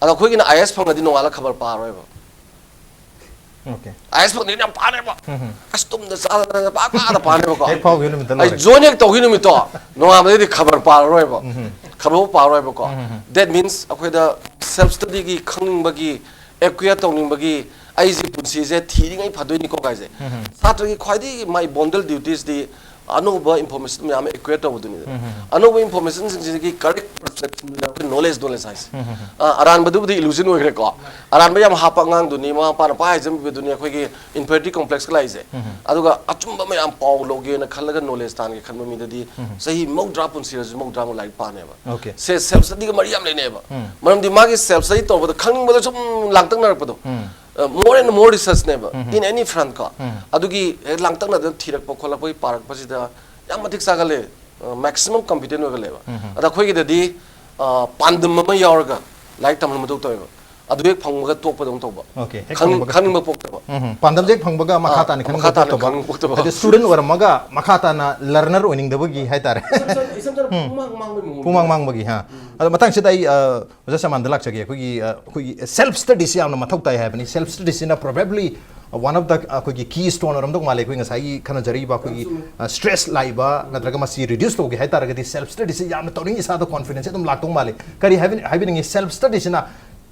ꯑꯗꯣ ꯑꯩꯈꯣꯏꯒꯤꯅ ꯑꯥꯏ ꯑꯦꯁ ꯐꯪꯉꯗꯤ ꯅꯣꯡꯉꯥꯜꯂꯒ ꯈꯕꯔ ꯄꯥꯔꯣꯏꯕ꯫ Okay. ꯑꯥꯏ ꯑꯦꯁ ꯐꯪꯗꯣꯏꯅ ꯌꯥꯝ ꯄꯥꯅꯦꯕ꯫ ꯑꯁ ꯇꯨꯝꯗ ꯆꯥꯗꯅ ꯄꯥ ꯄꯥꯗ ꯄꯥꯅꯦꯕꯀꯣ꯫ ꯍꯦꯛ ꯐꯥꯎꯈꯤꯕ ꯅꯨꯃꯤꯠꯇ ꯑꯩ ꯂꯣꯏꯔꯦ꯫ ꯖꯣꯏꯟ ꯍꯦꯛ ꯇꯧꯈꯤ ꯅꯨꯃꯤꯠꯇꯣ, ꯅꯣꯡꯉꯥꯟꯕꯗꯩꯗꯤ ꯈꯕꯔ ꯄꯥꯔꯔꯣꯏꯕ꯫ ꯈꯕꯔ ꯄꯥꯔꯔꯣꯏꯕꯀꯣ꯫ That means ꯑꯩꯈꯣꯏꯗ ꯁꯦꯜꯐ ꯁ꯭ꯇꯗꯤꯒꯤ, ꯈꯪꯅꯤꯡꯕꯒꯤ, ꯑꯦꯀ꯭ꯋꯤꯌꯔ ꯇꯧꯅꯤꯡꯕꯒꯤ, ꯑꯩꯁꯦ ꯄꯨꯟꯁꯤꯁꯦ ꯊꯤꯔꯤꯉꯩ ꯐꯗꯣꯏꯅꯤꯀꯣ ꯀꯥꯏꯁꯦ꯫ ꯁꯥꯇ꯭ꯔꯒꯤ ꯈ꯭ꯋꯥꯏꯗꯒꯤ ꯃꯥꯏ ꯕꯣꯟꯗꯦꯜ ꯗ꯭ꯌꯨꯇꯤꯁꯇꯤ ꯑꯅꯧꯕ ꯏꯟꯐꯣꯔꯃꯦꯁꯟ ꯃꯌꯥꯝ ꯑꯃ ꯑꯦꯀ꯭ꯋꯤꯌꯔ ꯇꯧꯕꯗꯨꯅꯤ꯫ ꯑꯅꯧꯕ ꯏꯟꯐꯣꯔꯃꯦꯁꯟꯁꯤꯡꯁꯤꯗꯒꯤ ꯀꯔꯦꯛ ꯄꯔꯁꯦꯞꯁꯟꯗꯨꯅ ꯑꯩꯈꯣꯏ ꯅꯣꯂꯦꯖ, ꯅꯣꯂꯦꯖ ꯍꯥꯏꯁꯦ꯫ ꯑ, ꯑꯔꯥꯟꯕꯗꯨꯕꯨꯗꯤ ꯏꯂꯨꯖꯟ ꯑꯣꯏꯈ꯭ꯔꯦꯀꯣ꯫ ꯑꯔꯥꯟꯕ ꯌꯥꯝ ꯍꯥꯞꯄ ꯑꯉꯥꯡꯗꯨꯅꯤ, ꯃꯃꯥ ꯃꯄꯥꯅ ꯄꯥꯏ ꯍꯥꯏꯖꯟꯕꯤꯕꯗꯨꯅꯤ ꯑꯩꯈꯣꯏꯒꯤ ꯏꯟꯐꯤꯔꯤꯌꯣꯔꯤꯇꯤ ꯀꯣꯝꯄ꯭ꯂꯦꯛꯁꯀ ꯂꯥꯛꯏꯁꯦ꯫ ꯑꯗꯨꯒ ꯑꯆꯨꯝꯕ ꯃꯌꯥꯝ ꯄꯥꯎ ꯂꯧꯒꯦꯅ ꯈꯜꯂꯒ ꯅꯣꯂꯦꯖ ꯇꯥꯟꯒꯦ ꯈꯟꯕ ꯃꯤꯗꯗꯤ ꯆꯍꯤ ꯃꯧꯗ꯭ꯔꯥ ꯄꯨꯟꯁꯤꯔꯁꯨ ꯃꯧꯗ꯭ꯔꯥꯃꯨꯛ ꯂꯥꯏꯔꯤꯛ ꯄꯥꯅꯦꯕ꯫ Okay. ꯁꯦ ꯁꯦꯜꯐ ꯁ꯭ꯇꯗꯤꯒ ꯃꯔꯤ ꯌꯥꯝ ꯂꯩꯅꯩꯕ꯫ ꯃꯔꯝꯗꯤ ꯃꯥꯒꯤ ꯁꯦꯜꯐ ꯁ꯭ꯇꯗꯤ ꯇꯧꯕꯗ ꯈꯪꯅꯤꯡꯕꯗ ꯁꯨꯝ ꯂꯥꯡꯇꯛꯅꯔꯛꯄꯗꯣ꯫ ꯃꯣꯔ ꯑꯦꯟ ꯃꯣꯔ ꯔꯤꯁꯔꯁꯅꯦꯕ, in any front ꯀꯣ꯫ ꯑꯗꯨꯒꯤ ꯍꯦꯛ ꯂꯥꯡꯇꯛꯅꯗꯅ ꯊꯤꯔꯛꯄ ꯈꯣꯠꯂꯛꯄꯒꯤ ꯄꯥꯔꯛꯄꯁꯤꯗ ꯌꯥꯝ ꯃꯇꯤꯛ ꯆꯥꯒꯜꯂꯦ꯫ ꯃꯦꯛꯁꯤꯃꯝ ꯀꯝꯄꯤꯇꯦꯟ ꯑꯣꯏꯒꯜꯂꯦꯕ꯫ ꯑꯗ ꯑꯩꯈꯣꯏꯒꯤꯗꯗꯤ ꯑ, ꯄꯥꯟꯗꯝ ꯑꯃ ꯌꯥꯎꯔꯒ ꯂꯥꯏꯔꯤꯛ ꯇꯝꯍꯟꯕ ꯃꯊꯧ ꯇꯧꯋꯦꯕ꯫ ꯑꯗꯨ ꯍꯦꯛ ꯐꯪꯕꯒ ꯇꯣꯛꯄꯗꯧꯅ ꯇꯧꯕ꯫ Okay, ꯍꯦꯛ ꯈꯪ- ꯐꯪꯕꯒ ꯈꯪꯅꯤꯡꯕ ꯄꯣꯛꯇꯕ꯫ ꯎꯝ, ꯄꯥꯟꯗꯝꯁꯦ ꯍꯦꯛ ꯐꯪꯕꯒ ꯃꯈꯥ ꯑꯥ, ꯇꯥꯅ ꯈꯪꯅꯤꯡꯕ ꯃꯈꯥ ꯇꯥꯅ ꯄꯣꯛꯇꯕ꯫ ꯈꯪꯅꯤꯡꯕ ꯄꯣꯛꯇꯕ꯫ ꯍꯥꯏꯗꯤ ꯁ꯭ꯇꯨꯗꯦꯟ ꯑꯣꯏꯔꯝꯃꯒ ꯃꯈꯥ ꯇꯥꯅ ꯂꯔꯅꯔ ꯑꯣꯏꯅꯤꯡꯗꯕꯒꯤ ꯍꯥꯏꯇꯥꯔꯦ꯫ ꯏꯁꯝ ꯁꯝ- ꯏꯁꯝ ꯁꯝꯅ ꯄꯨꯡꯃꯥꯡ ꯃꯥꯡꯕꯩ ꯃꯑꯣꯡ꯫ ꯄꯨꯡꯃꯥꯡ ꯃꯥꯡꯕꯒꯤ, ꯍꯥ꯫ ꯑꯗꯣ ꯃꯊꯪꯁꯤꯗ ꯑꯩ, ꯑ, ꯑꯣꯖꯥ ꯁꯃꯥꯟꯗ ꯂꯥꯛꯆꯒꯦ꯫ ꯑꯩꯈꯣꯏꯒꯤ, ꯑ, ꯑꯩꯈꯣꯏꯒꯤ ꯁꯦꯜꯐ ꯁ꯭ꯇꯗꯤꯁꯤ ꯌꯥꯝꯅ ꯃꯊꯧ ꯇꯥꯏ ꯍꯥꯏꯕꯅꯤ꯫ ꯁꯦꯜꯐ ꯁ꯭ꯇꯗꯤꯁꯤꯅ probably one of the, ꯑꯩꯈꯣꯏꯒꯤ ꯀꯤ ꯁ꯭ꯇꯣꯟ ꯑꯣꯏꯔꯝꯗꯧ ꯃꯥꯜꯂꯦ꯫ ꯑꯩꯈꯣꯏ ꯉꯁꯥꯏꯒꯤ ꯈꯟꯅꯖꯔꯤꯕ ꯑꯩꯈꯣꯏꯒꯤ, ꯑ, ꯁ꯭ꯇ꯭ꯔꯦꯁ ꯂꯥꯛꯏꯕ ꯅꯠꯇ꯭ꯔꯒ ꯃꯁꯤ ꯔꯤꯗ꯭ꯌꯨꯁ ꯇꯧꯒꯦ ꯍꯥꯏ ꯇꯥꯔꯒꯗꯤ ꯁꯦꯜꯐ ꯁ꯭ꯇꯗꯤꯁꯤ ꯌꯥꯝꯅ ꯇꯧꯅꯤꯡ, ꯏꯁꯥꯗ ꯀꯣꯟꯐꯤꯗꯦꯟꯁ ꯑꯗꯨꯝ ꯂꯥꯛꯇꯧ ꯃꯥꯜꯂꯦ꯫ ꯀꯔꯤ ꯍꯥꯏꯕꯤ-, ꯍꯥꯏꯕꯤꯅꯤꯡꯉꯤ? ꯁꯦꯜꯐ ꯁ꯭ꯇꯗꯤꯁꯤꯅ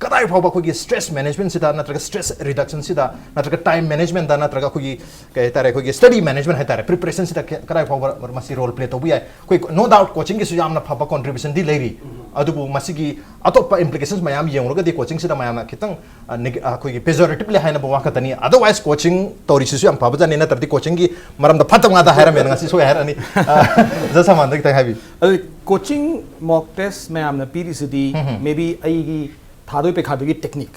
ꯀꯗꯥꯏ ꯐꯥꯎꯕ ꯑꯩꯈꯣꯏꯒꯤ ꯁ꯭ꯇ꯭ꯔꯦꯁ ꯃꯦꯅꯦꯖꯃꯦꯟꯁꯤꯗ ꯅꯠꯇ꯭ꯔꯒ ꯁ꯭ꯇ꯭ꯔꯦꯁ ꯔꯤꯗꯛꯁꯟꯁꯤꯗ ꯅꯠꯇ꯭ꯔꯒ ꯇꯥꯏꯝ ꯃꯦꯅꯦꯖꯃꯦꯟꯗ ꯅꯠꯇ꯭ꯔꯒ ꯑꯩꯈꯣꯏꯒꯤ ꯀꯩ ꯍꯥꯏꯇꯥꯔꯦ, ꯑꯩꯈꯣꯏꯒꯤ ꯁ꯭ꯇꯗꯤ ꯃꯦꯅꯦꯖꯃꯦꯟ ꯍꯥꯏꯇꯥꯔꯦ, ꯄ꯭ꯔꯤꯄꯔꯦꯁꯟꯁꯤꯗ ꯀ-, ꯀꯗꯥꯏ ꯐꯥꯎꯕ ꯃꯁꯤ ꯔꯣꯜ ꯄ꯭ꯂꯦ ꯇꯧꯕ ꯌꯥꯏ? ꯑꯩꯈꯣꯏ no doubt ꯀꯣꯆꯤꯡꯒꯤꯁꯨ ꯌꯥꯝꯅ ꯐꯕ ꯀꯣꯟꯇ꯭ꯔꯤꯕ꯭ꯌꯨꯁꯟꯗꯤ ꯂꯩꯔꯤ꯫ ꯑꯗꯨꯕꯨ ꯃꯁꯤꯒꯤ ꯑꯇꯣꯞꯄ ꯏꯝꯄ꯭ꯂꯤꯀꯦꯁꯟꯁ ꯃꯌꯥꯝ ꯌꯦꯡꯂꯨꯔꯒꯗꯤ ꯀꯣꯆꯤꯡꯁꯤꯗ ꯃꯌꯥꯝꯅ ꯈꯤꯇꯪ, ꯑ, ꯅꯦꯒ-, ꯑ, ꯑꯩꯈꯣꯏꯒꯤ ꯄꯦꯖꯣꯔꯦꯇꯤꯚꯂꯤ ꯍꯥꯏꯅꯕ ꯋꯥ ꯈꯛꯇꯅꯤ꯫ Otherwise ꯀꯣꯆꯤꯡ ꯇꯧꯔꯤꯁꯤꯁꯨ ꯌꯥꯝ ꯐꯕꯖꯥꯠꯅꯤ, ꯅꯠꯇ꯭ꯔꯗꯤ ꯀꯣꯆꯤꯡꯒꯤ ꯃꯔꯝꯗ ꯐꯠꯇꯕ ꯉꯥꯛꯇ ꯍꯥꯏꯔꯝꯃꯦꯅ ꯉꯁꯤ ꯁꯣꯏ ꯍꯥꯏꯔꯛꯑꯅꯤ꯫ ꯑ, ꯑꯣꯖꯥ ꯁꯃꯥꯟꯗ ꯈꯤꯇꯪ ꯍꯥꯏꯕꯤꯌꯨ꯫ ꯑꯗꯨ ꯀꯣꯆꯤꯡ ꯃꯣꯛ ꯇꯦꯁ ꯃꯌꯥꯝꯅ ꯄꯤꯔꯤꯁꯤꯗꯤ ꯃꯦ ꯕꯤ ꯑꯩꯒꯤ ꯊꯥꯗꯣꯏ ꯄꯩꯈꯥꯗꯨꯒꯤ ꯇꯦꯛꯅꯤꯛ,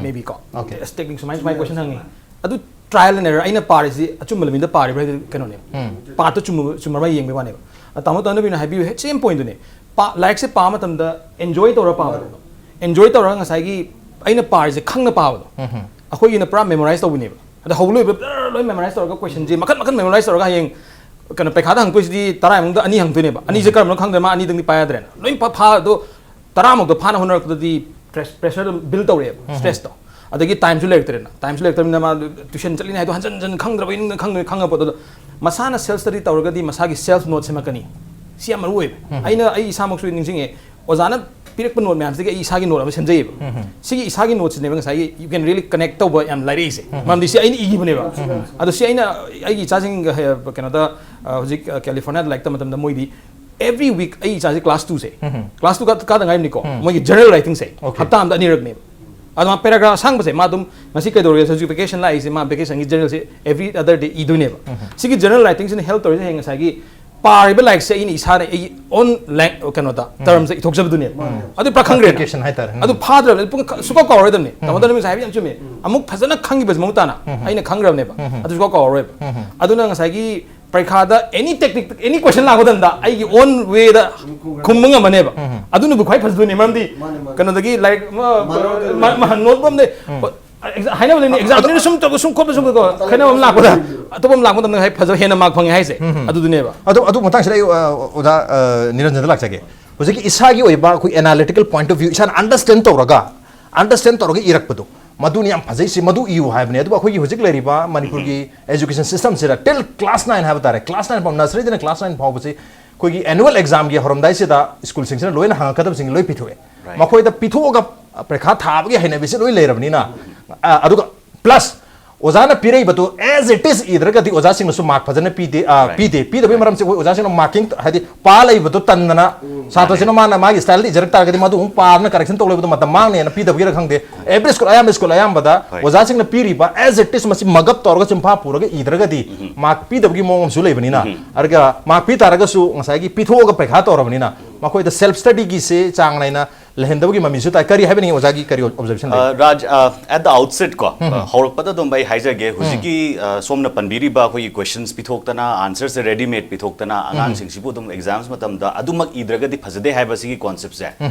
ꯃꯦ ꯕꯤ ꯀꯣ꯫ Okay. ꯇꯦꯁ ꯇꯦꯛꯅꯤꯛ ꯁꯨꯃꯥꯏꯅ ꯁꯨꯃꯥꯏꯅ ꯀꯣꯏꯁꯟ ꯍꯪꯉꯤ꯫ ꯑꯗꯨ ꯇ꯭ꯔꯥꯏꯜ ꯑꯦꯟ ꯑꯦꯔꯔ, ꯑꯩꯅ ꯄꯥꯔꯤꯁꯤ ꯑꯆꯨꯝꯕ ꯂꯝꯕꯤꯗ ꯄꯥꯔꯤꯕ꯭ꯔꯥ ꯍꯥꯏꯗꯤ ꯀꯩꯅꯣꯅꯦ, ꯄꯥꯠꯇ ꯆꯨꯝꯕ ꯆꯨꯝꯃꯔ ꯌꯦꯡꯕꯩ ꯋꯥꯅꯦꯕ꯫ ꯑ, ꯇꯥꯃꯣ ꯇꯥꯅꯕꯤꯅ ꯍꯥꯏꯕꯤꯌꯨ ꯍꯦꯛ ꯁꯦꯝ ꯄꯣꯏꯟꯗꯨꯅꯦ꯫ ꯄꯥ-, ꯂꯥꯏꯔꯤꯛꯁꯦ ꯄꯥꯕ ꯃꯇꯝꯗ ꯑꯦꯟꯖꯣꯏ ꯇꯧꯔ ꯄꯥꯕꯗꯣ, ꯑꯦꯟꯖꯣꯏ ꯇꯧꯔꯒ ꯉꯁꯥꯏꯒꯤ ꯑꯩꯅ ꯄꯥꯔꯤꯁꯦ ꯈꯪꯅ ꯄꯥꯕꯗꯣ, ꯑꯩꯈꯣꯏꯒꯤꯅ ꯄꯨꯔꯥ ꯃꯦꯃꯣꯔꯥꯏꯁ ꯇꯧꯕꯅꯦꯕ꯫ ꯑꯗ ꯍꯧꯕ ꯂꯣꯏꯕ ꯕ꯭ꯔꯔ ꯂꯣꯏ ꯃꯦꯃꯣꯔꯥꯏꯁ ꯇꯧꯔꯒ ꯀꯣꯏꯁꯟꯁꯦ ꯃꯈꯟ ꯃꯈꯟ ꯃꯦꯃꯣꯔꯥꯏꯁ ꯇꯧꯔꯒ ꯍꯌꯦꯡ ꯀꯩꯅꯣ, ꯄꯩꯈꯥꯗ ꯍꯪꯉꯛꯇꯣꯏꯁꯤꯗꯤ ꯇꯔꯥ ꯃꯅꯨꯡꯗ ꯑꯅꯤ ꯍꯪꯗꯣꯏꯅꯦꯕ, ꯑꯅꯤꯁꯦ ꯀꯔꯝꯕꯅꯣ ꯈꯪꯗ꯭ꯔꯦ, ꯃꯥ ꯑꯅꯤꯗꯪꯗꯤ ꯄꯥꯏ ꯌꯥꯗ꯭ꯔꯦꯅ, ꯂꯣꯏ ꯐꯥ ꯑꯗꯣ ꯇꯔꯥꯃꯨꯛꯇꯣ ꯐꯥꯅ ꯍꯣꯠꯅꯔꯛꯄꯗꯗꯤ ꯄ꯭ꯔꯦꯁꯔꯗꯣ ꯕꯤꯜ ꯇꯧꯔꯛꯑꯦꯕ, ꯁ꯭ꯇ꯭ꯔꯦꯁꯇꯣ꯫ ꯑꯗꯒꯤ ꯇꯥꯏꯝꯁꯨ ꯂꯩꯔꯛꯇ꯭ꯔꯦꯅ, ꯇꯥꯏꯝꯁꯨ ꯂꯩꯔꯛꯇ꯭ꯔꯕꯅꯤꯅ ꯃꯥ ꯇ꯭ꯌꯨꯁꯟ ꯆꯠꯂꯤꯅꯤ ꯍꯥꯏꯗꯣ ꯍꯟꯖꯟ ꯍꯟꯖꯟ ꯈꯪꯗ꯭ꯔꯕ, ꯏꯅꯨꯡꯗ ꯈꯪꯗ꯭ꯔꯦ, ꯈꯪꯉꯛꯄꯗꯣ ꯃꯁꯥꯅ ꯁꯦꯜꯐ ꯁ꯭ꯇꯗꯤ ꯇꯧꯔꯒꯗꯤ ꯃꯁꯥꯒꯤ ꯁꯦꯜꯐ ꯅꯣꯠ ꯁꯦꯝꯃꯛꯀꯅꯤ꯫ ꯁꯤ ꯌꯥꯝ ꯃꯔꯨ ꯑꯣꯏꯕ꯫ ꯑꯩꯅ ꯑꯩ ꯏꯁꯥꯃꯛꯁꯨ ꯅꯤꯡꯁꯤꯡꯉꯦ, ꯑꯣꯖꯥꯅ ꯄꯤꯔꯛꯄ ꯅꯣꯠ ꯃꯌꯥꯝꯁꯤꯗꯒꯤ ꯑꯩ ꯏꯁꯥꯒꯤ ꯅꯣꯠ ꯑꯃ ꯁꯦꯝꯖꯩꯌꯦꯕ꯫ ꯁꯤꯒꯤ ꯏꯁꯥꯒꯤ ꯅꯣꯠꯁꯤꯅꯦꯕ ꯉꯁꯥꯏꯒꯤ you can really connect ꯇꯧꯕ ꯌꯥꯝ ꯂꯥꯏꯔꯛꯏꯁꯦ꯫ ꯃꯔꯝꯗꯤ ꯁꯤ ꯑꯩꯅ ꯏꯈꯤꯕꯅꯦꯕ꯫ ꯑꯗꯣ ꯁꯤ ꯑꯩꯅ ꯑꯩꯒꯤ ꯏꯆꯥꯁꯤꯡꯒ ꯍꯦ-, ꯀꯩꯅꯣꯗ, ꯑ, ꯍꯧꯖꯤꯛ, ꯑ, ꯀꯦꯂꯤꯐꯣꯔꯅꯤꯌꯥꯗ ꯂꯥꯏꯔꯤꯛ ꯇꯝꯕ ꯃꯇꯝꯗ ꯃꯣꯏꯗꯤ every week ꯑꯩ ꯏꯆꯥꯁꯦ ꯀ꯭ꯂꯥꯁ ꯇꯨꯁꯦ, ꯀ꯭ꯂꯥꯁ ꯇꯨ ꯀꯥ-, ꯀꯥꯗ ꯉꯥꯏꯔꯤꯕꯅꯤꯀꯣ, ꯃꯣꯏꯒꯤ ꯖꯦꯅꯔꯦꯜ ꯔꯥꯏꯇꯤꯡꯁꯦ ꯍꯞꯇꯥ ꯑꯃꯗ ꯑꯅꯤꯔꯛꯅꯦꯕ꯫ ꯑꯗꯣ ꯃꯥ ꯄꯦꯔꯥꯒ꯭ꯔꯥꯐ ꯑꯁꯥꯡꯕꯁꯦ ꯃꯥ ꯑꯗꯨꯝ ꯉꯁꯤ ꯀꯩꯗꯧꯔꯒꯦ, ꯍꯧꯖꯤꯛ ꯚꯦꯀꯦꯁꯟ ꯂꯥꯛꯏꯁꯦ, ꯃꯥ ꯚꯦꯀꯦꯁꯟꯒꯤ ꯖꯦꯅꯔꯦꯜꯁꯦ every other day ꯏꯗꯣꯏꯅꯦꯕ꯫ ꯁꯤꯒꯤ ꯖꯦꯅꯔꯦꯜ ꯔꯥꯏꯇꯤꯡꯁꯤꯅ ꯍꯦꯜꯞ ꯇꯧꯔꯤꯁꯦ ꯍꯌꯦꯡ ꯉꯁꯥꯏꯒꯤ ꯄꯥꯔꯤꯕ ꯂꯥꯏꯔꯤꯛꯁꯦ ꯑꯩꯅ ꯏꯁꯥꯅ ꯑꯩꯒꯤ ꯑꯣꯟ ꯀꯩꯅꯣꯗ, ꯇꯔꯝꯁ ꯏꯊꯣꯛꯆꯕꯗꯨꯅꯦꯕ꯫ ꯑꯗꯨ ꯄꯨꯔꯥ ꯈꯪꯈ꯭ꯔꯦꯅ꯫ ꯑꯗꯨ ꯐꯥꯗ꯭ꯔꯕꯅꯦ, ꯄꯨꯡ ꯁꯨꯀꯥꯎ ꯀꯥꯎꯔꯣꯏꯗꯕꯅꯦ꯫ ꯇꯥꯃꯣ ꯗꯅꯃꯤꯁ ꯍꯥꯏꯕ ꯌꯥꯝ ꯆꯨꯝꯃꯦ꯫ ꯑꯃꯨꯛ ꯐꯖꯅ ꯈꯪꯈꯤꯕꯁꯦ ꯃꯃꯨꯠ ꯇꯥꯅ ꯑꯩꯅ ꯈꯪꯈ꯭ꯔꯕꯅꯦꯕ꯫ ꯑꯗꯨ ꯁꯨꯀꯥꯎ ꯀꯥꯎꯔꯔꯣꯏꯕ꯫ ꯑꯗꯨꯅ ꯉꯁꯥꯏꯒꯤ ꯄꯔꯤꯈꯥꯗ ꯑꯦꯅꯤ ꯇꯦꯛꯅꯤꯛ, ꯑꯦꯅꯤ ꯀꯣꯏꯁꯟ ꯂꯥꯛꯄ ꯃꯇꯝꯗ ꯑꯩꯒꯤ ꯑꯣꯟ ꯋꯦꯗ ꯈꯨꯝꯕ ꯉꯝꯃꯅꯦꯕ꯫ ꯑꯗꯨꯅꯕꯨ ꯈ꯭ꯋꯥꯏ ꯐꯖꯗꯣꯏꯅꯦ꯫ ꯃꯔꯝꯗꯤ ꯀꯩꯅꯣꯗꯒꯤ ꯂꯥꯏꯔꯤꯛ ꯑꯃ, ꯅꯣꯠ ꯑꯃꯗ ꯍꯥꯏꯅꯕꯗꯨꯅꯤ, ꯑꯦꯛꯖꯥꯝꯗꯨꯅ ꯁꯨꯝ ꯇꯧꯕ, ꯁꯨꯝ ꯈꯣꯠꯄ, ꯁꯨꯝ ꯀꯣ, ꯈꯦꯠꯅꯕ ꯑꯃ ꯂꯥꯛꯄꯗ ꯑꯇꯣꯞꯄ ꯑꯃ ꯂꯥꯛꯄ ꯃꯇꯝꯗ ꯍꯦꯛ ꯐꯖꯕ, ꯍꯦꯟꯅ ꯃꯥꯔꯛ ꯐꯪꯉꯦ ꯍꯥꯏꯁꯦ꯫ ꯑꯗꯨꯗꯨꯅꯦꯕ꯫ ꯑꯗꯣ ꯑꯗꯨ ꯃꯇꯥꯡꯁꯤꯗ ꯑꯩ, ꯑ, ꯑꯣꯖꯥ, ꯑ, ꯅꯤꯔꯟꯖꯟꯗ ꯂꯥꯛꯆꯒꯦ꯫ ꯍꯧꯖꯤꯛꯀꯤ ꯏꯁꯥꯒꯤ ꯑꯣꯏꯕ ꯑꯩꯈꯣꯏ ꯑꯦꯅꯥꯂꯤꯇꯤꯀꯦꯜ ꯄꯣꯏꯟꯠ ꯑꯣꯐ ꯚ꯭ꯌꯨ ꯏꯁꯥꯅ ꯑꯟꯗꯔꯁ꯭ꯇꯦꯟ ꯇꯧꯔꯒ, ꯑꯟꯗꯔꯁ꯭ꯇꯦꯟ ꯇꯧꯔꯒ ꯏꯔꯛꯄꯗꯣ, ꯃꯗꯨꯅꯤ ꯌꯥꯝ ꯐꯖꯩꯁꯤ, ꯃꯗꯨ ꯏꯌꯨ ꯍꯥꯏꯕꯅꯦ꯫ ꯑꯗꯨꯕꯨ ꯑꯩꯈꯣꯏꯒꯤ ꯍꯧꯖꯤꯛ ꯂꯩꯔꯤꯕ ꯃꯅꯤꯄꯨꯔꯒꯤ ꯑꯦꯖꯨꯀꯦꯁꯟ ꯁꯤꯁꯇꯝꯁꯤꯗ ꯇꯤꯜ ꯀ꯭ꯂꯥꯁ ꯅꯥꯏꯟ ꯍꯥꯏꯕ ꯇꯥꯔꯦ, ꯀ꯭ꯂꯥꯁ ꯅꯥꯏꯟ ꯐꯥꯎ, ꯅꯔꯁꯔꯤꯗꯅ ꯀ꯭ꯂꯥꯁ ꯅꯥꯏꯟ ꯐꯥꯎꯕꯁꯤ ꯑꯩꯈꯣꯏꯒꯤ ꯑꯦꯅꯨꯋꯦꯜ ꯑꯦꯛꯖꯥꯝꯒꯤ ꯍꯧꯔꯝꯗꯥꯏꯁꯤꯗ ꯁ꯭ꯀꯨꯜꯁꯤꯡꯁꯤꯅ ꯂꯣꯏꯅ ꯍꯪꯉꯛꯀꯗꯕꯁꯤꯡ ꯂꯣꯏ ꯄꯤꯊꯣꯛꯑꯦ꯫ ꯃꯈꯣꯏꯗ ꯄꯤꯊꯣꯛꯑꯒ ꯄꯔꯤꯈꯥ ꯊꯥꯕꯒꯤ ꯍꯩꯅꯕꯤꯁꯦ ꯂꯣꯏ ꯂꯩꯔꯕꯅꯤꯅ, ꯑ, ꯑꯗꯨꯒ ꯄ꯭ꯂꯁ ꯑꯣꯖꯥꯅ ꯄꯤꯔꯛꯏꯕꯗꯨ as it is ꯏꯗ꯭ꯔꯒꯗꯤ ꯑꯣꯖꯥꯁꯤꯡꯅꯁꯨ ꯃꯥꯔꯛ ꯐꯖꯅ ꯄꯤꯗꯦ, ꯑ, ꯄꯤꯗꯦ꯫ ꯄꯤꯗꯕꯒꯤ ꯃꯔꯝꯁꯦ ꯑꯩꯈꯣꯏ ꯑꯣꯖꯥꯁꯤꯡꯅ ꯃꯥꯔꯀꯤꯡ, ꯍꯥꯏꯗꯤ ꯄꯥ ꯂꯩꯕꯗꯣ ꯇꯟꯗꯅ ꯁꯥꯇ꯭ꯔꯁꯤꯅ ꯃꯥꯅ ꯃꯥꯒꯤ ꯁ꯭ꯇꯥꯏꯜꯗ ꯏꯖꯔꯛ ꯇꯥꯔꯒꯗꯤ ꯃꯗꯨ ꯑꯃꯨꯛ ꯄꯥꯗꯅ ꯀꯔꯦꯛꯁꯟ ꯇꯧ ꯂꯩꯕꯗꯣ ꯃꯇꯝ ꯃꯥꯡꯅꯦꯅ ꯄꯤꯗꯕꯒꯤꯔ ꯈꯪꯗꯦ꯫ ꯑꯦꯚ꯭ꯔꯤ ꯁ꯭ꯀꯨꯜ, ꯑꯌꯥꯝꯕ ꯁ꯭ꯀꯨꯜ ꯑꯌꯥꯝꯕꯗ ꯑꯣꯖꯥꯁꯤꯡꯅ ꯄꯤꯔꯤꯕ as it is ꯃꯁꯤ ꯃꯒꯞ ꯇꯧꯔꯒ ꯆꯤꯟꯐꯥ ꯄꯨꯔꯒ ꯏꯗ꯭ꯔꯒꯗꯤ ꯃꯥꯔꯛ ꯄꯤꯗꯕꯒꯤ ꯃꯑꯣꯡ ꯑꯃꯁꯨ ꯂꯩꯕꯅꯤꯅ, ꯑꯗꯨꯒ ꯃꯥꯔꯛ ꯄꯤ ꯇꯥꯔꯒꯁꯨ ꯉꯁꯥꯏꯒꯤ ꯄꯤꯊꯣꯛꯑꯒ ꯄꯩꯈꯥ ꯇꯧꯔꯕꯅꯤꯅ ꯑꯩꯈꯣꯏꯗ ꯁꯦꯜꯐ ꯁ꯭ꯇꯗꯤꯒꯤꯁꯦ ꯆꯥꯡ ꯅꯥꯏꯅ ꯂꯩꯍꯟꯗꯕꯒꯤ ꯃꯃꯤꯁꯨ ꯇꯥꯏ꯫ ꯀꯔꯤ ꯍꯥꯏꯕꯤꯅꯤꯡꯉꯤ ꯑꯣꯖꯥꯒꯤ ꯀꯔꯤ ꯑꯣꯕꯖꯔꯕꯦꯁꯟ ꯂꯩ? ꯑ, ꯔꯥꯖ, ꯑ, at the outset ꯀꯣ, ꯑ, ꯍꯧꯔꯛꯄꯗ ꯑꯗꯨꯝ ꯑꯩ ꯍꯥꯏꯖꯒꯦ, ꯍꯧꯖꯤꯛꯀꯤ, ꯑ, ꯁꯣꯝꯅ ꯄꯟꯕꯤꯔꯤꯕ ꯑꯩꯈꯣꯏꯒꯤ ꯀꯣꯏꯁꯟꯁ ꯄꯤꯊꯣꯛꯇꯅ, ꯑꯟꯁꯔꯁꯦ ꯔꯦꯗꯤꯃꯦꯗ ꯄꯤꯊꯣꯛꯇꯅ, ꯑꯉꯥꯡꯁꯤꯡꯁꯤꯕꯨ ꯑꯗꯨꯝ ꯑꯦꯛꯖꯥꯝꯁ ꯃꯇꯝꯗ ꯑꯗꯨꯃꯛ ꯏꯗ꯭ꯔꯒꯗꯤ ꯐꯖꯗꯦ ꯍꯥꯏꯕꯁꯤꯒꯤ ꯀꯣꯟꯁꯦꯞꯁꯦ,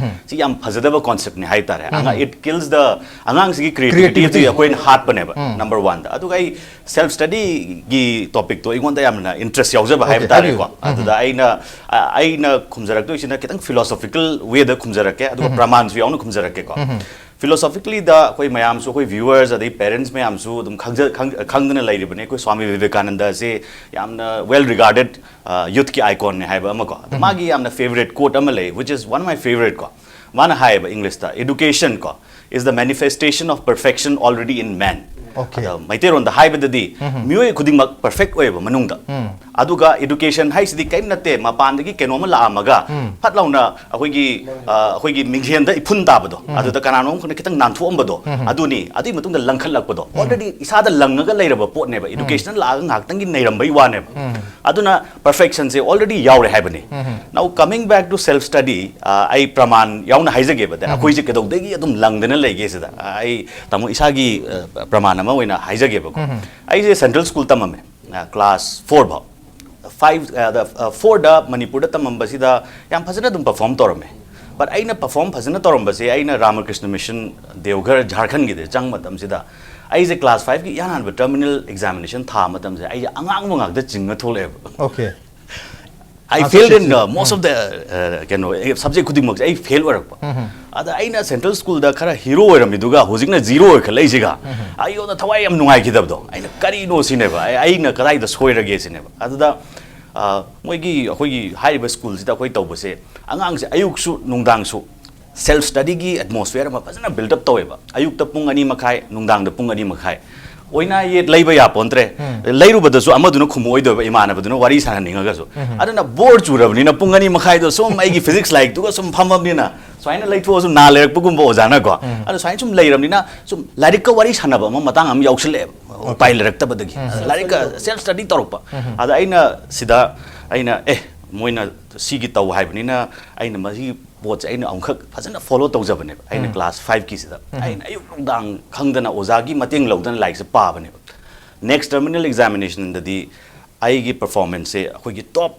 ꯁꯤ ꯌꯥꯝ ꯐꯖꯗꯕ ꯀꯣꯟꯁꯦꯞꯅꯤ ꯍꯥꯏꯇꯥꯔꯦ꯫ ꯑꯉꯥꯡ, it kills the, ꯑꯉꯥꯡꯁꯤꯒꯤ ꯀ꯭ꯔꯤꯌꯦꯇꯤꯕꯤꯇꯤ Creativity. ꯑꯩꯈꯣꯏꯅ ꯍꯥꯠꯄꯅꯦꯕ, ꯅꯝꯕꯔ ꯋꯥꯟꯗ꯫ ꯑꯗꯨꯒ ꯑꯩ ꯁꯦꯜꯐ ꯁ꯭ꯇꯗꯤꯒꯤ ꯇꯣꯄꯤꯛꯇꯣ ꯑꯩꯉꯣꯟꯗ ꯌꯥꯝꯅ ꯏꯟꯇꯔꯦꯁ ꯌꯥꯎꯖꯕ Okay, ꯍꯥꯏꯕ ꯇꯥꯔꯦꯀꯣ꯫ ꯍꯥꯏꯕꯤꯌꯨ. ꯑꯗꯨꯗ ꯑꯩꯅ, ꯑ, ꯑꯩꯅ ꯈꯨꯝꯖꯔꯛꯇꯣꯏꯁꯤꯅ ꯈꯤꯇꯪ ꯐꯤꯂꯣꯁꯣꯐꯤꯀꯦꯜ ꯋꯦꯗ ꯈꯨꯝꯖꯔꯛꯀꯦ, ꯑꯗꯨꯒ ꯄ꯭ꯔꯃꯥꯟꯁꯨ ꯌꯥꯎꯅ ꯈꯨꯝꯖꯔꯛꯀꯦꯀꯣ꯫ ꯐꯤꯂꯣꯁꯣꯐꯤꯀꯦꯂꯤꯗ ꯑꯩꯈꯣꯏ ꯃꯌꯥꯝꯁꯨ, ꯑꯩꯈꯣꯏ ꯚ꯭ꯌꯨꯋꯔꯁ ꯑꯗꯩ ꯄꯦꯔꯦꯟꯠꯁ ꯃꯌꯥꯝꯁꯨ ꯑꯗꯨꯝ ꯈꯪꯖ-, ꯈꯪ-, ꯈꯪꯗꯅ ꯂꯩꯔꯤꯕꯅꯤ, ꯑꯩꯈꯣꯏ ꯁ꯭ꯋꯥꯃꯤ ꯕꯤꯕꯦꯀꯥꯅꯟꯗꯁꯦ ꯌꯥꯝꯅ ꯋꯦꯜ ꯔꯤꯒꯥꯔꯗꯦꯠ ꯌꯨꯠꯀꯤ ꯑꯥꯏꯀꯣꯟꯅꯦ ꯍꯥꯏꯕ ꯑꯃꯀꯣ꯫ ꯑꯗꯣ ꯃꯥꯒꯤ ꯌꯥꯝꯅ ꯐꯦꯕꯔꯦꯠ ꯀꯣꯠ ꯑꯃ ꯂꯩ, which is one of my favourite ꯀꯣ꯫ ꯃꯥꯅ ꯍꯥꯏꯌꯦꯕ ꯏꯪꯂꯤꯁꯇ, "Education ꯀꯣ is the manifestation of perfection already in man." Okay. ꯑꯗ ꯃꯩꯇꯩꯔꯣꯟꯗ ꯍꯥꯏꯕꯗꯗꯤ ꯃꯤꯑꯣꯏ ꯈꯨꯗꯤꯡꯃꯛ ꯄꯔꯐꯦꯛ ꯑꯣꯏꯌꯦꯕ ꯃꯅꯨꯡꯗ꯫ ꯑꯗꯨꯒ ꯏꯗꯨꯀꯦꯁꯟ ꯍꯥꯏꯁꯤꯗꯤ ꯀꯔꯤꯝ ꯅꯠꯇꯦ, ꯃꯄꯥꯟꯗꯒꯤ ꯀꯩꯅꯣꯝꯃ ꯂꯥꯛꯑꯝꯃꯒ ꯐꯠ ꯂꯥꯎꯅ ꯑꯩꯈꯣꯏꯒꯤ, ꯑ, ꯑꯩꯈꯣꯏꯒꯤ ꯃꯤꯡꯁꯦꯟꯗ ꯏꯐꯨꯟ ꯇꯥꯕꯗꯣ, ꯑꯗꯨꯗ ꯀꯅꯥꯅꯣꯝ ꯈꯅ ꯈꯤꯇꯪ ꯅꯥꯟꯊꯣꯛꯑꯝꯕꯗꯣ, ꯑꯗꯨꯅꯤ꯫ ꯑꯗꯨꯒꯤ ꯃꯇꯨꯡꯗ ꯂꯪꯈꯠꯂꯛꯄꯗꯣ, ꯑꯣꯜꯔꯦꯗꯤ ꯏꯁꯥꯗ ꯂꯪꯉꯒ ꯂꯩꯔꯕ ꯄꯣꯠꯅꯦꯕ꯫ ꯏꯗꯨꯀꯦꯁꯟꯗ ꯂꯥꯛꯑꯒ ꯉꯥꯏꯍꯥꯛꯇꯪꯒꯤ ꯅꯩꯔꯝꯕꯩ ꯋꯥꯅꯦꯕ꯫ ꯑꯗꯨꯅ ꯄꯔꯐꯦꯛꯁꯟꯁꯦ ꯑꯣꯜꯔꯦꯗꯤ ꯌꯥꯎꯔꯦ ꯍꯥꯏꯕꯅꯤ꯫ Now coming back to self study, ꯑ, ꯑꯩ ꯄ꯭ꯔꯃꯥꯟ ꯌꯥꯎꯅ ꯍꯥꯏꯖꯒꯦꯕ꯫ ꯑꯗ ꯑꯩꯈꯣꯏꯁꯦ ꯀꯩꯗꯧꯗꯒꯤ ꯑꯗꯨꯝ ꯂꯪꯗꯅ ꯂꯩꯒꯦ ꯁꯤꯗ? ꯑ, ꯑꯩ ꯇꯥꯃꯣ ꯏꯁꯥꯒꯤ, ꯑ, ꯄ꯭ꯔꯃꯥꯟ ꯑꯃ ꯑꯣꯏꯅ ꯍꯥꯏꯖꯒꯦꯕꯀꯣ꯫ ꯑꯩꯁꯦ ꯁꯦꯟꯇ꯭ꯔꯦꯜ ꯁ꯭ꯀꯨꯜ ꯇꯝꯃꯝꯃꯦ, ꯑ, ꯀ꯭ꯂꯥꯁ ꯐꯣꯔ ꯐꯥꯎ꯫ ꯐꯥꯏꯚ, ꯑ, ꯗ, ꯑ, ꯐꯣꯔꯗ ꯃꯅꯤꯄꯨꯔꯗ ꯇꯝꯃꯝꯕꯁꯤꯗ ꯌꯥꯝ ꯐꯖꯅ ꯑꯗꯨꯝ ꯄꯔꯐꯣꯔꯝ ꯇꯧꯔꯝꯃꯦ꯫ ꯕꯠ ꯑꯩꯅ ꯄꯔꯐꯣꯔꯝ ꯐꯖꯅ ꯇꯧꯔꯝꯕꯁꯦ, ꯑꯩꯅ ꯔꯥꯃꯀ꯭ꯔꯤꯁꯅ ꯃꯤꯁꯟ ꯗꯦꯎꯘꯔ ꯖꯥꯔꯈꯟꯒꯤꯗ ꯆꯪꯕ ꯃꯇꯝꯁꯤꯗ, ꯑꯩꯁꯦ ꯀ꯭ꯂꯥꯁ ꯐꯥꯏꯚꯀꯤ ꯏꯍꯥꯟ ꯍꯥꯟꯕ ꯇꯔꯃꯤꯅꯦꯜ ꯑꯦꯛꯖꯥꯃꯤꯅꯦꯁꯟ ꯊꯥ ꯃꯇꯝꯁꯦ ꯑꯩꯁꯦ ꯑꯉꯥꯡꯕ ꯉꯥꯛꯇ ꯆꯤꯡꯉ ꯊꯣꯛꯂꯛꯑꯦꯕ꯫ Okay. I Answer failed in, sheet. Uh, most of the, uh, ꯀꯩꯅꯣ, ꯁꯕꯖꯦꯛ ꯈꯨꯗꯤꯡꯃꯛꯁꯦ ꯑꯩ ꯐꯦꯜ ꯑꯣꯏꯔꯛꯄ꯫ ꯑꯗ ꯑꯩꯅ ꯁꯦꯟꯇ꯭ꯔꯦꯜ ꯁ꯭ꯀꯨꯜꯗ ꯈꯔ ꯍꯤꯔꯣ ꯑꯣꯏꯔꯝꯃꯤꯗꯨꯒ ꯍꯧꯖꯤꯛꯅ ꯖꯤꯔꯣ ꯑꯣꯏꯈꯠꯂꯛꯏꯁꯤꯒ, ꯑꯩꯉꯣꯟꯗ ꯊꯋꯥꯏ ꯌꯥꯝ ꯅꯨꯡꯉꯥꯏꯈꯤꯗꯕꯗꯣ꯫ ꯑꯩꯅ ꯀꯔꯤꯅꯣ ꯁꯤꯅꯦꯕ, ꯑꯩ, ꯑꯩꯅ ꯀꯗꯥꯏꯗ ꯁꯣꯏꯔꯒꯦ ꯁꯤꯅꯦꯕ꯫ ꯑꯗꯨꯗ, ꯑ, ꯃꯣꯏꯒꯤ, ꯑꯩꯈꯣꯏꯒꯤ ꯍꯥꯏꯔꯤꯕ ꯁ꯭ꯀꯨꯜꯁꯤꯗ ꯑꯩꯈꯣꯏ ꯇꯧꯕꯁꯦ, ꯑꯉꯥꯡꯁꯦ ꯑꯌꯨꯛꯁꯨ ꯅꯨꯡꯗꯥꯡꯁꯨ ꯁꯦꯜꯐ ꯁ꯭ꯇꯗꯤꯒꯤ ꯑꯦꯠꯃꯣꯁꯐꯤꯌꯔ ꯑꯃ ꯐꯖꯅ ꯕꯤꯜꯗ ꯑꯞ ꯇꯧꯋꯦꯕ꯫ ꯑꯌꯨꯛꯇ ꯄꯨꯡ ꯑꯅꯤ ꯃꯈꯥꯏ, ꯅꯨꯡꯗꯥꯡꯗ ꯄꯨꯡ ꯑꯅꯤ ꯃꯈꯥꯏ꯫ ꯑꯣꯏꯅꯥ ꯌꯦꯠ ꯂꯩꯕ ꯌꯥꯄꯣꯟꯇ꯭ꯔꯦ꯫ ꯂꯩꯔꯨꯕꯗꯁꯨ ꯑꯃꯗꯨꯅ ꯈꯨꯝꯃꯛꯑꯣꯏꯗꯣꯏꯕ, ꯏꯃꯥꯟꯅꯕꯗꯨꯅ ꯋꯥꯔꯤ ꯁꯥꯟꯅꯅꯤꯡꯉꯒꯁꯨ꯫ ꯑꯗꯨꯅ ꯕꯣꯔ ꯆꯨꯔꯕꯅꯤꯅ ꯄꯨꯡ ꯑꯅꯤ ꯃꯈꯥꯏꯗꯣ ꯁꯨꯝ ꯑꯩꯒꯤ ꯐꯤꯖꯤꯛꯁ ꯂꯥꯏꯔꯤꯛꯇꯨꯒ ꯁꯨꯝ ꯐꯝꯃꯕꯅꯤꯅ, ꯁꯨꯃꯥꯏꯅ ꯂꯩꯊꯣꯛꯑꯁꯨ ꯅꯥ ꯂꯩꯔꯛꯄꯒꯨꯝꯕ ꯑꯣꯖꯥꯅꯀꯣ꯫ ꯑꯗꯣ ꯁꯨꯃꯥꯏꯅ ꯁꯨꯝ ꯂꯩꯔꯕꯅꯤꯅ ꯁꯨꯝ ꯂꯥꯏꯔꯤꯛꯀ ꯋꯥꯔꯤ ꯁꯥꯟꯅꯕ ꯑꯃ ꯃꯇꯥꯡ ꯑꯃ ꯌꯥꯎꯁꯜꯂꯛꯑꯦꯕ, ꯎꯄꯥꯏ ꯂꯩꯔꯛꯇꯕꯗꯒꯤ꯫ ꯂꯥꯏꯔꯤꯛꯀ ꯁꯦꯜꯐ ꯁ꯭ꯇꯗꯤ ꯇꯧꯔꯛꯄ꯫ ꯑꯗ ꯑꯩꯅ ꯁꯤꯗ, ꯑꯩꯅ, "ꯑꯦ, ꯃꯣꯏꯅ ꯁꯤꯒꯤ ꯇꯧ ꯍꯥꯏꯕꯅꯤꯅ ꯑꯩꯅ ꯃꯁꯤꯒꯤ ꯄꯣꯠꯁꯦ ꯑꯩꯅ ꯑꯃꯨꯛꯈꯛ ꯐꯖꯅ ꯐꯣꯂꯣ ꯇꯧꯖꯕꯅꯦꯕ꯫ ꯑꯩꯅ ꯎꯝ꯫ ꯀ꯭ꯂꯥꯁ ꯐꯥꯏꯚꯀꯤꯁꯤꯗ ꯎꯝ꯫ ꯑꯩꯅ ꯑꯌꯨꯛ ꯅꯨꯡꯗꯥꯡ ꯈꯪꯗꯅ ꯑꯣꯖꯥꯒꯤ ꯃꯇꯦꯡ ꯂꯧꯗꯅ ꯂꯥꯏꯔꯤꯛꯁꯦ ꯄꯥꯕꯅꯦꯕ꯫ ꯅꯦꯛꯁ ꯇꯔꯃꯤꯅꯦꯜ ꯑꯦꯛꯖꯥꯃꯤꯅꯦꯁꯟꯗꯗꯤ ꯑꯩꯒꯤ ꯄꯔꯐꯣꯔꯃꯦꯟꯁꯁꯦ ꯑꯩꯈꯣꯏꯒꯤ ꯇꯣꯞ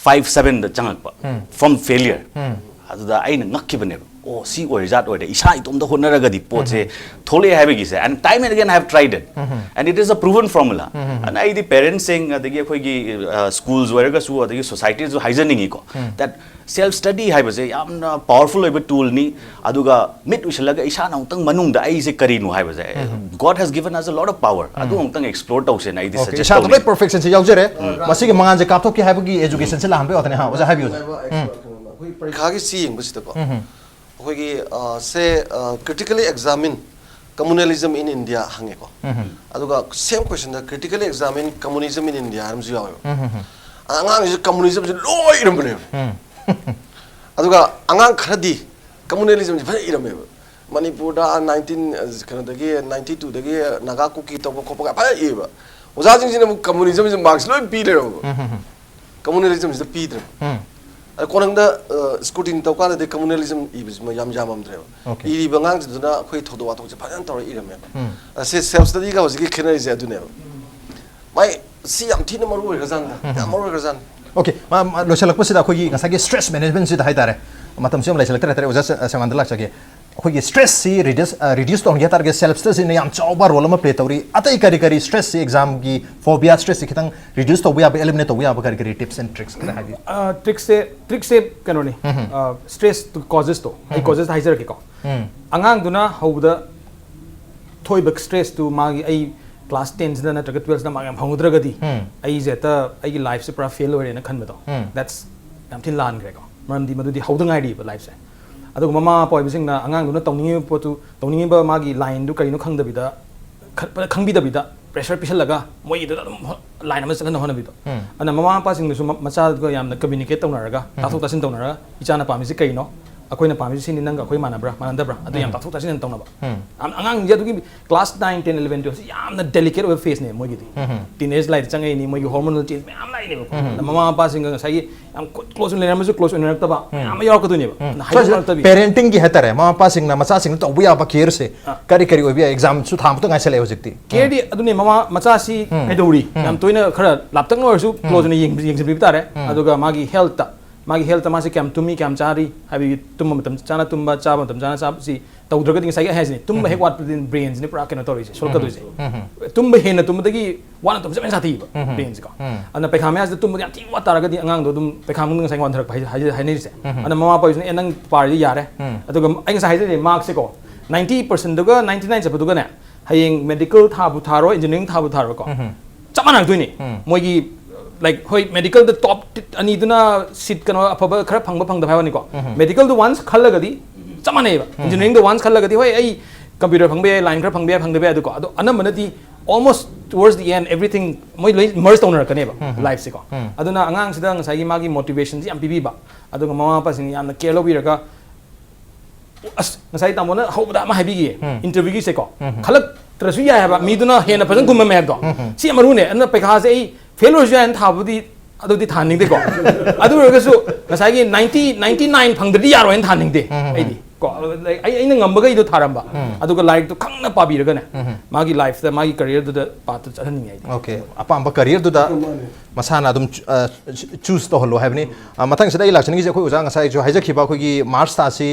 ꯐꯥꯏꯚ ꯁꯚꯦꯟꯗ ꯆꯪꯉꯛꯄ, ꯎꯝ꯫ From failure꯫ ꯎꯝ꯫ ꯑꯗꯨꯗ ꯑꯩꯅ ꯉꯛꯈꯤꯕꯅꯦꯕ, ꯑꯣ, ꯁꯤ ꯑꯣꯏꯔꯖꯥꯠ ꯑꯣꯏꯔꯦ, ꯏꯁꯥ ꯏꯇꯣꯝꯇ ꯍꯣꯠꯅꯔꯒꯗꯤ ꯄꯣꯠꯁꯦ ꯎꯝ꯫ ꯊꯣꯛꯂꯛꯑꯦ ꯍꯥꯏꯕꯒꯤꯁꯦ꯫ And time and again I have tried it, um. And it is a proven formula꯫ ꯎꯝ꯫ ꯑꯗꯨꯅ ꯑꯩꯗꯤ ꯄꯦꯔꯦꯟꯁꯁꯤꯡ, ꯑꯗꯒꯤ ꯑꯩꯈꯣꯏꯒꯤ ꯁ꯭ꯀꯨꯜꯁ ꯑꯣꯏꯔꯒꯁꯨ, ꯑꯗꯒꯤ ꯁꯣꯁꯥꯏꯇꯤꯁꯨ ꯍꯥꯏꯖꯅꯤꯡꯉꯤꯀꯣ, ꯎꯝ꯫ That self study ꯍꯥꯏꯕꯁꯦ ꯌꯥꯝꯅ ꯄꯥꯋꯔꯐꯨꯜ ꯑꯣꯏꯕ ꯇꯨꯜꯅꯤ꯫ ꯑꯗꯨꯒ ꯃꯤꯠ ꯎꯏꯁꯤꯜꯂꯒ ꯏꯁꯥꯅ ꯑꯃꯨꯛꯇꯪ ꯃꯅꯨꯡꯗ ꯑꯩꯁꯦ ꯀꯔꯤꯅꯣ ꯍꯥꯏꯕꯁꯦ, ꯎꯝ꯫ God has given us a lot of power꯫ ꯑꯗꯨ ꯎꯝ꯫ ꯑꯃꯨꯛꯇꯪ ꯑꯦꯛꯁꯄ꯭ꯂꯣꯔ ꯇꯧꯁꯦꯅ ꯑꯩꯗꯤ ꯑꯣꯀꯦ, ꯁꯖꯦꯁ ꯏꯁꯥꯗ ꯇꯧꯅꯤꯡꯉꯤ꯫ ꯂꯣꯏ ꯄꯔꯐꯦꯛꯁꯟꯁꯦ ꯌꯥꯎꯖꯔꯦ꯫ ꯎꯝ꯫ ꯃꯁꯤꯒꯤ ꯃꯉꯥꯜꯁꯦ ꯀꯥꯞꯊꯣꯛꯀꯦ ꯍꯥꯏꯕꯒꯤ ꯑꯦꯖꯨꯀꯦꯁꯟꯁꯦ ꯂꯥꯛꯍꯟꯕ ꯌꯥꯗꯅꯦ, ꯍꯥ, ꯑꯣꯖꯥ ꯍꯥꯏꯕꯤꯌꯨ꯫ ꯑꯣꯖꯥ ꯍꯥꯏꯕ ꯎꯝ꯫ ꯑꯩꯈꯣꯏ ꯄꯔꯤꯈꯥꯒꯤ ꯆꯦ ꯌꯦꯡꯕꯁꯤꯗꯀꯣ, ꯎꯝ꯫ ꯑꯩꯈꯣꯏꯒꯤ, ꯑ, ꯁꯦ, ꯑ, critically examine communalism in India ꯍꯪꯉꯦꯀꯣ꯫ ꯎꯝ꯫ ꯑꯗꯨꯒ same questionꯗ critically examine communism in India ꯍꯥꯏꯅ ꯑꯃꯁꯨ ꯌꯥꯎꯋꯦꯕ꯫ ꯎꯝ꯫ ꯑꯉꯥꯡꯁꯤꯡꯁꯦ communismꯁꯦ ꯂꯣꯏ ꯏꯔꯝꯕꯅꯦꯕ꯫ ꯎꯝ꯫ ꯑꯗꯨꯒ ꯑꯉꯥꯡ ꯈꯔꯗꯤ communalismꯁꯦ ꯐꯖꯅ ꯏꯔꯝꯃꯦꯕ꯫ ꯃꯅꯤꯄꯨꯔꯗ nineteen, ꯀꯩꯅꯣꯗꯒꯤ, ninety twoꯗꯒꯤ ꯅꯥꯒꯥ ꯀꯨꯀꯤ ꯇꯧꯕ ꯈꯣꯠꯄꯒ ꯐꯖꯅ ꯏꯌꯦꯕ꯫ ꯑꯣꯖꯥꯁꯤꯡꯁꯤꯅ ꯑꯃꯨꯛ communalismꯁꯦ marks ꯂꯣꯏ ꯄꯤ ꯂꯩꯔꯝꯃꯕ꯫ ꯎꯝ, ꯎꯝ, ꯎꯝ꯫ Communalismꯁꯤꯗ ꯄꯤꯗ꯭ꯔꯦꯕ꯫ ꯎꯝ꯫ ꯑꯗ ꯀꯣꯟꯅꯪꯗ, ꯑ, scrutiny ꯇꯧ ꯀꯥꯟꯗꯗꯤ communalism ꯏꯕꯁꯤꯃ ꯌꯥꯝ ꯌꯥꯝꯃꯝꯗ꯭ꯔꯦꯕ꯫ ꯑꯣꯀꯦ꯫ ꯏꯔꯤꯕ ꯑꯉꯥꯡꯁꯤꯡꯗꯨꯅ ꯑꯩꯈꯣꯏ ꯊꯧꯗꯣꯛ ꯋꯥꯊꯣꯛꯁꯦ ꯐꯖꯅ ꯇꯧꯔ ꯏꯔꯝꯃꯦꯕ꯫ ꯎꯝ꯫ ꯑꯁꯤ self studyꯒ ꯍꯧꯖꯤꯛꯀꯤ ꯈꯦꯠꯅꯔꯤꯁꯦ ꯑꯗꯨꯅꯦꯕ꯫ ꯃꯥꯏ ꯁꯤ ꯌꯥꯝ ꯊꯤꯅ ꯃꯔꯨ ꯑꯣꯏꯈ꯭ꯔꯖꯥꯠꯅꯤꯗ꯫ ꯎꯝ꯫ ꯌꯥꯝ ꯃꯔꯨ ꯑꯣꯏꯈ꯭ꯔꯖꯥꯠꯅꯤ꯫ ꯑꯣꯀꯦ, ꯃꯥ, ꯃꯥ, ꯂꯣꯏꯁꯤꯜꯂꯛꯄꯁꯤꯗ ꯑꯩꯈꯣꯏꯒꯤ ꯉꯁꯥꯏꯒꯤ stress managementꯁꯤꯗ ꯍꯥꯏꯇꯥꯔꯦ, ꯃꯇꯝꯁꯤ ꯌꯥꯝ ꯂꯩꯁꯤꯜꯂꯛꯇ꯭ꯔꯦ ꯍꯥꯏꯇꯥꯔꯦ, ꯑꯣꯖꯥ ꯁ-, ꯁꯦꯋꯥꯟꯗ ꯂꯥꯛꯆꯒꯦ꯫ ꯑꯩꯈꯣꯏꯒꯤ stressꯁꯤ reduce, ꯑ, reduce ꯇꯧꯍꯟꯒꯦ ꯍꯥꯏ ꯇꯥꯔꯒꯗꯤ self studyꯁꯤꯅ ꯌꯥꯝ ꯆꯥꯎꯕ role ꯑꯃ play ꯇꯧꯔꯤ꯫ ꯑꯇꯩ ꯀꯔꯤ ꯀꯔꯤ stressꯁꯤ, examꯒꯤ phobia stressꯁꯤ ꯈꯤꯇꯪ reduce ꯇꯧꯕ ꯌꯥꯕ, eliminate ꯇꯧꯕ ꯌꯥꯕ ꯀꯔꯤ ꯀꯔꯤ tips and tricks ꯈꯔ ꯍꯥꯏꯕꯤꯌꯨ? ꯑ, tricksꯁꯦ, tricksꯁꯦ ꯀꯩꯅꯣꯅꯤ꯫ ꯎꯝ꯫ ꯑ, stressꯇꯨ causesto꯫ ꯑꯩ ꯎꯝ꯫ Causesꯇ ꯍꯥꯏꯖꯔꯛꯀꯦꯀꯣ꯫ ꯎꯝ꯫ ꯑꯉꯥꯡꯗꯨꯅ ꯍꯧꯕꯗ ꯊꯣꯛꯏꯕ stressꯇꯨ ꯃꯥꯒꯤ, ꯑꯩ class tenꯁꯤꯗ ꯅꯠꯇ꯭ꯔꯒ twelveꯁꯤꯗ mark ꯌꯥꯝ ꯐꯪꯍꯧꯗ꯭ꯔꯒꯗꯤ ꯎꯝ꯫ ꯑꯩꯁꯦ ꯍꯦꯛꯇ ꯑꯩꯒꯤ lifeꯁꯦ ꯄꯨꯔꯥ fail ꯑꯣꯏꯔꯦꯅ ꯈꯟꯕꯗꯣ꯫ ꯎꯝ꯫ That's ꯌꯥꯝ ꯊꯤꯅ ꯂꯥꯟꯈ꯭ꯔꯦꯀꯣ꯫ ꯃꯔꯝꯗꯤ ꯃꯗꯨꯗꯤ ꯍꯧꯗ ꯉꯥꯏꯔꯤꯕ lifeꯁꯦ꯫ ꯑꯗꯨꯒ ꯃꯃꯥ ꯃꯄꯥ ꯑꯣꯏꯕꯁꯤꯡꯅ ꯑꯉꯥꯡꯗꯨꯅ ꯇꯧꯅꯤꯡꯉꯤꯕ ꯄꯣꯠꯇꯨ, ꯇꯧꯅꯤꯡꯉꯤꯕ ꯃꯥꯒꯤ lineꯗꯨ ꯀꯔꯤꯅꯣ ꯈꯪꯗꯕꯤꯗ, ꯈ-, ꯐꯖꯅ ꯈꯪꯕꯤꯗꯕꯤꯗ pressure ꯄꯤꯁꯜꯂꯒ ꯃꯣꯏꯒꯤꯗꯨꯗ ꯑꯗꯨꯝ ꯍꯣ-, line ꯑꯃ ꯆꯠꯍꯟꯅ ꯍꯣꯠꯅꯕꯤꯗꯣ꯫ ꯎꯝ꯫ ꯑꯗꯨꯅ ꯃꯃꯥ ꯃꯄꯥꯁꯤꯡꯗꯨꯁꯨ ꯃ-, ꯃꯆꯥꯗꯨꯒ ꯌꯥꯝꯅ communicate ꯇꯧꯅꯔꯒ, ꯎꯝ꯫ ꯇꯥꯊꯣꯛ ꯇꯥꯁꯤꯟ ꯇꯧꯅꯔꯒ, "ꯏꯆꯥꯅ ꯄꯥꯝꯃꯤꯁꯤ ꯀꯩꯅꯣ? ꯑꯩꯈꯣꯏꯅ ꯄꯥꯝꯃꯤꯁꯤ ꯁꯤꯅꯤ, ꯅꯪꯒ ꯑꯩꯈꯣꯏ ꯃꯥꯟꯅꯕ꯭ꯔꯥ ꯃꯥꯟꯅꯗꯕ꯭ꯔꯥ, ꯑꯗꯨ ꯌꯥꯝ ꯇꯥꯊꯣꯛ ꯇꯥꯁꯤꯟ ꯇꯧꯅꯕ꯫ ꯌꯥꯝ ꯑꯉꯥꯡꯁꯦ ꯑꯗꯨꯒꯤ class nine, ten, eleven, twelve ꯁꯤ ꯌꯥꯝꯅ delicate ꯑꯣꯏꯕ phase ꯅꯦ ꯃꯣꯏꯒꯤꯗꯤ꯫ Teenage ꯂꯥꯏꯗ ꯆꯪꯉꯛꯏꯅꯤ, ꯃꯣꯏꯒꯤ hormonal change ꯃꯌꯥꯝ ꯂꯥꯛꯏꯅꯦꯕ꯫ ꯑꯗ ꯃꯃꯥ ꯃꯄꯥꯁꯤꯡꯒ ꯉꯁꯥꯏꯒꯤ ꯌꯥꯝ close ꯑꯣꯏꯅ ꯂꯩꯔꯝꯃꯁꯨ close ꯑꯣꯏꯅꯔꯛꯇꯕ ꯃꯌꯥꯝ ꯑꯃ ꯌꯥꯎꯔꯛꯀꯗꯣꯏꯅꯦꯕ꯫ ꯑꯗꯨꯅ ꯍꯥꯏꯗꯣꯛꯅꯔꯛꯇꯕꯤ꯫ Parenting ꯒꯤ ꯍꯥꯏꯇꯥꯔꯦ, ꯃꯃꯥ ꯃꯄꯥꯁꯤꯡꯅ ꯃꯆꯥꯁꯤꯡꯅ ꯇꯧꯕ ꯌꯥꯕ care ꯁꯦ ꯑꯥ꯫ ꯀꯔꯤ ꯀꯔꯤ ꯑꯣꯏꯕ ꯌꯥꯏ? Exam ꯁꯨ ꯊꯥ ꯑꯃꯇ ꯉꯥꯏꯁꯜꯂꯛꯑꯦ ꯍꯧꯖꯤꯛꯇꯤ꯫ Care ꯗꯤ ꯑꯗꯨꯅꯦ, ꯃꯃꯥ ꯃꯆꯥꯁꯤ ꯀꯩꯗꯧꯔꯤ, ꯌꯥꯝ ꯇꯣꯏꯅ ꯈꯔ ꯂꯥꯞꯇꯛꯅ ꯑꯣꯏꯔꯁꯨ close ꯑꯣꯏꯅ ꯌꯦꯡ- ꯌꯦꯡꯁꯤꯟꯕꯤꯕ ꯇꯥꯔꯦ꯫ ꯑꯗꯨꯒ ꯃꯥꯒꯤ health ꯇ, ꯃꯥꯒꯤ health ꯇ ꯃꯥꯁꯤ ꯀꯌꯥꯝ ꯇꯨꯝꯃꯤ, ꯀꯌꯥꯝ ꯆꯥꯔꯤ, ꯍꯥꯏꯕꯗꯤ ꯇꯨꯝꯕ ꯃꯇꯝ ꯆꯥꯅ ꯇꯨꯝꯕ, ꯆꯥꯕ ꯃꯇꯝ ꯆꯥꯅ ꯆꯥꯕꯁꯤ ꯇꯧꯗ꯭ꯔꯒꯗꯤ ꯉꯁꯥꯏꯒꯤ ꯑꯩ ꯍꯥꯏꯁꯤꯅꯤ, ꯇꯨꯝꯕ ꯍꯦꯛ ꯋꯥꯠꯄꯗꯤ brain ꯁꯤꯅ ꯄꯨꯔꯥ ꯀꯩꯅꯣ ꯇꯧꯔꯤꯁꯦ, ꯁꯣꯛꯀꯗꯣꯏꯁꯦ꯫ ꯇꯨꯝꯕ ꯍꯦꯟꯅ ꯇꯨꯝꯕꯗꯒꯤ ꯋꯥꯅ ꯇꯨꯝꯕꯁꯦ ꯌꯥꯝ ꯁꯥꯊꯤꯕ brain ꯁꯦꯀꯣ꯫ ꯑꯗꯨꯅ ꯄꯩꯈꯥ ꯃꯌꯥꯁꯤꯗ ꯇꯨꯝꯕꯗꯤ ꯌꯥꯝ ꯊꯤ ꯋꯥꯠ ꯇꯥꯔꯒꯗꯤ ꯑꯉꯥꯡꯗꯣ ꯑꯗꯨꯝ ꯄꯩꯈꯥ ꯃꯅꯨꯡꯗ ꯉꯁꯥꯏ ꯋꯥꯟꯊꯔꯛꯄ ꯍꯥꯏ- ꯍꯥꯏ- ꯍꯥꯏꯅꯔꯤꯁꯦ꯫ ꯑꯗꯨꯅ ꯃꯃꯥ ꯃꯄꯥꯁꯤꯅ, "ꯑꯦ, ꯅꯪ ꯄꯥꯔꯤꯗꯤ ꯌꯥꯔꯦ"꯫ ꯑꯗꯨꯒ ꯑꯩ ꯉꯁꯥꯏ ꯍꯥꯏꯖꯔꯤꯁꯦ, mark ꯁꯦꯀꯣ, ninety percent ꯗꯨꯒ ninety nine ꯆꯠꯄꯗꯨꯒꯅꯦ, ꯍꯌꯦꯡ medical ꯊꯥꯕꯨ ꯊꯥꯔꯣ, engineering ꯊꯥꯕꯨ ꯊꯥꯔꯣꯀꯣ, ꯆꯞ ꯃꯥꯟꯅꯔꯛꯇꯣꯏꯅꯤ꯫ ꯃꯣꯏꯒꯤ, like, ꯍꯣꯏ, medical ꯗ top ꯑꯅꯤꯗꯨꯅ seat ꯀꯩꯅꯣ ꯑꯐꯕ ꯈꯔ ꯐꯪꯕ ꯐꯪꯗꯕ ꯍꯥꯏꯕꯅꯤꯀꯣ꯫ Medical ꯗ once ꯈꯜꯂꯒꯗꯤ ꯆꯞ ꯃꯥꯟꯅꯩꯕ꯫ Engineering ꯗ once ꯈꯜꯂꯒꯗꯤ, ꯍꯣꯏ, ꯑꯩ computer ꯐꯪꯕ ꯌꯥꯏ, line ꯈꯔ ꯐꯪꯕ ꯌꯥꯏ, ꯐꯪꯗꯕ ꯌꯥꯏ, ꯑꯗꯨꯀꯣ꯫ ꯑꯗꯣ ꯑꯅꯝꯕꯅꯗꯤ almost towards the end everything ꯃꯣꯏ ꯂꯣꯏ merge ꯇꯧꯅꯔꯛꯀꯅꯦꯕ life ꯁꯦꯀꯣ꯫ ꯑꯗꯨꯅ ꯑꯉꯥꯡꯁꯤꯗ ꯉꯁꯥꯏꯒꯤ ꯃꯥꯒꯤ motivation ꯁꯤ ꯌꯥꯝ ꯄꯤꯕꯤꯕ, ꯑꯗꯨꯒ ꯃꯃꯥ ꯃꯄꯥꯁꯤꯡꯅ ꯌꯥꯝꯅ care ꯂꯧꯕꯤꯔꯒ, ꯑꯁ, ꯉꯁꯥꯏ ꯇꯥꯃꯣꯅ ꯍꯧꯕꯗ ꯑꯃ ꯍꯥꯏꯕꯤꯈꯤꯌꯦ, interview ꯒꯤꯁꯦꯀꯣ, ꯈꯜꯂꯛꯇ꯭ꯔꯁꯨ ꯌꯥꯏ ꯍꯥꯏꯕ, ꯃꯤꯗꯨꯅ ꯍꯦꯟꯅ ꯐꯖꯅ ꯈꯨꯝꯃꯝꯃꯦ ꯍꯥꯏꯕꯗꯣ꯫ ꯁꯤ ꯌꯥꯝ ꯃꯔꯨꯅꯦ꯫ ꯑꯗꯨꯅ ꯄꯩꯈꯥꯁꯦ ꯑꯩ fail ꯑꯣꯏꯔꯁꯨ ꯌꯥꯏꯅ ꯊꯥꯕꯨꯗꯤ, ꯑꯗꯨꯗꯤ ꯊꯥꯍꯟꯅꯤꯡꯗꯦꯀꯣ꯫ ꯑꯗꯨ ꯑꯣꯏꯔꯒꯁꯨ ꯉꯁꯥꯏꯒꯤ ninety, ninety nine ꯐꯪꯗ꯭ꯔꯗꯤ ꯌꯥꯔꯣꯏꯅ ꯊꯥꯍꯟꯅꯤꯡꯗꯦ ꯑꯩꯗꯤ ꯀꯣ꯫ ꯑꯗꯨ, like, ꯑꯩ, ꯑꯩꯅ ꯉꯝꯕꯈꯩꯗꯣ ꯊꯥꯔꯝꯕ, ꯑꯗꯨꯒ ꯂꯥꯏꯔꯤꯛꯇꯣ ꯈꯪꯅ ꯄꯥꯕꯤꯔꯒꯅꯦ, ꯃꯥꯒꯤ life ꯇ, ꯃꯥꯒꯤ career ꯗꯨꯗ path ꯇꯨ ꯆꯠꯍꯟꯅꯤꯡꯉꯦ ꯑꯩꯗꯤ꯫ OK, ꯑꯄꯥꯝꯕ career ꯗꯨꯗ ꯃꯁꯥꯅ ꯑꯗꯨꯝ ꯆꯨ- ꯑ, ꯆꯨ- choose ꯇꯧꯍꯜꯂꯣ ꯍꯥꯏꯕꯅꯤ꯫ ꯑ, ꯃꯊꯪꯁꯤꯗ ꯑꯩ ꯂꯥꯛꯆꯅꯤꯡꯉꯤꯁꯦ, ꯑꯩꯈꯣꯏ ꯑꯣꯖꯥ ꯉꯁꯥꯏꯁꯨ ꯍꯥꯏꯖꯈꯤꯕ, ꯑꯩꯈꯣꯏꯒꯤ March ꯊꯥꯁꯤ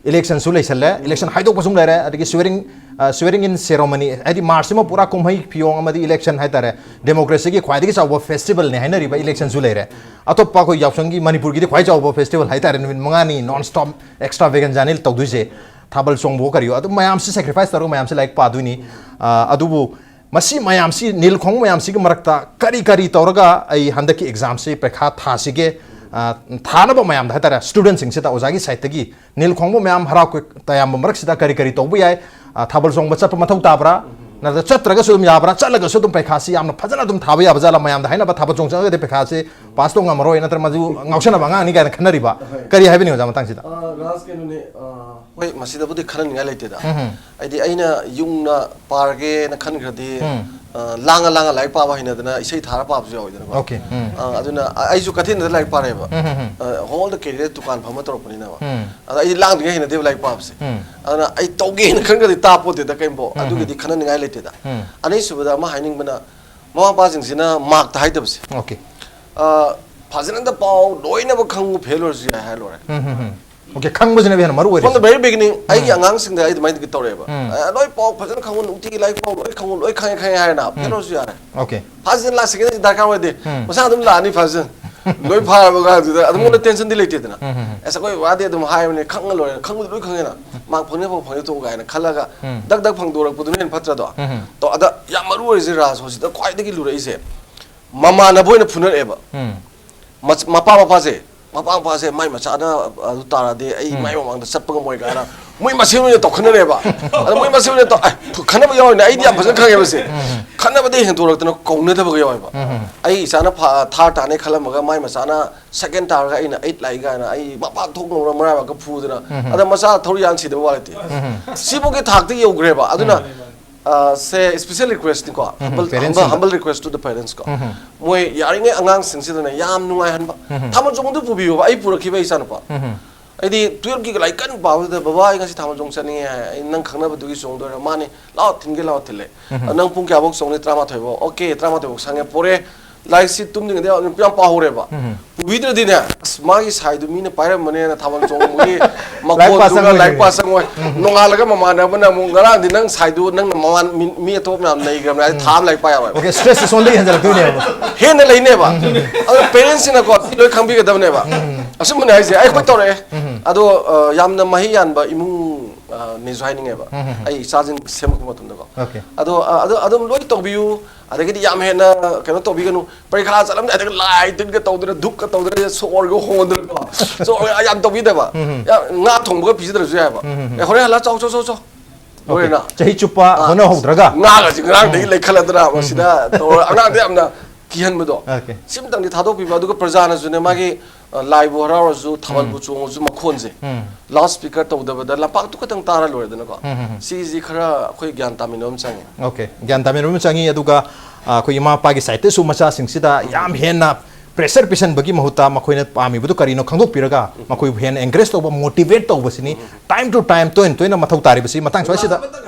election ꯁꯨ ꯂꯩꯁꯜꯂꯦ, election ꯍꯥꯏꯗꯣꯛꯄꯁꯨ ꯂꯩꯔꯦ, ꯑꯗꯒꯤ swearing, ꯑ, swearing in ceremony, ꯍꯥꯏꯗꯤ March ꯁꯤꯃ ꯄꯨꯔꯥ ꯀꯨꯝꯍꯩ ꯐꯤꯌꯣꯡ ꯑꯃꯗꯤ election ꯍꯥꯏꯇꯥꯔꯦ, democracy ꯒꯤ ꯈ꯭ꯋꯥꯏꯗꯒꯤ ꯆꯥꯎꯕ festival ꯅꯦ ꯍꯥꯏꯅꯔꯤꯕ election ꯁꯨ ꯂꯩꯔꯦ꯫ ꯑꯇꯣꯞꯄ ꯑꯩꯈꯣꯏ ꯌꯥꯎꯁꯪꯒꯤ ꯃꯅꯤꯄꯨꯔꯒꯤꯗꯤ ꯈ꯭ꯋꯥꯏ ꯆꯥꯎꯕ festival ꯍꯥꯏꯇꯥꯔꯦ, ꯅꯨꯃꯤꯠ ꯃꯉꯥꯅꯤ non stop extravaganza ꯅꯤ ꯇꯧꯗꯣꯏꯁꯦ꯫ ꯊꯥꯕꯜ ꯆꯣꯡꯕꯋꯣ ꯀꯔꯤꯋꯣ, ꯑꯗꯨꯝ ꯃꯌꯥꯝꯁꯤ sacrifice ꯇꯧꯔꯒ ꯃꯌꯥꯝꯁꯤ ꯂꯥꯏꯔꯤꯛ ꯄꯥꯗꯣꯏꯅꯤ꯫ ꯑ, ꯑꯗꯨꯕꯨ ꯃꯁꯤ ꯃꯌꯥꯝꯁꯤ, ꯅꯤꯜ ꯈꯣꯡꯕ ꯃꯌꯥꯝꯁꯤꯒꯤ ꯃꯔꯛꯇ ꯀꯔꯤ ꯀꯔꯤ ꯇꯧꯔꯒ ꯑꯩ ꯍꯟꯗꯛꯀꯤ exam ꯁꯤ ꯄꯩꯈꯥ ꯊꯥꯁꯤꯒꯦ, ꯑ, ꯊꯥꯅꯕ ꯃꯌꯥꯝꯗ ꯍꯥꯏꯇꯥꯔꯦ, student ꯁꯤꯡꯁꯤꯗ ꯑꯣꯖꯥꯒꯤ side ꯇꯒꯤ ꯅꯤꯜ ꯈꯣꯡꯕ ꯃꯌꯥꯝ, ꯍꯔꯥꯎ ꯀꯨ- ꯇꯌꯥꯝꯕ ꯃꯔꯛꯁꯤꯗ ꯀꯔꯤ ꯀꯔꯤ ꯇꯧꯕ ꯌꯥꯏ? ꯑ, ꯊꯥꯕꯜ ꯆꯣꯡꯕ ꯆꯠꯄ ꯃꯊꯧ ꯇꯥꯕ꯭ꯔꯥ? ꯅꯠꯇ꯭ꯔꯒ ꯆꯠꯇ꯭ꯔꯒꯁꯨ ꯑꯗꯨꯝ ꯌꯥꯕ꯭ꯔꯥ? ꯆꯠꯂꯒꯁꯨ ꯑꯗꯨꯝ ꯄꯩꯈꯥꯁꯤ ꯌꯥꯝꯅ ꯐꯖꯅ ꯑꯗꯨꯝ ꯊꯥꯕ ꯌꯥꯕ ꯖꯥꯠꯂ? ꯃꯌꯥꯝꯗ ꯍꯥꯏꯅꯕ ꯊꯥꯕꯜ ꯆꯣꯡ ꯆꯪꯉꯒꯗꯤ ꯄꯩꯈꯥꯁꯤ ꯄꯥꯁ ꯇꯧ ꯉꯝꯃꯔꯣꯏ, ꯅꯠꯇ꯭ꯔꯒ ꯃꯗꯨ ꯉꯥꯎꯁꯟꯅꯕ ꯑꯉꯥꯡꯅꯤ ꯀꯥꯏꯅ ꯈꯟꯅꯔꯤꯕ꯫ ꯀꯔꯤ ꯍꯥꯏꯕꯤꯅꯤꯡꯉꯤ ꯑꯣꯖꯥ ꯃꯇꯥꯡꯁꯤꯗ? ꯑ, ꯔꯥꯖ, ꯀꯩꯅꯣꯅꯦ, ꯑ, ꯍꯣꯏ, ꯃꯁꯤꯗꯕꯨꯗꯤ ꯈꯟꯅꯅꯤꯡꯉꯥꯏ ꯂꯩꯇꯦꯗ꯫ ꯎꯝ꯫ ꯍꯥꯏꯗꯤ ꯑꯩꯅ ꯌꯨꯝꯅ ꯄꯥꯔꯒꯦꯅ ꯈꯟꯈ꯭ꯔꯗꯤ, ꯎꯝ꯫ ꯑ, ꯂꯥꯡꯉ ꯂꯥꯡꯉ ꯂꯥꯏꯔꯤꯛ ꯄꯥꯕ ꯍꯩꯅꯗꯅ ꯏꯁꯩ ꯊꯥꯔ ꯄꯥꯕꯁꯨ ꯌꯥꯎꯋꯤꯗꯅꯀꯣ꯫ Okay, ꯎꯝ꯫ ꯑ, ꯑꯗꯨꯅ ꯑ-, ꯑꯩꯁꯨ ꯀꯩꯊꯦꯜꯗ ꯂꯥꯏꯔꯤꯛ ꯄꯥꯔꯦꯕ꯫ ꯎꯝ, ꯎꯝ, ꯎꯝ꯫ ꯑ, ꯍꯣꯜꯗ ꯀꯩꯗ ꯗꯨꯀꯥꯟ ꯐꯝꯃ ꯇꯧꯔꯛꯄꯅꯤꯅꯕ꯫ ꯎꯝ꯫ ꯑꯗ ꯑꯩꯗꯤ ꯂꯥꯡꯗ꯭ꯔꯤꯉꯩ ꯍꯩꯅꯗꯦꯕ ꯂꯥꯏꯔꯤꯛ ꯄꯥꯕꯁꯦ꯫ ꯎꯝ꯫ ꯑꯗꯨꯅ ꯑꯩ ꯇꯧꯒꯦꯅ ꯈꯟꯈ꯭ꯔꯗꯤ ꯇꯥꯄꯣꯠꯇꯦꯗ ꯀꯩꯝꯕꯣ꯫ ꯎꯝ, ꯎꯝ꯫ ꯑꯗꯨꯒꯤꯗꯤ ꯈꯟꯅꯅꯤꯡꯉꯥꯏ ꯂꯩꯇꯦꯗ꯫ ꯎꯝ꯫ ꯑꯅꯤꯁꯨꯕꯗ ꯑꯃ ꯍꯥꯏꯅꯤꯡꯕꯅ, ꯃꯃꯥ ꯃꯄꯥꯁꯤꯡꯁꯤꯅ ꯃꯥꯔꯛꯇ ꯍꯥꯏꯗꯕꯁꯦ꯫ Okay꯫ ꯑ, ꯐꯖꯅ ꯄꯥꯎ, ꯂꯣꯏꯅꯃꯛ ꯈꯪꯉꯨ, ꯐꯦꯜ ꯑꯣꯏꯔꯁꯨ ꯌꯥꯏ ꯍꯥꯏ ꯂꯣꯏꯔꯦ꯫ ꯎꯝ, ꯎꯝ, ꯎꯝ꯫ Okay, ꯈꯪꯕꯁꯤꯅ ꯍꯦꯟꯅ ꯃꯔꯨ ꯑꯣꯏꯔꯦ꯫ From the very beginning, ꯎꯝ꯫ ꯑꯩꯒꯤ ꯑꯉꯥꯡꯁꯤꯡꯗ ꯑꯩ ꯑꯗꯨꯃꯥꯏꯅ ꯇꯧꯔꯛꯑꯦꯕ꯫ ꯎꯝ꯫ ꯑ, ꯂꯣꯏ ꯄꯥꯎ ꯐꯖꯅ ꯈꯪꯉꯨ, ꯅꯨꯡꯇꯤꯒꯤ ꯂꯥꯏꯔꯤꯛ ꯄꯥꯎ, ꯂꯣꯏ ꯈꯪꯉꯨ, ꯂꯣꯏ ꯈꯪꯉꯦ, ꯈꯪꯉꯦ ꯍꯥꯏꯔꯦꯅ, ꯎꯝ꯫ ꯐꯦꯜ ꯑꯣꯏꯔꯁꯨ ꯌꯥꯔꯦ꯫ Okay꯫ ꯐꯥꯔꯁ ꯗꯤꯕꯤꯖꯟ, ꯂꯥꯁ ꯁꯦꯀꯦꯟ ꯗꯔꯀꯥꯔ ꯑꯣꯏꯗꯦ꯫ ꯎꯝ꯫ ꯃꯁꯥ ꯑꯗꯨꯝ ꯂꯥꯛꯑꯅꯤ ꯐꯥꯔꯁ ꯗꯤꯕꯤꯖꯟ꯫ ꯂꯣꯏ ꯐꯥꯔꯕ ꯀꯥꯟꯗꯨꯗ ꯑꯗꯨꯝ ꯎꯝ꯫ ꯇꯦꯟꯁꯟꯗꯤ ꯂꯩꯇꯦꯗꯅ꯫ ꯎꯝ, ꯎꯝ, ꯎꯝ꯫ ꯑꯁ, ꯑꯩꯈꯣꯏ ꯋꯥꯗꯤ ꯑꯗꯨꯝ ꯍꯥꯏꯕꯅꯦ, ꯈꯪꯉ ꯂꯣꯏꯔꯦ, ꯈꯪꯕꯗꯤ ꯂꯣꯏ ꯈꯪꯉꯦꯅ꯫ ꯃꯥꯔꯛ ꯐꯪꯅꯤ ꯐꯪ-, ꯐꯪꯅꯤ ꯇꯣꯛꯎ ꯀꯥꯏꯅ ꯈꯜꯂꯒ ꯎꯝ꯫ ꯗꯛ ꯗꯛ ꯐꯪꯗꯣꯔꯛꯄꯗꯨꯅ ꯍꯦꯟꯅ ꯐꯠꯇ꯭ꯔꯗꯣ? ꯎꯝ, ꯎꯝ꯫ ꯇꯣ, ꯑꯗ ꯌꯥꯝ ꯃꯔꯨ ꯑꯣꯏꯔꯤꯁꯦ ꯔꯥꯖ, ꯍꯧꯖꯤꯛꯇ ꯈ꯭ꯋꯥꯏꯗꯒꯤ ꯂꯨꯔꯛꯏꯁꯦ, ꯃꯃꯥꯟꯅꯕ ꯑꯣꯏꯅ ꯐꯨꯅꯔꯛꯑꯦꯕ꯫ ꯎꯝ꯫ ꯃꯆ-, ꯃꯄꯥ ꯃꯄꯥꯁꯦ, ꯃꯄꯥ ꯃꯄꯥꯁꯦ, "ꯃꯥꯏ ꯃꯆꯥꯅ ꯑꯗꯨ ꯇꯥꯔꯗꯤ ꯑꯩ ꯎꯝ꯫ ꯃꯥꯏ ꯃꯃꯥꯡꯗ ꯆꯠꯄ ꯉꯝꯃꯣꯏ" ꯀꯥꯏꯅ ꯃꯣꯏ ꯃꯁꯦꯟ ꯑꯣꯏꯅ ꯇꯧꯈꯠꯅꯔꯦꯕ꯫ ꯑꯗ ꯃꯣꯏ ꯃꯁꯦꯟ ꯑꯣꯏꯅ ꯇꯧ-, ꯑꯦ, ꯈꯠꯅꯕ ꯌꯥꯎꯔꯤꯅꯦ, ꯑꯩꯗꯤ ꯌꯥꯝ ꯐꯖꯅ ꯈꯪꯉꯦꯕ ꯁꯦ꯫ ꯎꯝ꯫ ꯈꯠꯅꯕꯗꯤ ꯍꯦꯟꯗꯣꯔꯛꯇꯅ ꯀꯧꯅꯗꯕꯒ ꯌꯥꯎꯋꯦꯕ꯫ ꯎꯝ꯫ "ꯑꯩ ꯏꯆꯥꯅ ꯐꯥ-, ꯊꯥꯔ ꯇꯥꯅꯤ ꯈꯜꯂꯝꯃꯒ ꯃꯥꯏ ꯃꯆꯥꯅ ꯁꯦꯀꯦꯟ ꯇꯥꯔꯒ ꯑꯩꯅ ꯑꯩꯠ ꯂꯥꯛꯏ" ꯀꯥꯏꯅ ꯑꯩ ꯃꯄꯥ ꯊꯣꯛ ꯉꯝꯃꯔꯣꯏ, ꯃꯔꯥꯏꯕꯛꯀ ꯐꯨꯗꯅ꯫ ꯎꯝ꯫ ꯑꯗ ꯃꯆꯥ ꯊꯧꯔꯤ ꯌꯥꯟ ꯁꯤꯗꯕ ꯋꯥ ꯂꯩꯇꯦ꯫ ꯎꯝ꯫ ꯁꯤꯐꯧꯒꯤ ꯊꯥꯛꯇ ꯌꯧꯈ꯭ꯔꯦꯕ꯫ ꯑꯗꯨꯅ ꯎꯝ꯫ ꯑ, ꯁꯦ special request ꯅꯤꯀꯣ꯫ ꯎꯝ, humble, parents humble, ꯁꯤꯡꯗ꯫ Humble request to the parents ꯀꯣ꯫ ꯎꯝ꯫ ꯃꯣꯏ ꯌꯥꯔꯤꯉꯩ ꯑꯉꯥꯡꯁꯤꯡꯁꯤꯗꯅꯦ ꯌꯥꯝ ꯅꯨꯡꯉꯥꯏꯍꯟꯕ꯫ ꯎꯝ꯫ ꯊꯥꯕꯜ ꯆꯣꯡꯕꯗꯨ ꯄꯨꯕꯤꯌꯣꯕ, ꯑꯩ ꯄꯨꯔꯛꯈꯤꯕ ꯏꯆꯥꯅꯨꯄꯥ꯫ ꯎꯝ꯫ ꯑꯩꯗꯤ ꯇꯨꯌꯦꯜꯞꯀꯤ ꯂꯥꯏꯔꯤꯛ ꯀꯟꯅ ꯄꯥꯕꯗꯨꯗ, "ꯕꯕꯥ, ꯑꯩ ꯉꯁꯤ ꯊꯥꯕꯜ ꯆꯣꯡ ꯆꯠꯅꯤꯡꯉꯦ" ꯍꯥꯏ꯫ ꯑꯩ, "ꯅꯪ ꯈꯪꯅꯕꯗꯨꯒꯤ ꯆꯣꯡꯗꯣꯏꯔꯥ?" ꯃꯥꯅꯤ, "ꯂꯥꯛꯑꯣ, ꯊꯤꯟꯒꯦ ꯂꯥꯛꯑꯣ", ꯊꯤꯜꯂꯦ꯫ ꯎꯝ꯫ "ꯅꯪ ꯄꯨꯡ ꯀꯌꯥꯐꯧ ꯆꯣꯡꯅꯤ?" "ꯇꯔꯥꯃꯥꯊꯣꯏ ꯐꯥꯎ"꯫ "ꯑꯣꯀꯦ, ꯇꯔꯥꯃꯥꯊꯣꯏ ꯐꯥꯎ ꯁꯪꯉꯦ", ꯄꯣꯔꯦ꯫ ꯂꯥꯏꯔꯤꯛꯁꯤ ꯇꯨꯝꯗ꯭ꯔꯤꯉꯩꯗ ꯌꯥꯝ ꯄꯥꯍꯧꯔꯦꯕ꯫ ꯎꯝ꯫ ꯄꯨꯕꯤꯗ꯭ꯔꯗꯤꯅꯦ, ꯑꯁ, ꯃꯥꯒꯤ ꯁꯥꯏꯗꯨ ꯃꯤꯅ ꯄꯥꯏꯔꯝꯃꯅꯦꯅ ꯊꯥꯕꯜ ꯆꯣꯡꯕꯒꯤ ꯂꯥꯏꯔꯤꯛ ꯄꯥ ꯃꯈꯣꯟꯗꯨꯒ ꯆꯪꯉꯣꯏꯗꯣꯏꯅꯦ꯫ ꯂꯥꯏꯔꯤꯛ ꯄꯥ ꯆꯪꯉꯣꯏ꯫ ꯎꯝ꯫ ꯅꯣꯡꯉꯥꯜꯂꯒ ꯃꯃꯥꯟꯅꯕꯅ ꯑꯃꯨꯛ, "ꯉꯔꯥꯡꯗꯤ ꯅꯪ ꯁꯥꯏꯗꯨ ꯅꯪꯅ ꯃꯃꯥꯟ-, ꯃꯤ, ꯃꯤ ꯑꯇꯣꯞꯄ ꯃꯌꯥꯝ ꯅꯩꯈ꯭ꯔꯕꯅꯦ" ꯍꯥꯏ ꯎꯝ꯫ ꯊꯥ ꯑꯃ ꯂꯥꯏꯔꯤꯛ ꯄꯥ ꯌꯥꯎꯋꯦꯕ꯫ Okay, stress ꯁꯣꯝꯗꯒꯤ ꯍꯦꯟꯖꯜꯂꯛꯇꯣꯏꯅꯦꯕ꯫ ꯍꯦꯟꯅ ꯂꯩꯅꯦꯕ꯫ ꯎꯝ꯫ ꯑꯗꯣ parents ꯁꯤꯅꯀꯣ ꯁꯤ ꯂꯣꯏ ꯈꯪꯕꯤꯒꯗꯕꯅꯦꯕ꯫ ꯎꯝ꯫ ꯑꯆꯨꯝꯕꯅꯦ ꯍꯥꯏꯁꯦ, ꯑꯩ ꯑꯩꯈꯣꯏ ꯇꯧꯔꯛꯑꯦ꯫ ꯎꯝ꯫ ꯑꯗꯣ, ꯑ, ꯌꯥꯝꯅ ꯃꯍꯩ ꯌꯥꯟꯕ ꯏꯃꯨꯡ, ꯑ, ꯅꯦꯁꯨ ꯍꯥꯏꯅꯤꯡꯉꯦꯕ꯫ ꯎꯝ, ꯎꯝ, ꯎꯝ꯫ ꯑꯩ ꯏꯆꯥꯁꯤꯡ ꯁꯦꯝꯃꯛꯄ ꯃꯇꯝꯗꯀꯣ꯫ Okay꯫ ꯑꯗꯣ, ꯑ, ꯑꯗꯨ ꯑꯗꯨꯝ ꯂꯣꯏ ꯇꯧꯕꯤꯌꯨ꯫ ꯑꯗꯒꯤꯗꯤ ꯌꯥꯝ ꯍꯦꯟꯅ ꯀꯩꯅꯣ ꯇꯧꯕꯤꯒꯅꯨ꯫ ꯄꯔꯤꯈꯥ ꯆꯠꯂꯝꯗꯥꯏꯗꯒ ꯂꯥꯏ ꯇꯤꯟꯒ ꯇꯧꯗꯅ, ꯙꯨꯞꯀ ꯇꯧꯗꯅ, ꯁꯣꯔꯒ ꯍꯣꯟꯗꯅꯀꯣ꯫ ꯁꯣꯔꯒ ꯌꯥꯝ ꯇꯧꯕꯤꯗꯕ꯫ ꯎꯝ, ꯎꯝ꯫ ꯌꯥꯝ ꯉꯥ ꯊꯣꯡꯕꯒ ꯄꯤꯖꯗ꯭ꯔꯁꯨ ꯌꯥꯏꯕ꯫ ꯎꯝ, ꯎꯝ, ꯎꯝ꯫ "ꯑꯦ, ꯍꯣꯔꯦꯟ ꯍꯜꯂꯛꯑ ꯆꯥꯎ, ꯆꯥꯎ, ꯆꯥꯎ, ꯆꯥꯎ"꯫ ꯂꯣꯏꯅ ꯆꯍꯤ ꯆꯨꯞꯄ ꯍꯣꯠꯅꯍꯧꯗ꯭ꯔꯒ ꯉꯥꯒꯁꯤ ꯉꯔꯥꯡꯗꯒꯤ ꯂꯩꯈꯠꯂꯗꯅ ꯃꯁꯤꯗ ꯇꯧꯔ ꯑꯉꯥꯡꯗ ꯌꯥꯝꯅ ꯀꯤꯍꯟꯕꯗꯣ Okay. ꯁꯤꯝꯇꯪꯗꯤ ꯊꯥꯗꯣꯛꯄꯤꯕ꯫ ꯑꯗꯨꯒ ꯄ꯭ꯔꯖꯥꯅꯁꯨꯅꯦ ꯃꯥꯒꯤ ꯑ, ꯂꯥꯏꯕꯨ ꯍꯔꯥꯎꯔꯁꯨ ꯊꯥꯕꯜꯕꯨ ꯆꯣꯡꯉꯁꯨ ꯃꯈꯣꯟꯁꯦ ꯂꯥꯎꯠ ꯁ꯭ꯄꯤꯀꯔ ꯇꯧꯗꯕꯗ ꯂꯝꯄꯥꯛꯇꯨ ꯈꯛꯇꯪ ꯇꯥꯔ ꯂꯣꯏꯔꯦꯗꯅꯀꯣ꯫ ꯁꯤꯁꯤ ꯈꯔ ꯑꯩꯈꯣꯏ ꯒ꯭ꯌꯥꯟ ꯇꯥꯃꯤꯟꯅꯕ ꯑꯃ ꯆꯪꯉꯦ꯫ ꯑꯣꯀꯦ, ꯒ꯭ꯌꯥꯟ ꯇꯥꯃꯤꯟꯅꯕ ꯑꯃ ꯆꯪꯉꯤ꯫ ꯑꯗꯨꯒ ꯑ, ꯑꯩꯈꯣꯏ ꯏꯃꯥ ꯏꯄꯥꯒꯤ ꯁꯥꯏꯠꯇꯁꯨ ꯃꯆꯥꯁꯤꯡꯁꯤꯗ ꯌꯥꯝ ꯍꯦꯟꯅ ꯄ꯭ꯔꯦꯁꯔ ꯄꯤꯁꯟꯕꯒꯤ ꯃꯍꯨꯠꯇ ꯃꯈꯣꯏꯅ ꯄꯥꯝꯃꯤꯕꯗꯨ ꯀꯔꯤꯅꯣ ꯈꯪꯗꯣꯛꯄꯤꯔꯒ ꯃꯈꯣꯏꯕꯨ ꯍꯦꯟꯅ ꯑꯦꯟꯀꯔꯦꯖ ꯇꯧꯕ, ꯃꯣꯇꯤꯚꯦꯠ ꯇꯧꯕꯁꯤꯅꯤ ꯇꯥꯏꯝ ꯇꯨ ꯇꯥꯏꯝ, ꯇꯣꯏꯅ ꯇꯣꯏꯅ ꯃꯊꯧ ꯇꯥꯔꯤꯕꯁꯤ꯫ ꯃꯇꯥꯡ ꯁ꯭ꯋꯥꯏꯁꯤꯗ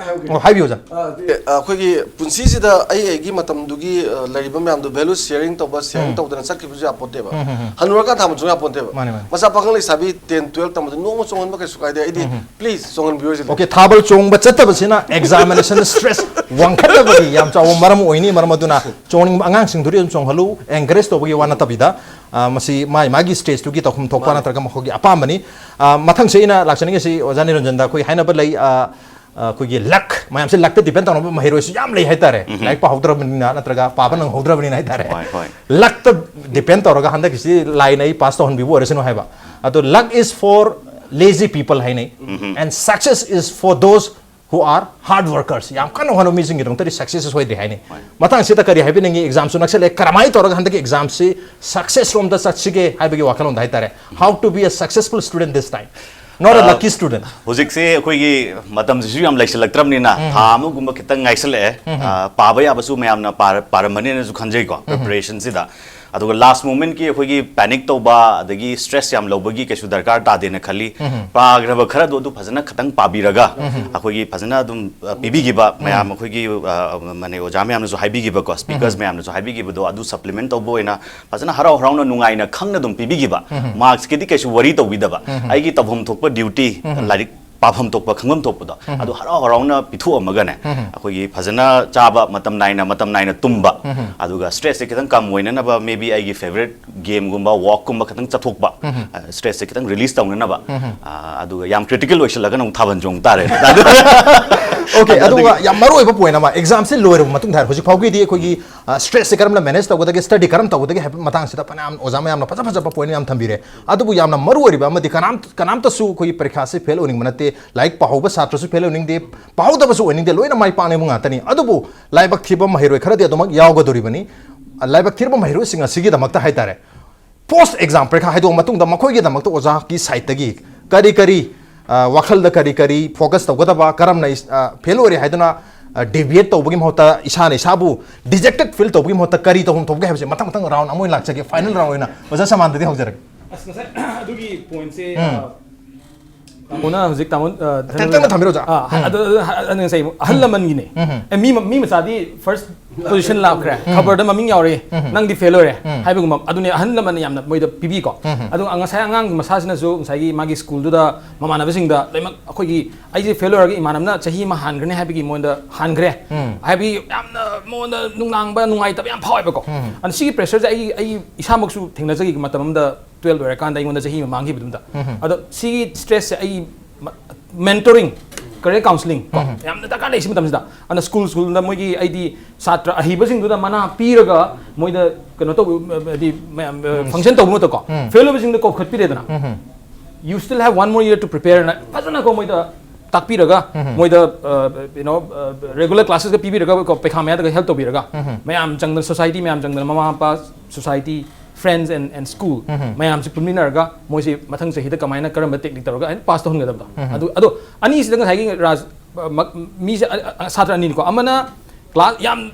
ꯑꯣ, ꯍꯥꯏꯕꯤꯌꯨ ꯑꯣꯖꯥ꯫ ꯑ, ꯑꯩꯈꯣꯏꯒꯤ ꯄꯨꯟꯁꯤꯁꯤꯗ ꯑꯩ ꯑꯩꯒꯤ ꯃꯇꯝꯗꯨꯒꯤ ꯑ, ꯂꯩꯔꯤꯕ ꯃꯌꯥꯝꯗꯣ ꯚꯦꯂꯨ ꯁꯤꯌꯔꯤꯡ ꯇꯧꯕ, ꯁꯤꯌꯔꯤꯡ ꯇꯧꯗꯅ ꯆꯠꯈꯤꯕꯁꯨ ꯌꯥꯄꯣꯠꯇꯦꯕ꯫ ꯍꯟꯅꯨꯔꯀꯥꯟ ꯊꯥꯕꯁꯨ ꯌꯥꯄꯣꯠꯇꯦꯕ꯫ ꯃꯥꯅꯦ, ꯃꯥꯅꯦ꯫ ꯃꯆꯥ ꯄꯥꯈꯪ ꯂꯩꯁꯥꯕꯤ ꯇꯦꯟ ꯇꯨꯌꯦꯜꯞ ꯇꯝꯕꯗ ꯅꯣꯡꯃ ꯆꯣꯡꯍꯟꯕ ꯀꯩꯁꯨ ꯀꯥꯏꯗꯦ꯫ ꯑꯩꯗꯤ ꯄ꯭ꯂꯤꯁ ꯆꯣꯡꯍꯟꯕꯤꯌꯨ ꯍꯥꯏꯁꯤꯅꯤ꯫ ꯑꯣꯀꯦ, ꯊꯥꯕꯜ ꯆꯣꯡꯕ ꯆꯠꯇꯕꯁꯤꯅ ꯑꯦꯛꯖꯥꯃꯤꯅꯦꯁꯟ ꯁ꯭ꯇ꯭ꯔꯦꯁ ꯋꯥꯡꯈꯠꯅꯕꯒꯤ ꯌꯥꯝ ꯆꯥꯎꯕ ꯃꯔꯝ ꯑꯣꯏꯅꯤ꯫ ꯃꯔꯝ ꯑꯗꯨꯅ ꯆꯣꯡꯅꯤꯡꯕ ꯑꯉꯥꯡꯁꯤꯡꯗꯨꯗꯤ ꯑꯗꯨꯝ ꯆꯣꯡꯍꯜꯂꯨ, ꯑꯦꯟꯀꯔꯦꯖ ꯇꯧꯕꯒꯤ ꯋꯥ ꯅꯠꯇꯕꯤꯗ, ꯑ, ꯃꯁꯤ ꯃꯥꯏ ꯃꯥꯒꯤ ꯁ꯭ꯇꯦꯖꯇꯨꯒꯤ ꯇꯧꯐꯝ ꯊꯣꯛꯄ ꯅꯠꯇ꯭ꯔꯒ ꯃꯈꯣꯏꯒꯤ ꯑꯄꯥꯝꯕꯅꯤ꯫ ꯑ, ꯃꯊꯪꯁꯦ ꯑꯩꯅ ꯂꯥꯛꯆꯅꯤꯡꯉꯤꯁꯤ ꯑꯣꯖꯥ ꯅꯤꯔꯟꯖꯟꯗ ꯑꯩꯈꯣꯏ ꯍꯥꯏꯅꯕ ꯂꯩ, ꯑ, ꯑ, ꯑꯩꯈꯣꯏꯒꯤ ꯂꯛ, ꯃꯌꯥꯝꯁꯦ ꯂꯛꯇ ꯗꯤꯄꯦꯟ ꯇꯧꯅꯕ ꯃꯍꯩꯔꯣꯏꯁꯨ ꯌꯥꯝ ꯂꯩ ꯍꯥꯏꯇꯥꯔꯦ꯫ ꯂꯥꯏꯔꯤꯛ ꯄꯥꯍꯧꯗ꯭ꯔꯕꯅꯤꯅ ꯅꯠꯇ꯭ꯔꯒ ꯄꯥꯕ ꯅꯪꯍꯧꯗ꯭ꯔꯕꯅꯤꯅ ꯍꯥꯏꯇꯥꯔꯦ꯫ ꯍꯣꯏ, ꯍꯣꯏ꯫ ꯂꯛꯇ ꯗꯤꯄꯦꯟ ꯇꯧꯔꯒ ꯍꯟꯗꯛꯀꯤꯁꯤ ꯂꯥꯏꯅ ꯑꯩ ꯄꯥꯁ ꯇꯧꯍꯟꯕꯤꯕ ꯑꯣꯏꯔꯁꯅꯨ ꯍꯥꯏꯕ꯫ ꯑꯗꯣ luck is for lazy people ꯍꯥꯏꯅꯩ꯫ And success is for those who are hard workers. ꯌꯥꯝ ꯀꯟꯅ ꯍꯣꯠꯅꯕ ꯃꯤꯁꯤꯡꯒꯤꯗꯃꯛꯇꯗꯤ ꯁꯛꯁꯦꯁ ꯁꯣꯏꯗ꯭ꯔꯦ ꯍꯥꯏꯅꯩ꯫ ꯃꯇꯥꯡꯁꯤꯗ ꯀꯔꯤ ꯍꯥꯏꯕꯤꯅꯤꯡꯉꯤ? ꯑꯦꯛꯖꯥꯝꯁꯨ ꯅꯛꯁꯜꯂꯛꯑꯦ, ꯀꯔꯝꯍꯥꯏꯅ ꯇꯧꯔꯒ ꯍꯟꯗꯛꯀꯤ ꯑꯦꯛꯖꯥꯝꯁꯤ ꯁꯛꯁꯦꯁ ꯔꯣꯝꯗ ꯆꯠꯁꯤꯒꯦ ꯍꯥꯏꯕꯒꯤ ꯋꯥꯈꯜꯂꯣꯟꯗ ꯍꯥꯏꯇꯥꯔꯦ꯫ How to be a successful student this time, not a lucky student. ꯍꯧꯖꯤꯛꯁꯦ ꯑꯩꯈꯣꯏꯒꯤ ꯃꯇꯝꯁꯤꯁꯨ ꯌꯥꯝ ꯂꯩꯁꯤꯜꯂꯛꯇ꯭ꯔꯕꯅꯤꯅ ꯊꯥ ꯑꯃꯒꯨꯝꯕ ꯈꯤꯇꯪ ꯉꯥꯏꯁꯜꯂꯛꯑꯦ꯫ ꯑ, ꯄꯥꯕ ꯌꯥꯕꯁꯨ ꯃꯌꯥꯝꯅ ꯄꯥꯔ-, ꯄꯥꯔꯝꯃꯅꯤꯅꯁꯨ ꯈꯟꯖꯩꯀꯣ, ꯄ꯭ꯔꯤꯄꯦꯔꯦꯁꯟꯁꯤꯗ꯫ ꯑꯗꯨꯒ ꯂꯥꯁ ꯃꯣꯃꯦꯟꯠꯀꯤ ꯑꯩꯈꯣꯏꯒꯤ ꯄꯦꯅꯤꯛ ꯇꯧꯕ ꯑꯗꯒꯤ ꯁ꯭ꯇ꯭ꯔꯦꯁ ꯌꯥꯝ ꯂꯧꯕꯒꯤ ꯀꯩꯁꯨ ꯗꯔꯀꯥꯔ ꯇꯥꯗꯦꯅ ꯈꯜꯂꯤ꯫ ꯄꯥꯈ꯭ꯔꯕ ꯈꯔꯗꯣ ꯑꯗꯨ ꯐꯖꯅ ꯈꯤꯇꯪ ꯄꯥꯕꯤꯔꯒ ꯑꯩꯈꯣꯏꯒꯤ ꯐꯖꯅ ꯑꯗꯨꯝ, ꯑ, ꯄꯤꯕꯤꯈꯤꯕ ꯃꯌꯥꯝ ꯑꯩꯈꯣꯏꯒꯤ, ꯑ, ꯃꯅꯦ ꯑꯣꯖꯥ ꯃꯌꯥꯝꯅꯁꯨ ꯍꯥꯏꯕꯤꯈꯤꯕꯀꯣ, ꯁ꯭ꯄꯤꯀꯔꯁ ꯃꯌꯥꯝꯅꯁꯨ ꯍꯥꯏꯕꯤꯈꯤꯕꯗꯣ ꯑꯗꯨ ꯁꯄ꯭ꯂꯤꯃꯦꯟꯠ ꯇꯧꯕ ꯑꯣꯏꯅ ꯐꯖꯅ ꯍꯔꯥꯎ ꯍꯔꯥꯎꯅ ꯅꯨꯡꯉꯥꯏꯅ ꯈꯪꯅ ꯑꯗꯨꯝ ꯄꯤꯕꯤꯈꯤꯕ꯫ ꯃꯥꯔꯛꯁꯀꯤꯗꯤ ꯀꯩꯁꯨ ꯋꯥꯔꯤ ꯇꯧꯕꯤꯗꯕ꯫ ꯑꯩꯒꯤ ꯇꯧꯐꯝ ꯊꯣꯛꯄ ꯗ꯭ꯌꯨꯇꯤ, ꯂꯥꯏꯔꯤꯛ ꯄꯥꯐꯝ ꯊꯣꯛꯄ, ꯈꯪꯐꯝ ꯊꯣꯛꯄꯗꯣ ꯑꯗꯨ ꯍꯔꯥꯎ ꯍꯔꯥꯎꯅ ꯄꯤꯊꯣꯛꯑꯝꯃꯒꯅꯦ, ꯑꯩꯈꯣꯏꯒꯤ ꯐꯖꯅ ꯆꯥꯕ, ꯃꯇꯝ ꯅꯥꯏꯅ, ꯃꯇꯝ ꯅꯥꯏꯅ ꯇꯨꯝꯕ, ꯑꯗꯨꯒ ꯁ꯭ꯇ꯭ꯔꯦꯁꯁꯦ ꯈꯤꯇꯪ ꯀꯝ ꯑꯣꯏꯅꯅꯕ maybe ꯑꯩꯒꯤ ꯐꯦꯕꯔꯦꯠ ꯒꯦꯝꯒꯨꯝꯕ, ꯋꯥꯛꯀꯨꯝꯕ ꯈꯤꯇꯪ ꯆꯠꯊꯣꯛꯄ, ꯑ, ꯁ꯭ꯇ꯭ꯔꯦꯁꯁꯦ ꯈꯤꯇꯪ ꯔꯤꯂꯤꯁ ꯇꯧꯅꯅꯕ꯫ ꯑ, ꯑꯗꯨꯒ ꯌꯥꯝ ꯀ꯭ꯔꯤꯇꯤꯀꯦꯜ ꯑꯣꯏꯁꯜꯂꯒꯅ ꯑꯃꯨꯛ ꯊꯥꯕꯜ ꯆꯣꯡ ꯇꯥꯔꯦ꯫ ꯑꯣꯀꯦ, ꯑꯗꯨꯒ ꯌꯥꯝ ꯃꯔꯨ ꯑꯣꯏꯕ ꯄꯣꯏꯟ ꯑꯃ, ꯑꯦꯛꯖꯥꯝꯁꯦ ꯂꯣꯏꯔꯕ ꯃꯇꯨꯡꯗ ꯍꯥꯏꯔꯣ, ꯍꯧꯖꯤꯛ ꯐꯥꯎꯒꯤꯗꯤ ꯑꯩꯈꯣꯏꯒꯤ ꯁ꯭ꯇ꯭ꯔꯦꯁꯁꯦ ꯀꯔꯝꯅ ꯃꯦꯅꯦꯖ ꯇꯧꯒꯗꯒꯦ, ꯁ꯭ꯇꯗꯤ ꯀꯔꯝ ꯇꯧꯒꯗꯒꯦ ꯍꯥꯏꯕ ꯃꯇꯥꯡꯁꯤꯗ ꯐꯅꯌꯥꯝ ꯑꯣꯖꯥ ꯃꯌꯥꯝꯅ ꯐꯖ ꯐꯖꯕ ꯄꯣꯏꯟ ꯃꯌꯥꯝ ꯊꯝꯕꯤꯔꯦ꯫ ꯑꯗꯨꯕꯨ ꯌꯥꯝꯅ ꯃꯔꯨ ꯑꯣꯏꯔꯤꯕ ꯑꯃꯗꯤ ꯀꯅꯥꯝ ꯀꯅꯥꯝꯇꯁꯨ ꯑꯩꯈꯣꯏꯒꯤ ꯄꯔꯤꯈꯥꯁꯦ ꯐꯦꯜ ꯑꯣꯏꯅꯤꯡꯕ ꯅꯠꯇꯦ, ꯂꯥꯏꯔꯤꯛ ꯄꯥꯍꯧꯕ ꯁꯥꯇ꯭ꯔꯁꯨ ꯐꯦꯜ ꯑꯣꯏꯅꯤꯡꯗꯦ, ꯄꯥꯍꯧꯗꯕꯁꯨ ꯑꯣꯏꯅꯤꯡꯗꯦ, ꯂꯣꯏꯅ ꯃꯥꯏ ꯄꯥꯛꯅꯤꯡꯕ ꯉꯥꯛꯇꯅꯤ꯫ ꯑꯗꯨꯕꯨ ꯂꯥꯏꯕꯛ ꯊꯤꯕ ꯃꯍꯩꯔꯣꯏ ꯈꯔꯗꯤ ꯑꯗꯨꯃꯛ ꯌꯥꯎꯒꯗꯧꯔꯤꯕꯅꯤ꯫ ꯂꯥꯏꯕꯛ ꯊꯤꯔꯕ ꯃꯍꯩꯔꯣꯏꯁꯤꯡ ꯑꯁꯤꯒꯤꯗꯃꯛꯇ ꯍꯥꯏꯇꯥꯔꯦ, ꯄꯣꯁ ꯑꯦꯛꯖꯥꯝ ꯄꯔꯤꯈꯥ ꯍꯥꯏꯗꯣꯛꯑ ꯃꯇꯨꯡꯗ ꯃꯈꯣꯏꯒꯤꯗꯃꯛꯇ ꯑꯣꯖꯥꯒꯤ ꯁꯥꯏꯠꯇꯒꯤ ꯀꯔꯤ ꯀꯔꯤ, ꯑ, ꯋꯥꯈꯜꯗ ꯀꯔꯤ ꯀꯔꯤ ꯐꯣꯀꯁ ꯇꯧꯒꯗꯕ, ꯀꯔꯝꯅ ꯏꯁ-, ꯑ, ꯐꯦꯜ ꯑꯣꯏꯔꯦ ꯍꯥꯏꯗꯨꯅ, ꯑ, ꯗꯤꯚꯤꯌꯦꯠ ꯇꯧꯕꯒꯤ ꯃꯍꯨꯠꯇ ꯏꯁꯥꯅ ꯏꯁꯥꯕꯨ ꯗꯤꯖꯦꯛꯇꯦꯠ ꯐꯤꯜ ꯇꯧꯕꯒꯤ ꯃꯍꯨꯠꯇ ꯀꯔꯤ ꯇꯧꯐꯝ ꯊꯣꯛꯀꯦ ꯍꯥꯏꯕꯁꯦ ꯃꯊꯪ ꯃꯊꯪ ꯔꯥꯎꯟ ꯑꯃ ꯑꯣꯏꯅ ꯂꯥꯛꯆꯒꯦ꯫ ꯐꯥꯏꯅꯦꯜ ꯔꯥꯎꯟ ꯑꯣꯏꯅ ꯑꯣꯖꯥ ꯁꯃꯥꯟꯗꯗꯤ ꯍꯧꯖꯔꯒꯦ꯫ ꯑꯁ, ꯉꯁꯥꯏ ꯑꯗꯨꯒꯤ ꯄꯣꯏꯟꯠꯁꯦ, ꯎꯝ꯫ ꯑ, ꯇꯥꯃꯣꯅ ꯍꯧꯖꯤꯛ ꯇꯥꯃꯣ, ꯑ, ꯇꯦꯟꯇꯛꯅ ꯊꯝꯕꯤꯔꯣ, ꯑꯣꯖꯥ꯫ ꯑ, ꯎꯝ꯫ ꯑꯗꯨ, ꯑꯗꯨ, ꯑꯗꯨ ꯉꯁꯥꯏ ꯑꯍꯜ ꯎꯝ꯫ ꯂꯃꯟꯒꯤꯅꯦ꯫ ꯎꯝ꯫ ꯑꯦ, ꯃꯤ, ꯃꯤ ꯃꯆꯥꯗꯤ ꯐꯥꯔꯁ ꯄꯣꯖꯤꯁꯟ ꯂꯥꯛꯈ꯭ꯔꯦ, ꯎꯝ꯫ ꯈꯕꯔꯗ ꯃꯃꯤꯡ ꯌꯥꯎꯔꯦ, ꯎꯝ꯫ ꯅꯪꯗꯤ ꯐꯦꯜ ꯑꯣꯏꯔꯦ ꯎꯝ꯫ ꯍꯥꯏꯕꯒꯨꯝꯕ꯫ ꯑꯗꯨꯅꯦ ꯑꯍꯜ ꯂꯃꯟꯅ ꯌꯥꯝꯅ ꯃꯣꯏꯗ ꯄꯤꯕꯤꯀꯣ꯫ ꯎꯝ꯫ ꯑꯗꯣ ꯉꯁꯥꯏ ꯑꯉꯥꯡꯒꯤ ꯃꯁꯥꯁꯤꯅꯁꯨ ꯉꯁꯥꯏꯒꯤ ꯃꯥꯒꯤ ꯁ꯭ꯀꯨꯜꯗꯨꯗ ꯃꯃꯥꯟꯅꯕꯁꯤꯡꯗ ꯂꯣꯏꯅꯃꯛ ꯑꯩꯈꯣꯏꯒꯤ ꯑꯩꯁꯦ ꯐꯦꯜ ꯑꯣꯏꯔꯒ ꯏꯃꯥꯟꯅꯕꯅ ꯆꯍꯤ ꯑꯃ ꯍꯥꯟꯈ꯭ꯔꯅꯤ ꯍꯥꯏꯕꯒꯤ ꯃꯉꯣꯟꯗ ꯍꯥꯟꯈ꯭ꯔꯦ꯫ ꯎꯝ꯫ ꯍꯥꯏꯕꯗꯤ ꯌꯥꯝꯅ ꯃꯉꯣꯟꯗ ꯅꯨꯡꯅꯥꯡꯕ, ꯅꯨꯡꯉꯥꯏꯇꯕ ꯌꯥꯝ ꯐꯥꯎꯋꯦꯕꯀꯣ꯫ ꯎꯝ꯫ ꯑꯗꯣ ꯁꯤꯒꯤ ꯄ꯭ꯔꯦꯁꯔꯁꯦ ꯑꯩ, ꯑꯩ ꯏꯁꯥꯃꯛꯁꯨ ꯊꯦꯡꯅꯖꯈꯤ ꯃꯇꯝ ꯑꯃꯗ꯫ ꯇꯨꯌꯦꯜꯞ ꯂꯣꯏꯔꯀꯥꯟꯗ ꯑꯩꯉꯣꯟꯗ ꯆꯍꯤ ꯑꯃ ꯃꯥꯡꯈꯤꯕꯗꯨꯗ꯫ ꯎꯝ꯫ ꯑꯗꯣ ꯁꯤꯒꯤ ꯁ꯭ꯇ꯭ꯔꯦꯁꯁꯦ ꯑꯩ ꯃ-, mentoring, career counselling ꯀꯣ, ꯎꯝ꯫ ꯌꯥꯝꯅ ꯗꯔꯀꯥꯔ ꯂꯩ ꯁꯤ ꯃꯇꯝꯁꯤꯗ꯫ ꯑꯗꯨꯅ ꯁ꯭ꯀꯨꯜ, ꯁ꯭ꯀꯨꯜꯗ ꯃꯣꯏꯒꯤ ꯑꯩꯗꯤ ꯁꯥꯇ꯭ꯔ ꯑꯍꯩꯕꯁꯤꯡꯗꯨꯗ ꯃꯅꯥ ꯄꯤꯔꯒ ꯃꯣꯏꯗ ꯀꯩꯅꯣ ꯇꯧꯕ, ꯍꯥꯏꯗꯤ ꯃꯌꯥꯝ, ꯎꯝ꯫ ꯐꯪꯁꯟ ꯇꯧꯕ ꯃꯇꯝꯗꯀꯣ, ꯎꯝ꯫ ꯐꯦꯜ ꯑꯣꯏꯕꯁꯤꯡꯗꯣ ꯀꯧꯈꯠꯄꯤꯔꯦꯗꯅ꯫ ꯎꯝ꯫ "You still have one more year to prepare" ꯅ ꯐꯖꯅꯀꯣ ꯃꯣꯏꯗ ꯇꯥꯛꯄꯤꯔꯒ, ꯎꯝ꯫ ꯃꯣꯏꯗ, ꯑ, you know, ꯑ, regular classes ꯀ ꯄꯤꯕꯤꯔꯒ ꯀꯣ, ꯄꯩꯈꯥ ꯃꯌꯥꯗꯒ help ꯇꯧꯕꯤꯔꯒ, ꯎꯝ꯫ ꯃꯌꯥꯝ ꯆꯪꯗꯅ, society ꯃꯌꯥꯝ ꯆꯪꯗꯅ, ꯃꯃꯥ ꯃꯄꯥ, society, friends and, and school ꯎꯝ꯫ ꯃꯌꯥꯝꯁꯤ ꯄꯨꯟꯃꯤꯟꯅꯔꯒ ꯃꯣꯏꯁꯤ ꯃꯊꯪ ꯆꯍꯤꯗ ꯀꯃꯥꯏꯅ ꯀꯔꯝꯕ ꯇꯦꯛꯅꯤꯛ ꯇꯧꯔꯒ ꯑꯩꯅ ꯄꯥꯁ ꯇꯧꯍꯟꯒꯗꯕꯗꯣ꯫ ꯎꯝ꯫ ꯑꯗꯨ, ꯑꯗꯣ ꯑꯅꯤꯁꯤꯗ ꯉꯁꯥꯏꯒꯤ ꯔꯥꯖ, ꯑ, ꯃ-, ꯃꯤꯁꯦ, ꯑ, ꯑ, ꯁꯥꯇ꯭ꯔ ꯑꯅꯤꯅꯤꯀꯣ꯫ ꯑꯃꯅ ꯀ꯭ꯂꯥꯁ ꯌꯥꯝ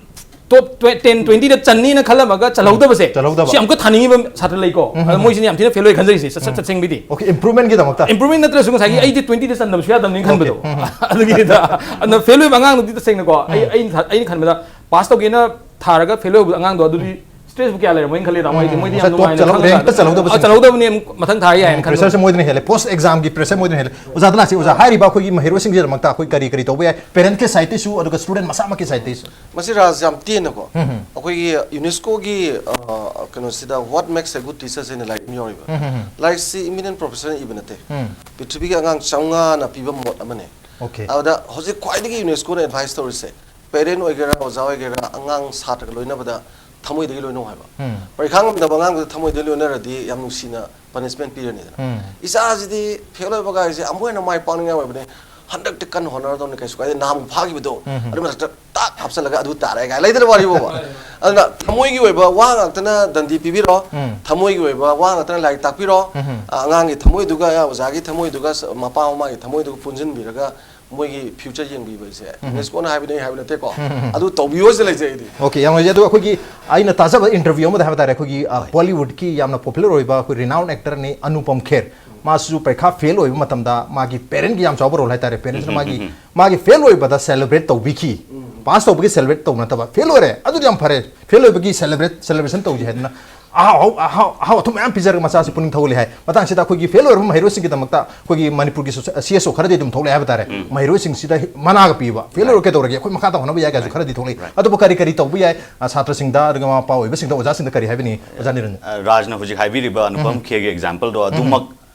ꯇꯣꯞ ꯇ꯭ꯋꯦ-, ꯇꯦꯟ, ꯇ꯭ꯋꯦꯟꯇꯤꯗ ꯆꯟꯅꯤꯅ ꯈꯜꯂꯝꯃꯒ ꯆꯜꯍꯧꯗꯕꯁꯦ, ꯆꯜꯍꯧꯗꯕ꯫ ꯁꯤ ꯑꯃꯨꯛꯀ ꯊꯥꯅꯤꯡꯉꯤꯕ ꯁꯥꯇ꯭ꯔ ꯂꯩꯀꯣ꯫ ꯎꯝ꯫ ꯑꯗꯣ ꯃꯣꯏꯁꯤꯅ ꯌꯥꯝ ꯊꯤꯅ ꯐꯦꯜ ꯑꯣꯏ ꯈꯟꯖꯔꯤꯁꯦ, ꯁꯠ, ꯁꯠ, ꯎꯝ꯫ ꯁꯠ ꯁꯦꯡꯕꯤꯗꯤ꯫ ꯑꯣꯀꯦ, ꯏꯝꯄ꯭ꯔꯨꯚꯃꯦꯟꯠꯀꯤꯗꯃꯛꯇ꯫ ꯏꯝꯄ꯭ꯔꯨꯚꯃꯦꯟꯠ ꯅꯠꯇ꯭ꯔꯁꯨ ꯉꯁꯥꯏꯒꯤ ꯎꯝ꯫ ꯑꯩꯗꯤ ꯇ꯭ꯋꯦꯟꯇꯤꯗ ꯆꯟꯗꯕꯁꯨ ꯌꯥꯗꯕꯅꯤ ꯑꯣꯀꯦ꯫ ꯈꯟꯕꯗꯣ꯫ ꯎꯝ꯫ ꯑꯗꯨꯒꯤꯅꯤꯗ꯫ ꯑꯗꯨꯅ ꯐꯦꯜ ꯑꯣꯏꯕ ꯑꯉꯥꯡꯗꯨꯗꯤ ꯇꯁꯦꯡꯅꯀꯣ, ꯑꯩ, ꯎꯝ꯫ ꯑꯩꯅ ꯊ-, ꯑꯩꯅ ꯈꯟꯕꯗ ꯄꯥꯁ ꯇꯧꯒꯦꯅ ꯊꯥꯔꯒ ꯐꯦꯜ ꯑꯣꯏꯕ ꯑꯉꯥꯡꯗꯣ ꯑꯗꯨꯗꯤ ꯎꯝ꯫ ꯁ꯭ꯇ꯭ꯔꯦꯁ ꯕꯨ ꯀꯌꯥ ꯂꯩꯔꯝꯃꯣꯏꯅ ꯈꯜꯂꯦ, ꯇꯥꯃꯣ꯫ ꯑꯩꯗꯤ ꯎꯝ꯫ ꯃꯣꯏꯗꯤ ꯌꯥꯝ ꯉꯁꯥꯏ ꯇꯣꯞ ꯅꯨꯡꯉꯥꯏꯅ ꯆꯠꯂꯧ-, ꯈꯪꯉꯒ, ꯔꯦꯡꯛꯇ ꯆꯠꯍꯧꯗꯕꯁꯤꯡ꯫ ꯑ, ꯆꯠꯍꯧꯗꯕꯅꯦ, ꯃꯊꯪ ꯊꯥ ꯌꯥꯏꯅ ꯎꯝ, ꯈꯟꯕꯗꯣ꯫ ꯄ꯭ꯔꯦꯁꯔꯁꯦ ꯃꯣꯏꯗꯅ ꯍꯦꯜꯂꯦ, ꯄꯣꯁ ꯑꯦꯛꯖꯥꯝꯒꯤ ꯄ꯭ꯔꯦꯁꯔ ꯃꯣꯏꯗꯅ ꯍꯦꯜꯂꯦ꯫ ꯑꯣꯖꯥꯗ ꯂꯥꯛꯁꯤ, ꯑꯣꯖꯥ, ꯍꯥꯏꯔꯤꯕ ꯑꯩꯈꯣꯏꯒꯤ ꯃꯍꯩꯔꯣꯏꯁꯤꯡꯁꯤꯒꯤꯗꯃꯛꯇ ꯑꯩꯈꯣꯏ ꯀꯔꯤ ꯀꯔꯤ ꯇꯧꯕ ꯌꯥꯏ, ꯄꯦꯔꯦꯟꯠꯀꯤ ꯁꯥꯏꯠꯇꯒꯤꯁꯨ ꯑꯗꯨꯒ ꯁ꯭ꯇꯨꯗꯦꯟꯠ ꯃꯁꯥꯃꯛꯀꯤ ꯁꯥꯏꯠꯇꯒꯤꯁꯨ? ꯃꯁꯤ ꯔꯥꯖ ꯌꯥꯝ ꯇꯦꯟꯅꯀꯣ, ꯎꯝ, ꯎꯝ꯫ ꯑꯩꯈꯣꯏꯒꯤ ꯌꯨꯅꯦꯁꯀꯣꯒꯤ, ꯑ, ꯀꯩꯅꯣꯁꯤꯗ What Makes a Good Teacher ꯍꯥꯏꯅ ꯂꯥꯏꯔꯤꯛ ꯑꯃ ꯌꯥꯎꯔꯤꯕ꯫ ꯎꯝ, ꯎꯝ, ꯎꯝ꯫ ꯂꯥꯏꯔꯤꯛꯁꯤ ꯏꯃꯤꯅꯦꯟ ꯄ꯭ꯔꯣꯐꯦꯁꯔꯅ ꯏꯕ ꯅꯠꯇꯦ꯫ ꯎꯝ꯫ ꯄ꯭ꯔꯤꯊꯤꯕꯤꯒꯤ ꯑꯉꯥꯡ ꯆꯥꯝꯃꯉꯥꯅ ꯄꯤꯕ ꯃꯣꯠ ꯑꯃꯅꯦ꯫ ꯑꯣꯀꯦ꯫ ꯑꯗꯨꯗ ꯍꯧꯖꯤꯛ ꯈ꯭ꯋꯥꯏꯗꯒꯤ ꯌꯨꯅꯦꯁꯀꯣꯅ ꯑꯦꯗꯚꯥꯏꯁ ꯇꯧꯔꯤꯁꯦ, ꯄꯦꯔꯦꯟ ꯑꯣꯏꯒꯦꯔꯥ, ꯑꯣꯖꯥ ꯑꯣꯏꯒꯦꯔꯥ, ꯑꯉꯥꯡ ꯁꯥꯇ꯭ꯔꯒ ꯂꯣꯏꯅꯕꯗ ꯊꯃꯣꯏꯗꯒꯤ ꯂꯣꯏꯅꯧ ꯍꯥꯏꯕ꯫ ꯎꯝ꯫ ꯄꯔꯤꯈꯥ ꯉꯝꯗꯕ ꯑꯉꯥꯡꯗꯨꯗ ꯊꯃꯣꯏꯗꯒꯤ ꯂꯣꯏꯅꯔꯗꯤ ꯌꯥꯝ ꯅꯨꯡꯁꯤꯅ ꯄꯅꯤꯁꯃꯦꯟ ꯄꯤꯔꯅꯤꯗꯅ꯫ ꯎꯝ꯫ "ꯏꯆꯥꯁꯤꯗꯤ ꯐꯦꯜ ꯑꯣꯏꯕ ꯀꯥꯏꯁꯦ ꯑꯃꯨꯛ ꯍꯦꯟꯅ ꯃꯥꯏ ꯄꯥꯛꯅꯤꯡꯉꯥꯏ ꯑꯣꯏꯕꯅꯦ, ꯍꯟꯗꯛꯇꯤ ꯀꯟꯅ ꯍꯣꯠꯅꯔꯗꯧꯅꯤ, ꯀꯩꯁꯨ ꯀꯥꯏꯗꯦ, ꯅꯍꯥꯟꯃꯨꯛ ꯐꯥꯈꯤꯕꯗꯣ, ꯎꯝ꯫ ꯑꯗꯨ ꯃꯊꯛꯇ ꯇꯥꯛ ꯍꯥꯞꯆꯜꯂꯒ ꯑꯗꯨ ꯇꯥꯔꯦ" ꯀꯥꯏ ꯂꯩꯗꯅ ꯋꯥꯔꯤꯕꯣꯕ꯫ ꯑꯗꯨꯅ ꯊꯃꯣꯏꯒꯤ ꯑꯣꯏꯕ ꯋꯥ ꯉꯥꯛꯇꯅ ꯗꯟꯗꯤ ꯄꯤꯕꯤꯔꯣ, ꯎꯝ꯫ ꯊꯃꯣꯏꯒꯤ ꯑꯣꯏꯕ ꯋꯥ ꯉꯥꯛꯇꯅ ꯂꯥꯏꯔꯤꯛ ꯇꯥꯛꯄꯤꯔꯣ, ꯎꯝ꯫ ꯑ, ꯑꯉꯥꯡꯒꯤ ꯊꯃꯣꯏꯗꯨꯒ ꯑꯣꯖꯥꯒꯤ ꯊꯃꯣꯏꯗꯨꯒ ꯁ-, ꯃꯄꯥ ꯃꯃꯥꯒꯤ ꯊꯃꯣꯏꯗꯨꯒ ꯄꯨꯟꯁꯤꯟꯕꯤꯔꯒ ꯃꯣꯏꯒꯤ ꯐ꯭ꯌꯨꯆꯔ ꯌꯦꯡꯕꯤꯕ ꯍꯥꯏꯁꯦ꯫ ꯎꯝ꯫ ꯌꯨꯅꯦꯁꯀꯣꯅ ꯍꯥꯏꯕꯅꯦ, ꯑꯩ ꯍꯥꯏꯕ ꯅꯠꯇꯦꯀꯣ꯫ ꯎꯝ꯫ ꯑꯗꯨ ꯇꯧꯕꯤꯌꯣ ꯁꯤꯗ ꯂꯩꯖꯩ ꯑꯩꯗꯤ꯫ ꯑꯣꯀꯦ, ꯌꯥꯝ ꯅꯨꯡꯉꯥꯏꯖꯩ꯫ ꯑꯗꯣ ꯑꯩꯈꯣꯏꯒꯤ, ꯑꯩꯅ ꯇꯥꯖꯕ ꯏꯟꯇꯔꯚ꯭ꯌꯨ ꯑꯃꯗ ꯍꯥꯏꯕ ꯇꯥꯔꯦ, ꯑꯩꯈꯣꯏꯒꯤ, ꯑ, ꯍꯣꯏ꯫ ꯕꯣꯂꯤꯋꯨꯗꯀꯤ ꯌꯥꯝꯅ ꯄꯣꯄꯨꯂꯔ ꯑꯣꯏꯕ ꯑꯩꯈꯣꯏ ꯔꯤꯅꯥꯎꯟ ꯑꯦꯛꯇꯔꯅꯤ ꯑꯅꯨꯄꯝ ꯈꯦꯔ꯫ ꯃꯥꯁꯨ ꯄꯔꯤꯈꯥ ꯐꯦꯜ ꯑꯣꯏꯕ ꯃꯇꯝꯗ ꯃꯥꯒꯤ ꯄꯦꯔꯦꯟꯒꯤ ꯌꯥꯝ ꯆꯥꯎꯕ ꯔꯣꯜ ꯍꯥꯏꯇꯥꯔꯦ꯫ ꯄꯦꯔꯦꯟꯁꯅ ꯎꯝ, ꯎꯝ, ꯃꯥꯒꯤ, ꯎꯝ, ꯎꯝ꯫ ꯃꯥꯒꯤ ꯐꯦꯜ ꯑꯣꯏꯕꯗ ꯁꯦꯂꯦꯕ꯭ꯔꯦꯠ ꯇꯧꯕꯤꯈꯤ꯫ ꯎꯝ꯫ ꯄꯥꯁ ꯇꯧꯕꯒꯤ ꯁꯦꯂꯦꯕ꯭ꯔꯦꯠ ꯇꯧꯅꯗꯕ꯫ ꯐꯦꯜ ꯑꯣꯏꯔꯦ, ꯑꯗꯨꯗꯤ ꯌꯥꯝ ꯐꯔꯦ꯫ ꯐꯦꯜ ꯑꯣꯏꯕꯒꯤ ꯁꯦꯂꯦꯕ꯭ꯔꯦꯠ, ꯁꯦꯂꯦꯕ꯭ꯔꯦꯁꯟ ꯇꯧꯁꯦ ꯍꯥꯏꯗꯅ ꯑꯍꯥꯎ, ꯑꯍꯥꯎ, ꯑꯍꯥꯎ, ꯑꯍꯥꯎ ꯑꯊꯨꯝ ꯃꯌꯥꯝ ꯄꯤꯖꯔꯒ ꯃꯆꯥꯁꯤ ꯄꯨꯛꯅꯤꯡ ꯊꯧꯒꯠꯂꯤ ꯍꯥꯏ꯫ ꯃꯇꯥꯡꯁꯤꯗ ꯑꯩꯈꯣꯏꯒꯤ ꯐꯦꯜ ꯑꯣꯏꯔꯕ ꯃꯍꯩꯔꯣꯏꯁꯤꯡꯒꯤꯗꯃꯛꯇ ꯑꯩꯈꯣꯏꯒꯤ ꯃꯅꯤꯄꯨꯔꯒꯤ ꯁꯣꯁ-, ꯁꯤ ꯑꯦꯁ ꯑꯣ ꯈꯔꯗꯤ ꯑꯗꯨꯝ ꯊꯣꯛꯂꯛꯑꯦ ꯍꯥꯏꯕ ꯇꯥꯔꯦ꯫ ꯎꯝ꯫ ꯃꯍꯩꯔꯣꯏꯁꯤꯡꯁꯤꯗ ꯍꯤ-, ꯃꯅꯥꯒ ꯄꯤꯕ꯫ ꯐꯦꯜ ꯑꯣꯏꯔꯣ ꯀꯩꯗꯧꯔꯒꯦ? ꯑꯩꯈꯣꯏ ꯃꯈꯥ ꯇꯧꯍꯣꯠꯅꯕ ꯌꯥꯏ ꯀꯥꯏꯁꯨ ꯈꯔꯗꯤ ꯊꯣꯛꯂꯛꯏ꯫ ꯑꯗꯨꯕꯨ ꯀꯔꯤ ꯀꯔꯤ ꯇꯧꯕ ꯌꯥꯏ? ꯑ, ꯁꯥꯇ꯭ꯔꯁꯤꯡꯗ, ꯑꯗꯨꯒ ꯃꯃꯥ ꯃꯄꯥ ꯑꯣꯏꯕꯁꯤꯡꯗ, ꯑꯣꯖꯥꯁꯤꯡꯗ ꯀꯔꯤ ꯍꯥꯏꯕꯤꯅꯤꯡꯉꯤ? ꯑꯣꯖꯥ ꯅꯤꯔꯟꯖꯟ꯫ ꯑ, ꯔꯥꯖꯅ ꯍꯧꯖꯤꯛ ꯍꯥꯏꯕꯤꯔꯤꯕ ꯑꯅꯨꯄꯝ ꯎꯝ꯫ ꯈꯦꯔꯒꯤ ꯑꯦꯛꯖꯥꯝꯄꯜꯗꯣ ꯎꯝ꯫ ꯑꯗꯨꯃꯛ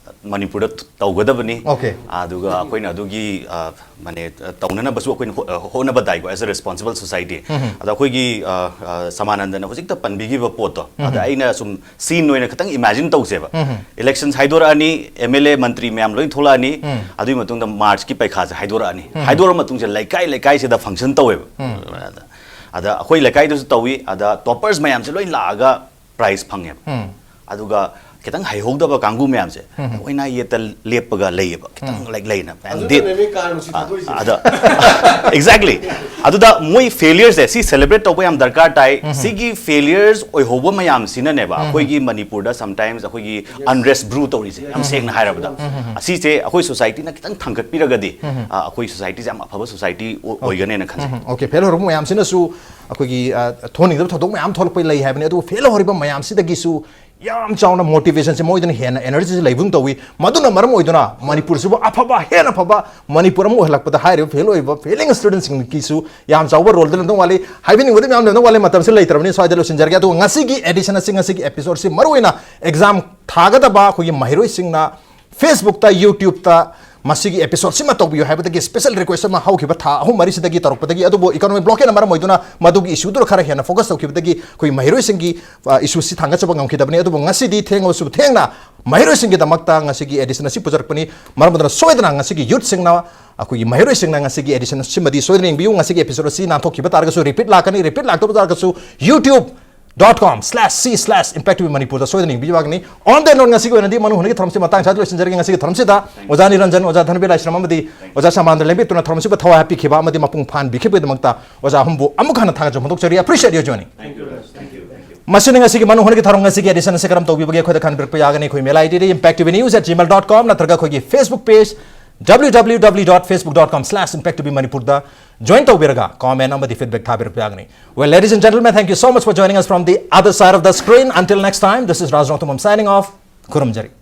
ꯃꯅꯤꯄꯨꯔꯗ ꯇ-, ꯇꯧꯒꯗꯕꯅꯤ꯫ ꯑꯣꯀꯦ꯫ ꯑꯗꯨꯒ ꯑꯩꯈꯣꯏꯅ ꯑꯗꯨꯒꯤ, ꯑ, ꯃꯥꯅꯦ, ꯑ, ꯇꯧꯅꯅꯕꯁꯨ ꯑꯩꯈꯣꯏꯅ ꯍꯣ-, ꯑ, ꯍꯣꯠꯅꯕ ꯇꯥꯏꯀꯣ, as a responsible society꯫ ꯎꯝ꯫ ꯑꯗ ꯑꯩꯈꯣꯏꯒꯤ, ꯑ, ꯑ, ꯁꯃꯥꯅꯟꯗꯅ ꯍꯧꯖꯤꯛꯇ ꯄꯟꯕꯤꯈꯤꯕ ꯄꯣꯠꯇꯣ, ꯎꯝ꯫ ꯑꯗ ꯑꯩꯅ ꯁꯨꯝ ꯁꯤꯟ ꯑꯣꯏꯅ ꯈꯤꯇꯪ ꯏꯃꯦꯖꯤꯟ ꯇꯧꯁꯦꯕ꯫ ꯎꯝ꯫ ꯏꯂꯦꯛꯁꯟꯁ ꯍꯥꯏꯗꯣꯔꯛꯑꯅꯤ, ꯑꯦꯝ ꯑꯦꯜ ꯑꯦ, ꯃꯟꯇ꯭ꯔꯤ ꯃꯌꯥꯝ ꯂꯣꯏ ꯊꯣꯛꯂꯛꯑꯅꯤ, ꯎꯝ꯫ ꯑꯗꯨꯒꯤ ꯃꯇꯨꯡꯗ ꯃꯥꯔꯆꯀꯤ ꯄꯩꯈꯥꯁꯦ ꯍꯥꯏꯗꯣꯔꯛꯑꯅꯤ꯫ ꯎꯝ꯫ ꯍꯥꯏꯗꯣꯔꯛꯑ ꯃꯇꯨꯡꯁꯤꯗ ꯂꯩꯀꯥꯏ ꯂꯩꯀꯥꯏꯁꯤꯗ ꯐꯪꯁꯟ ꯇꯧꯋꯦꯕ꯫ ꯎꯝ꯫ ꯑꯗ, ꯑꯗ ꯑꯩꯈꯣꯏ ꯂꯩꯀꯥꯏꯗꯁꯨ ꯇꯧꯏ, ꯑꯗ ꯇꯣꯄꯔꯁ ꯃꯌꯥꯝꯁꯦ ꯂꯣꯏ ꯂꯥꯛꯑꯒ ꯄ꯭ꯔꯥꯏꯖ ꯐꯪꯉꯦꯕ꯫ ꯎꯝ꯫ ꯑꯗꯨꯒ ꯈꯤꯇꯪ ꯍꯩꯍꯧꯗꯕ ꯀꯥꯡꯕꯨ ꯃꯌꯥꯝꯁꯦ ꯎꯝ꯫ ꯑꯣꯏꯅꯥ ꯌꯦꯠꯇ ꯂꯦꯞꯄꯒ ꯂꯩꯌꯦꯕ, ꯈꯤꯇꯪ ꯎꯝ꯫ ꯂꯥꯏꯛ ꯂꯩꯅ꯫ And ꯑꯗꯨꯅꯅꯦ then, ꯃꯤ ꯀꯥ ꯅꯨꯡꯁꯤ ꯑ, ꯊꯥꯗꯣꯛꯏꯁꯦ꯫ ꯑꯗ, exactly꯫ ꯑꯗꯨꯗ ꯃꯣꯏ ꯐꯦꯂꯤꯌꯔꯁꯦ, ꯁꯤ ꯁꯦꯂꯦꯕ꯭ꯔꯦꯠ ꯇꯧꯕ ꯌꯥꯝ ꯗꯔꯀꯥꯔ ꯇꯥꯏ꯫ ꯎꯝ꯫ ꯁꯤꯒꯤ ꯐꯦꯂꯤꯌꯔꯁ ꯑꯣꯏꯍꯧꯕ ꯃꯌꯥꯝꯁꯤꯅꯅꯦꯕ ꯎꯝ꯫ ꯑꯩꯈꯣꯏꯒꯤ ꯃꯅꯤꯄꯨꯔꯗ sometimes ꯑꯩꯈꯣꯏꯒꯤ ꯑꯟꯔꯦꯁ ꯕ꯭ꯔꯨ ꯇꯧꯔꯤꯁꯦ, ꯌꯥꯝ ꯎꯝ꯫ ꯁꯦꯡꯅ ꯍꯥꯏꯔꯕꯗ꯫ ꯎꯝ꯫ ꯑꯁꯤꯁꯦ ꯑꯩꯈꯣꯏ ꯁꯣꯁꯥꯏꯇꯤꯅ ꯈꯤꯇꯪ ꯊꯥꯡꯒꯠꯄꯤꯔꯒꯗꯤ, ꯎꯝ꯫ ꯑ, ꯑꯩꯈꯣꯏ ꯁꯣꯁꯥꯏꯇꯤꯁꯦ ꯌꯥꯝ ꯑꯐꯕ ꯁꯣꯁꯥꯏꯇꯤ ꯑꯣ-, ꯑꯣꯏꯒꯅꯦꯅ ꯈꯟꯖꯩ꯫ ꯎꯝ꯫ ꯑꯣꯀꯦ, ꯐꯦꯜ ꯑꯣꯏꯔꯕ ꯃꯌꯥꯝꯁꯤꯅꯁꯨ ꯑꯩꯈꯣꯏꯒꯤ, ꯑ, ꯊꯣꯛꯍꯟꯅꯤꯡꯗꯕ ꯊꯧꯗꯣꯛ ꯃꯌꯥꯝ ꯊꯣꯛꯂꯛꯄ ꯂꯩ ꯍꯥꯏꯕꯅꯤ꯫ ꯑꯗꯨꯕꯨ ꯐꯦꯜ ꯑꯣꯏꯍꯧꯔꯤꯕ ꯃꯌꯥꯝꯁꯤꯗꯒꯤꯁꯨ ꯌꯥꯝ ꯆꯥꯎꯅ ꯃꯣꯇꯤꯚꯦꯁꯟꯁꯦ ꯃꯣꯏꯗꯅ ꯍꯦꯟꯅ ꯑꯦꯅꯔꯖꯤꯁꯦ ꯂꯩꯕꯒꯨꯝ ꯇꯧꯏ꯫ ꯃꯗꯨꯅ ꯃꯔꯝ ꯑꯣꯏꯗꯨꯅ ꯃꯅꯤꯄꯨꯔꯁꯤꯕꯨ ꯑꯐꯕ, ꯍꯦꯟꯅ ꯐꯕ ꯃꯅꯤꯄꯨꯔ ꯑꯃ ꯑꯣꯏꯍꯜꯂꯛꯄꯗ ꯍꯥꯏꯔꯤꯕ ꯐꯦꯜ ꯑꯣꯏꯕ, ꯐꯦꯂꯤꯡ ꯁ꯭ꯇꯨꯗꯦꯟꯠꯁꯤꯡꯒꯤꯁꯨ ꯌꯥꯝ ꯆꯥꯎꯕ ꯔꯣꯜꯗ ꯂꯩꯔꯝꯗꯧ ꯃꯥꯜꯂꯤ꯫ ꯍꯥꯏꯕꯤꯅꯤꯡꯕꯗꯤ ꯃꯌꯥꯝ ꯂꯩꯔꯝꯗꯧ ꯃꯥꯜꯂꯤ꯫ ꯃꯇꯝꯁꯤ ꯂꯩꯇ꯭ꯔꯕꯅꯤꯅ ꯁ꯭ꯋꯥꯏꯗ ꯂꯣꯏꯁꯤꯟꯖꯔꯒꯦ꯫ ꯑꯗꯨꯒ ꯉꯁꯤꯒꯤ ꯑꯦꯗꯤꯁꯟ ꯑꯁꯤ, ꯉꯁꯤꯒꯤ ꯑꯦꯄꯤꯁꯣꯗꯁꯤ ꯃꯔꯨꯑꯣꯏꯅ ꯑꯦꯛꯖꯥꯝ ꯊꯥꯒꯗꯕ ꯑꯩꯈꯣꯏꯒꯤ ꯃꯍꯩꯔꯣꯏꯁꯤꯡꯅ Facebook-ꯇ, YouTube-ꯇ, ꯃꯁꯤꯒꯤ episode ꯁꯤꯃ ꯇꯧꯕꯤꯌꯨ ꯍꯥꯏꯕꯗꯒꯤ special request ꯑꯃ ꯍꯧꯈꯤꯕ ꯊꯥ ꯑꯍꯨꯝ ꯃꯔꯤꯁꯤꯗꯒꯤ ꯇꯧꯔꯛꯄꯗꯒꯤ, ꯑꯗꯨꯕꯨ economic blockade ꯅ ꯃꯔꯝ ꯑꯣꯏꯗꯨꯅ ꯃꯗꯨꯒꯤ issue ꯗꯨꯗ ꯈꯔ ꯍꯦꯟꯅ focus ꯇꯧꯈꯤꯕꯗꯒꯤ ꯑꯩꯈꯣꯏ ꯃꯍꯩꯔꯣꯏꯁꯤꯡꯒꯤ, ꯑ, issue ꯁꯤ ꯊꯥꯡꯒꯠꯆꯕ ꯉꯝꯈꯤꯗꯕꯅꯤ꯫ ꯑꯗꯨꯕꯨ ꯉꯁꯤꯗꯤ ꯊꯦꯡꯂꯕꯁꯨ ꯊꯦꯡꯅ ꯃꯍꯩꯔꯣꯏꯁꯤꯡꯒꯤꯗꯃꯛꯇ ꯉꯁꯤꯒꯤ edition ꯑꯁꯤ ꯄꯨꯖꯔꯛꯄꯅꯤ꯫ ꯃꯔꯝ ꯑꯗꯨꯅ ꯁꯣꯏꯗꯅ ꯉꯁꯤꯒꯤ youth ꯁꯤꯡꯅ, ꯑꯩꯈꯣꯏꯒꯤ ꯃꯍꯩꯔꯣꯏꯁꯤꯡꯅ ꯉꯁꯤꯒꯤ edition ꯑꯁꯤꯃꯗꯤ ꯁꯣꯏꯗꯅ ꯌꯦꯡꯕꯤꯌꯨ꯫ ꯉꯁꯤꯒꯤ episode ꯑꯁꯤ ꯅꯥꯟꯊꯣꯛꯈꯤꯕ ꯇꯥꯔꯒꯁꯨ repeat ꯂꯥꯛꯀꯅꯤ, repeat ꯂꯥꯛꯇꯕ ꯇꯥꯔꯒꯁꯨ YouTube dot com slash C slash Impact T V Manipur ꯗ ꯁꯣꯏꯗꯅ ꯌꯦꯡꯕꯤꯕ ꯌꯥꯒꯅꯤ꯫ On that note, ꯉꯁꯤꯒꯤ ꯑꯣꯏꯅꯗꯤ ꯃꯅꯨ ꯍꯣꯟꯒꯤ ꯊꯧꯔꯝꯁꯤ ꯃꯇꯥꯡ ꯆꯥꯗ ꯂꯣꯏꯁꯤꯟꯖꯔꯒꯦ꯫ ꯉꯁꯤꯒꯤ ꯊꯧꯔꯝꯁꯤꯗ ꯑꯣꯖꯥ ꯅꯤꯔꯟꯖꯟ, ꯑꯣꯖꯥ ꯙꯅꯕꯤꯔ ꯂꯥꯏꯁ꯭ꯔꯝ ꯑꯃꯗꯤ ꯑꯣꯖꯥ ꯁꯃꯥꯟꯗ ꯂꯦꯝꯕꯤꯇꯨꯅ ꯊꯧꯔꯝꯁꯤꯕꯨ ꯊꯋꯥꯏ ꯍꯥꯞꯄꯤꯈꯤꯕ ꯑꯃꯗꯤ ꯃꯄꯨꯡ ꯐꯥꯍꯟꯕꯤꯈꯤꯕꯒꯤꯗꯃꯛꯇ ꯑꯣꯖꯥ ꯑꯍꯨꯝꯕꯨ ꯑꯃꯨꯛ ꯍꯟꯅ ꯊꯥꯒꯠꯆꯕ ꯐꯣꯡꯗꯣꯛꯆꯔꯤ꯫ Appreciate your joining꯫ ꯃꯁꯤꯅ ꯉꯁꯤꯒꯤ ꯃꯅꯨ ꯍꯣꯟꯒꯤ ꯊꯧꯔꯝ ꯉꯁꯤꯒꯤ edition ꯑꯁꯤ ꯀꯔꯝ ꯇꯧꯕꯤꯕꯒꯦ ꯑꯩꯈꯣꯏꯗ ꯈꯟꯕꯤꯔꯛꯄ ꯌꯥꯒꯅꯤ꯫ ꯑꯩꯈꯣꯏ mail ID D impact T V news at gmail dot com ꯅꯠꯇ꯭ꯔꯒ ꯑꯩꯈꯣꯏꯒꯤ Facebook page W W W dot facebook dot com slash impact T V Manipur ꯗ join ꯇꯧꯕꯤꯔꯒ comment ꯑꯃꯗꯤ feedback ꯊꯥꯕꯤꯔꯛꯄ ꯌꯥꯒꯅꯤ꯫ Well, ladies and gentlemen, thank you so much for joining us from the other side of the screen. Until next time, this is Raj Rongthumam signing off. ꯈꯨꯔꯨꯝꯖꯔꯤ꯫